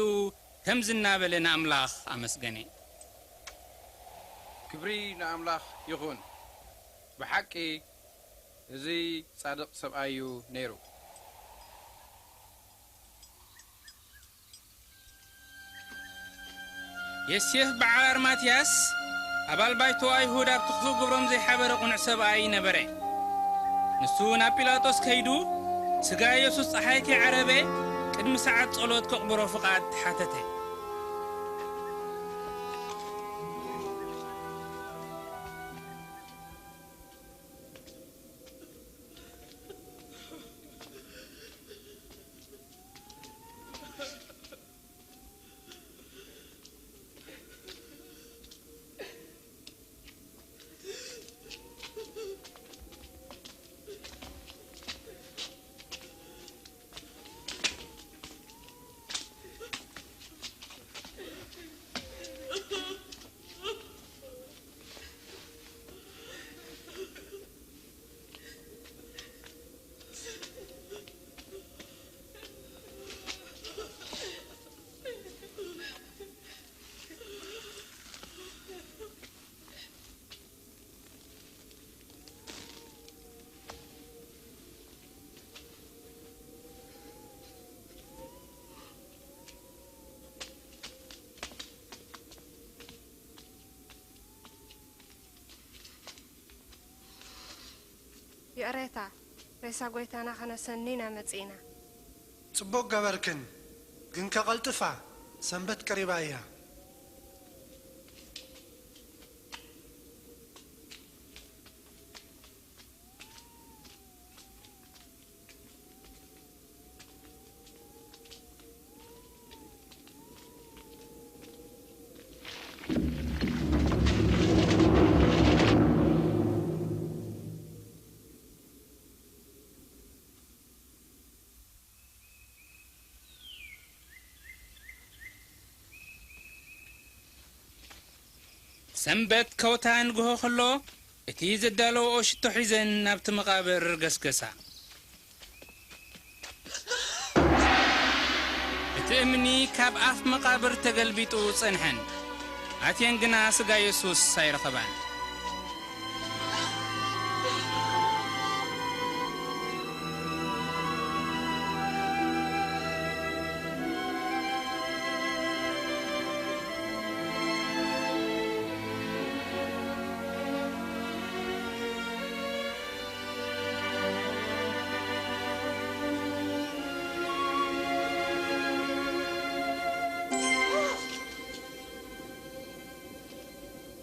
ከምዚ እናበለ ንኣምላኽ ኣመስገነ። ክብሪ ንኣምላኽ ይኹን። ብሓቂ እዚ ጻድቕ ሰብኣይ እዩ ነይሩ። የሴፍ በዓል ኣርማትያስ፣ ኣባል ባይቶ ኣይሁድ፣ ኣብቲ ክፉእ ግብሮም ዘይሓበረ ቅኑዕ ሰብኣይ ነበረ። ንሱ ናብ ጲላጦስ ከይዱ፣ "ስጋ የሱስ ጸሓይ ከይዓረበ ቅድሚ ሰዓት ጸሎት ከቕብሮ ፍቓድ" ሓተተ። ይቕሬታ፣ ሬሳ ጐይታና ኸነሰኒ ኢና መጺእና። ጽቡቕ ገበርክን፣ ግን ከቐልጥፋ፣ ሰንበት ቀሪባ እያ። ሰንበት ከውታ ንግሆ ከሎ፣ እቲ ዘዳለወኦ ሽቶ ሒዘን ናብቲ መቓብር ገስገሳ። እቲ እምኒ ካብ ኣፍ መቓብር ተገልቢጡ ጸንሐን፣ ኣትየን ግና ስጋ የሱስ ኣይረኸባን።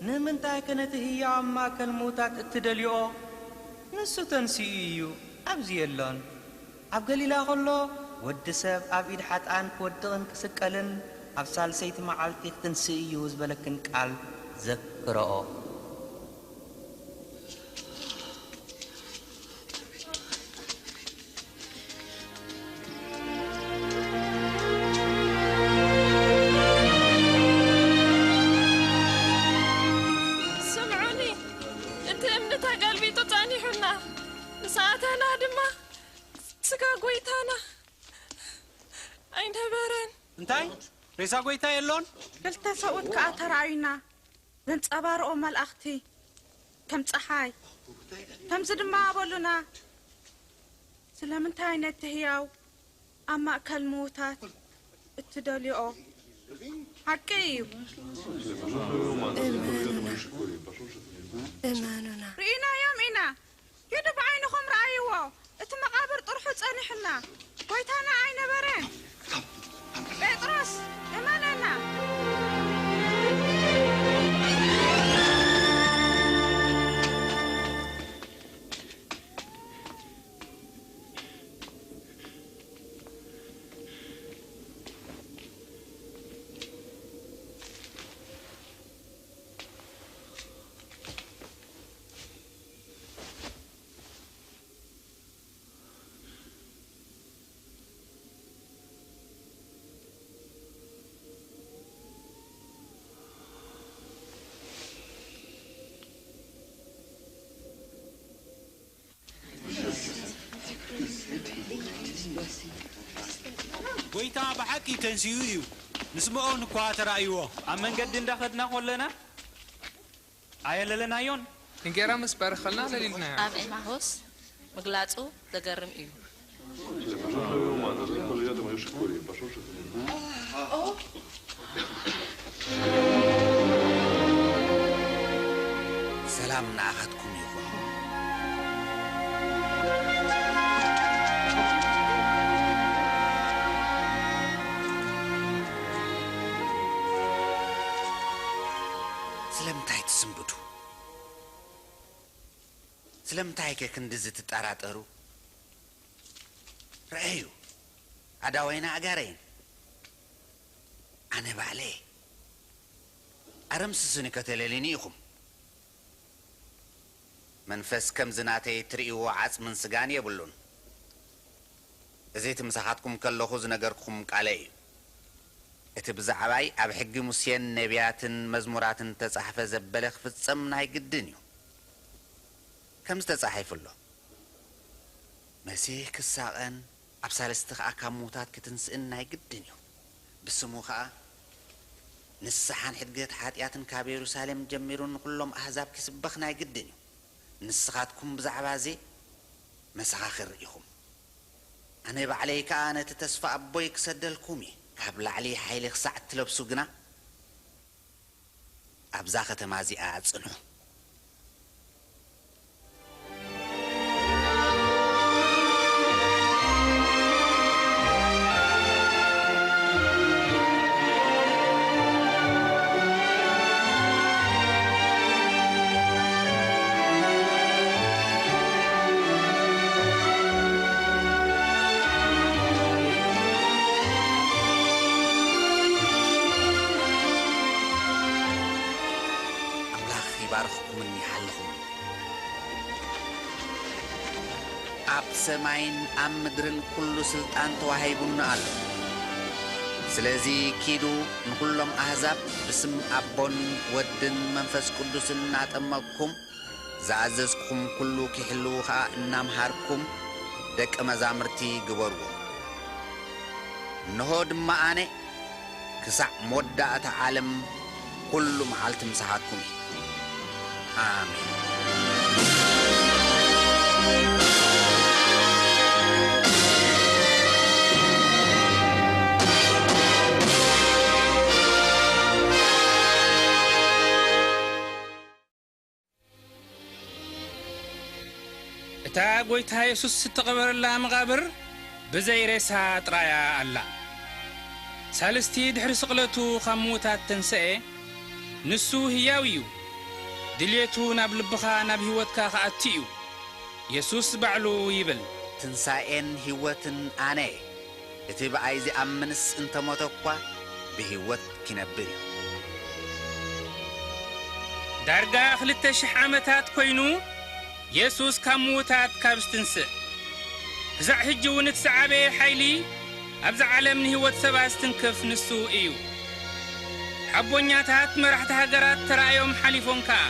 ንምንታይ ከ ነቲ ህያው ኣብ ማእከል ምዉታት እትደልይኦ? ንሱ ተንሲኡ እዩ፣ ኣብዚ የሎን። ኣብ ገሊላ ኸሎ፣ ወዲ ሰብ ኣብ ኢድ ሓጥኣን ክወድቕን ክስቀልን፣ ኣብ ሳልሰይቲ መዓልቲ ክትንስእ እዩ ዝበለክን ቃል ዘክርኦ። ስምዑኒ፣ እቲ እምኒ ተገልቢጡ ጸኒሑና፣ ምስ ኣተና ድማ ስጋ ጐይታና ኣይነበረን። እንታይ? ሬሳ ጐይታ የሎን? ክልተ ሰብኡት ከኣ ተራእዩና። ዘንጸባርቑ መላእኽቲ ከም ጸሓይ ከምዚ ድማ በሉና፣ ስለምንታይ ነቲ ህያው ኣብ ማእከል ምዉታት እትደልይኦ? ሓቂ እዩ። እመኑና። እመኑና። ርኢናዮም ኢና። ኪዱ ብዓይንኹም ረኣይዎ፣ እቲ መቓብር ጥርሑ ጸኒሑና፣ ጐይታና ኣይነበረን። ጴጥሮስ፣ እመነና። ጐይታ ብሓቂ ተንሲኡ እዩ፣ ንስምዖን እኳ ተራእይዎ። ኣብ መንገዲ እንዳኸድና ኸለና ኣየለለናዮን። እንጌራ ምስ ባረኸልና ለሊልናዮ። ኣብ ኤማሁስ ምግላጹ ዘገርም እዩ። ሰላም ንኣኻትኩም ይኹን። ስለምንታይ ትስንብዱ? ስለምንታይከ ክንድዚ ትጠራጠሩ? ርኣዩ፣ ኣእዳወይን ኣእጋረይን ኣነ ባዕለየ። ኣረምስሱኒ ከተለልዩኒ ኢኹም። መንፈስ ከምዚ ናተይ እትርእይዎ ዓጽምን ስጋን የብሉን። እዚ እቲ ምሳኻትኩም ከለኹ ዝነገርኩኹም ቃለይ እዩ። እቲ ብዛዕባይ ኣብ ሕጊ ሙሴን ነብያትን መዝሙራትን እተጻሕፈ ዘበለ ክፍጸም ናይ ግድን እዩ። ከምዚ ተጻሒፉ ኣሎ፣ መሲህ ክሳቐን ኣብ ሳልስቲ ኸኣ ካብ ምዉታት ክትንስእን ናይ ግድን እዩ። ብስሙ ኸኣ ንስሓን ሕድገት ሓጢኣትን ካብ የሩሳሌም ጀሚሩ ንኹሎም ኣህዛብ ኪስበኽ ናይ ግድን እዩ። ንስኻትኩም ብዛዕባ እዚ መሰኻኽር ኢኹም። ኣነ ባዕለይ ከኣ ነቲ ተስፋ ኣቦይ ክሰደልኩም እየ። ካብ ላዕሊ ሓይሊ ክሳዕ እትለብሱ ግና ኣብዛ ኸተማ እዚኣ ጽንሑ። ባርኽኩምን ይሓልኹምን። ኣብ ሰማይን ኣብ ምድርን ኩሉ ስልጣን ተዋሂቡኒ ኣሎ። ስለዚ ኪዱ ንኹሎም ኣህዛብ ብስም ኣቦን ወድን መንፈስ ቅዱስን እናጠመቕኩም ዝኣዘዝኩም ኩሉ ኪሕልዉ ኸኣ እናምሃርኩም ደቀ መዛሙርቲ ግበርዎም። እንሆ ድማ ኣነ ክሳዕ መወዳእታ ዓለም ኩሉ መዓልቲ ምሳኻትኩም እየ። ኣሜን። እታ ጐይታ የሱስ እተቐበረላ መቓብር ብዘይ ሬሳ ጥራያ ኣላ። ሳልስቲ ድሕሪ ስቕለቱ ኻብ ምዉታት ተንስኤ፣ ንሱ ህያው እዩ። ድልየቱ ናብ ልብኻ፣ ናብ ህይወትካ ክኣቱ እዩ። የሱስ ባዕሉ ይብል፣ ትንሳኤን ህይወትን ኣነ እየ። እቲ ብኣይ ዚኣምንስ እንተ ሞተ እኳ፣ ብህይወት ኪነብር እዩ። ዳርጋ ክልተ ሽሕ ዓመታት ኰይኑ የሱስ ካብ ምዉታት ካብ ዝትንስእ። ክሳዕ ሕጂ እውን እቲ ዝዓበየ ሓይሊ ኣብዛ ዓለም ንህይወት ሰባት ዝትንክፍ ንሱ እዩ። ሓቦኛታት መራሕቲ ሃገራት ተራእዮም ሓሊፎም ከኣ።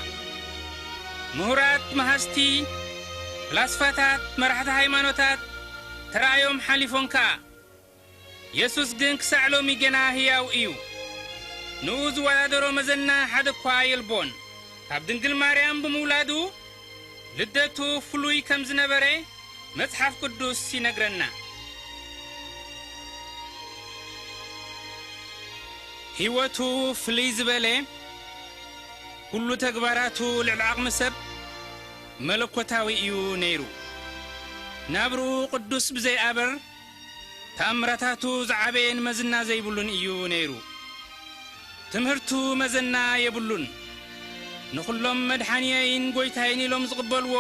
ምሁራት፣ መሃዝቲ፣ ፍላስፋታት፣ መራሕቲ ሃይማኖታት ተራእዮም ሓሊፎም ከኣ። የሱስ ግን ክሳዕ ሎሚ ገና ህያው እዩ። ንኡ ዝወዳደሮ መዘና ሓደ እኳ የልቦን። ካብ ድንግል ማርያም ብምውላዱ ልደቱ ፍሉይ ከም ዝነበረ መጽሓፍ ቅዱስ ይነግረና። ህይወቱ ፍልይ ዝበለ፣ ኩሉ ተግባራቱ ልዕሊ ዓቕሚ ሰብ መለኮታዊ እዩ ነይሩ። ናብርኡ ቅዱስ ብዘይኣበር፣ ተኣምራታቱ ዝዓበየን መዝና ዘይብሉን እዩ ነይሩ። ትምህርቱ መዘና የብሉን። ንኹሎም መድሓኒየይን ጐይታይን ኢሎም ዝቕበልዎ፣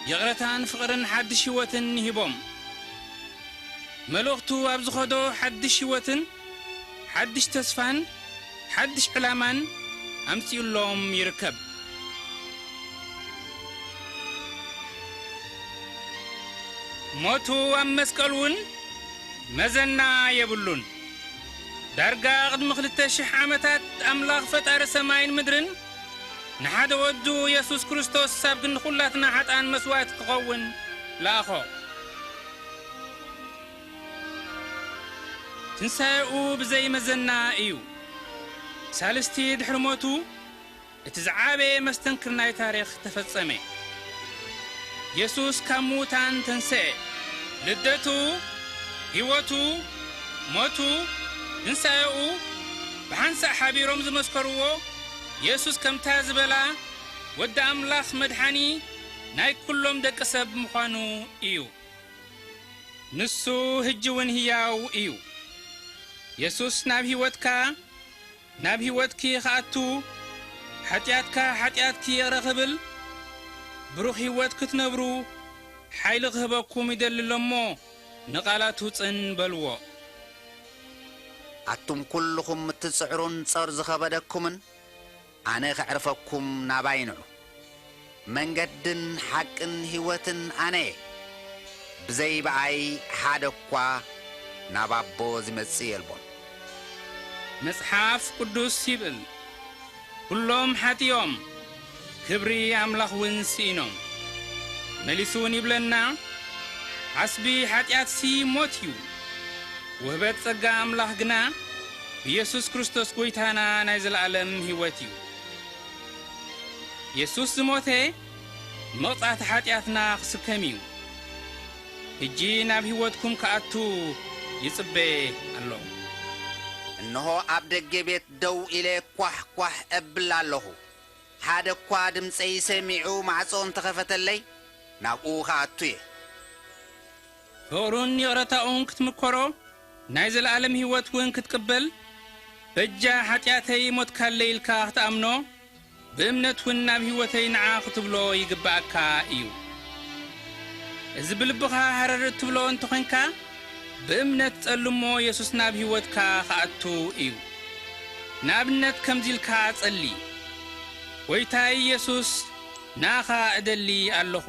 ይቕረታን ፍቕርን ሓድሽ ህይወትን ሂቦም። መልእኽቱ ኣብ ዝኸዶ ሓድሽ ህይወትን ሓድሽ ተስፋን ሓድሽ ዕላማን ኣምጺኡሎም ይርከብ። ሞቱ ኣብ መስቀል እውን መዘና የብሉን። ዳርጋ ቅድሚ ክልተ ሽሕ ዓመታት ኣምላኽ ፈጣሪ ሰማይን ምድርን ንሓደ ወዱ የሱስ ክርስቶስ ኣብ ክንዲ ኩላትና ሓጥኣን መስዋእቲ ክኸውን ለኣኾ። ትንሳኤኡ ብዘይ መዘና እዩ። ሳልስቲ ድሕሪ ሞቱ እቲ ዝዓበየ መስተንክር ናይ ታሪኽ ተፈጸመ። የሱስ ካብ ምዉታን ተንስኤ። ልደቱ፣ ህይወቱ፣ ሞቱ፣ ትንሳኤኡ ብሓንሳእ ሓቢሮም ዝመስከርዎ፣ የሱስ ከምታ ዝበላ ወዲ ኣምላኽ መድሓኒ ናይ ኩሎም ደቂ ሰብ ምዃኑ እዩ። ንሱ ሕጂ እውን ህያው እዩ። የሱስ ናብ ህይወትካ፣ ናብ ህይወትኪ ክኣቱ፣ ሓጢኣትካ ሓጢኣትኪ ይቕረ ክብል፣ ብሩኽ ህይወት ክትነብሩ ሓይሊ ክህበኩም ይደሊ ኣሎ እሞ፣ ንቓላቱ ጽን በልዎ። ኣቱም ኩልኹም እትጽዕሩን ጾር ዝኸበደኩምን፣ ኣነ ከዕርፈኩም ናባይ ንዑ። መንገድን ሓቅን ህይወትን ኣነ እየ። ብዘይ ብኣይ ሓደ እኳ ናብ ኣቦ ዝመጽእ የልቦን። መጽሓፍ ቅዱስ ይብል፣ ኩሎም ሓጢኦም፣ ክብሪ ኣምላኽ እውን ስኢኖም። መሊሱ እውን ይብለና፣ ዓስቢ ሓጢኣትሲ ሞት እዩ። ውህበት ጸጋ ኣምላኽ ግና ብየሱስ ክርስቶስ ጐይታና ናይ ዘለኣለም ህይወት እዩ። የሱስ ዝሞተ መቕጻዕቲ ሓጢኣትና ክስከም እዩ። ሕጂ ናብ ህይወትኩም ክኣቱ ይጽበ ኣሎ። እንሆ ኣብ ደገ ቤት ደው ኢለ ኳሕ ኳሕ እብል ኣለኹ። ሓደ እኳ ድምፀይ ሰሚዑ ማዕፆ እንተኸፈተለይ፣ ናብኡ ክኣቱ እየ። ፍቕሩን ይቕረታኡን ክትምከሮ፣ ናይ ዘለኣለም ህይወት እውን ክትቅበል፣ በጃ ሓጢኣተይ ሞትካለይ ኢልካ ክትኣምኖ፣ ብእምነት እውን ናብ ህይወተይ ንዓ ክትብሎ ይግብኣካ እዩ። እዚ ብልብኻ ሃረር እትብሎ እንተኾይንካ፣ ብእምነት ጸሊ እሞ የሱስ ናብ ህይወትካ ክኣቱ እዩ። ንኣብነት ከምዚ ኢልካ ጸሊ። ጎይታይ ኢየሱስ፣ ንኣኻ እደሊ ኣለኹ።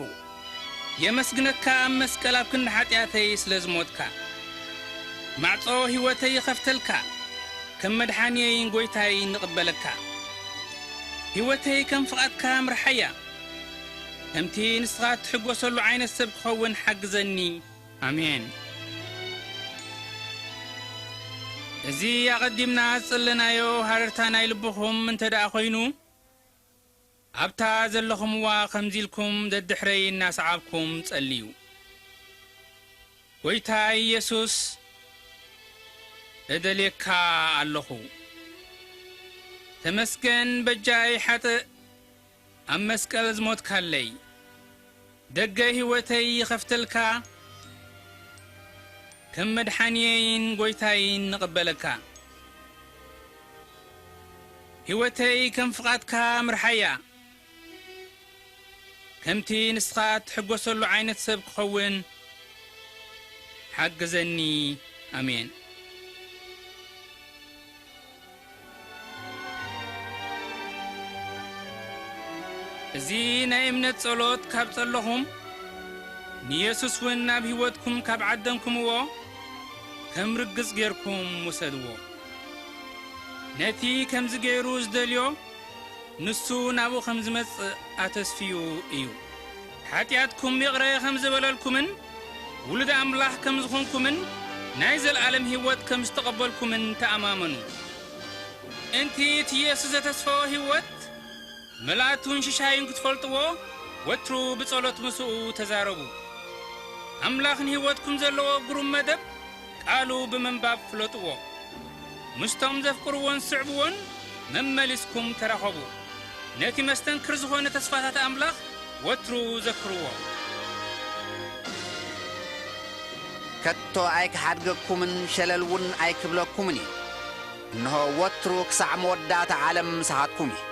የመስግነካ ኣብ መስቀል ኣብ ክንዲ ሓጢኣተይ ስለ ዝሞትካ። ማዕጾ ህይወተይ ይኸፍተልካ፣ ከም መድሓንየይን ጎይታይን ንቕበለካ። ህይወተይ ከም ፍቓድካ ምርሓያ፣ ከምቲ ንስኻ እትሕጎሰሉ ዓይነት ሰብ ክኸውን ሓግዘኒ። ኣሜን። እዚ ኣቐዲምና ዝጸለናዮ ሃረርታ ናይ ልብኹም እንተ ደኣ ኾይኑ፣ ኣብታ ዘለኹምዋ ከምዚ ኢልኩም ደድሕረይ እናሰዓብኩም ጸልዩ። ጎይታ ኢየሱስ፣ እደልየካ ኣለኹ። ተመስገን በጃይ ሓጥእ ኣብ መስቀል ዝሞትካለይ። ደገ ህይወተይ ይኸፍተልካ፣ ከም መድሓንየይን ጎይታይን ንቕበለካ። ህይወተይ ከም ፍቓድካ ምርሓያ፣ ከምቲ ንስኻ እትሕጎሰሉ ዓይነት ሰብ ክኸውን ሓግዘኒ። ኣሜን። እዚ ናይ እምነት ጸሎት ካብ ጸለኹም፣ ንየሱስ እውን ናብ ህይወትኩም ካብ ዓደምኩምዎ፣ ከም ርግጽ ጌርኩም ውሰድዎ። ነቲ ከምዚ ገይሩ ዝደልዮ፣ ንሱ ናብኡ ከም ዝመጽእ ኣተስፍዩ እዩ። ሓጢኣትኩም ይቕረ ከም ዝበለልኩምን ውሉድ ኣምላኽ ከም ዝኾንኩምን ናይ ዘለኣለም ህይወት ከም ዝተቐበልኩምን ተኣማመኑ። እንቲ እቲ ኢየሱስ ዘተስፈዎ ህይወት፣ ምልኣቱን ሽሻዩን ክትፈልጥዎ፣ ወትሩ ብጸሎት ምስኡ ተዛረቡ። ኣምላኽ ንህይወትኩም ዘለዎ ግሩም መደብ ቃሉ ብምንባብ ፍለጥዎ። ምስቶም ዘፍቅርዎን ዝስዕብዎን መመሊስኩም ተራኸቡ። ነቲ መስተንክር ዝኾነ ተስፋታት ኣምላኽ ወትሩ ዘክርዎ። ከቶ ኣይክሓድገኩምን ሸለል እውን ኣይክብለኩምን እዩ። እንሆ ወትሩ ክሳዕ መወዳእታ ዓለም ምሳኻትኩም እዩ።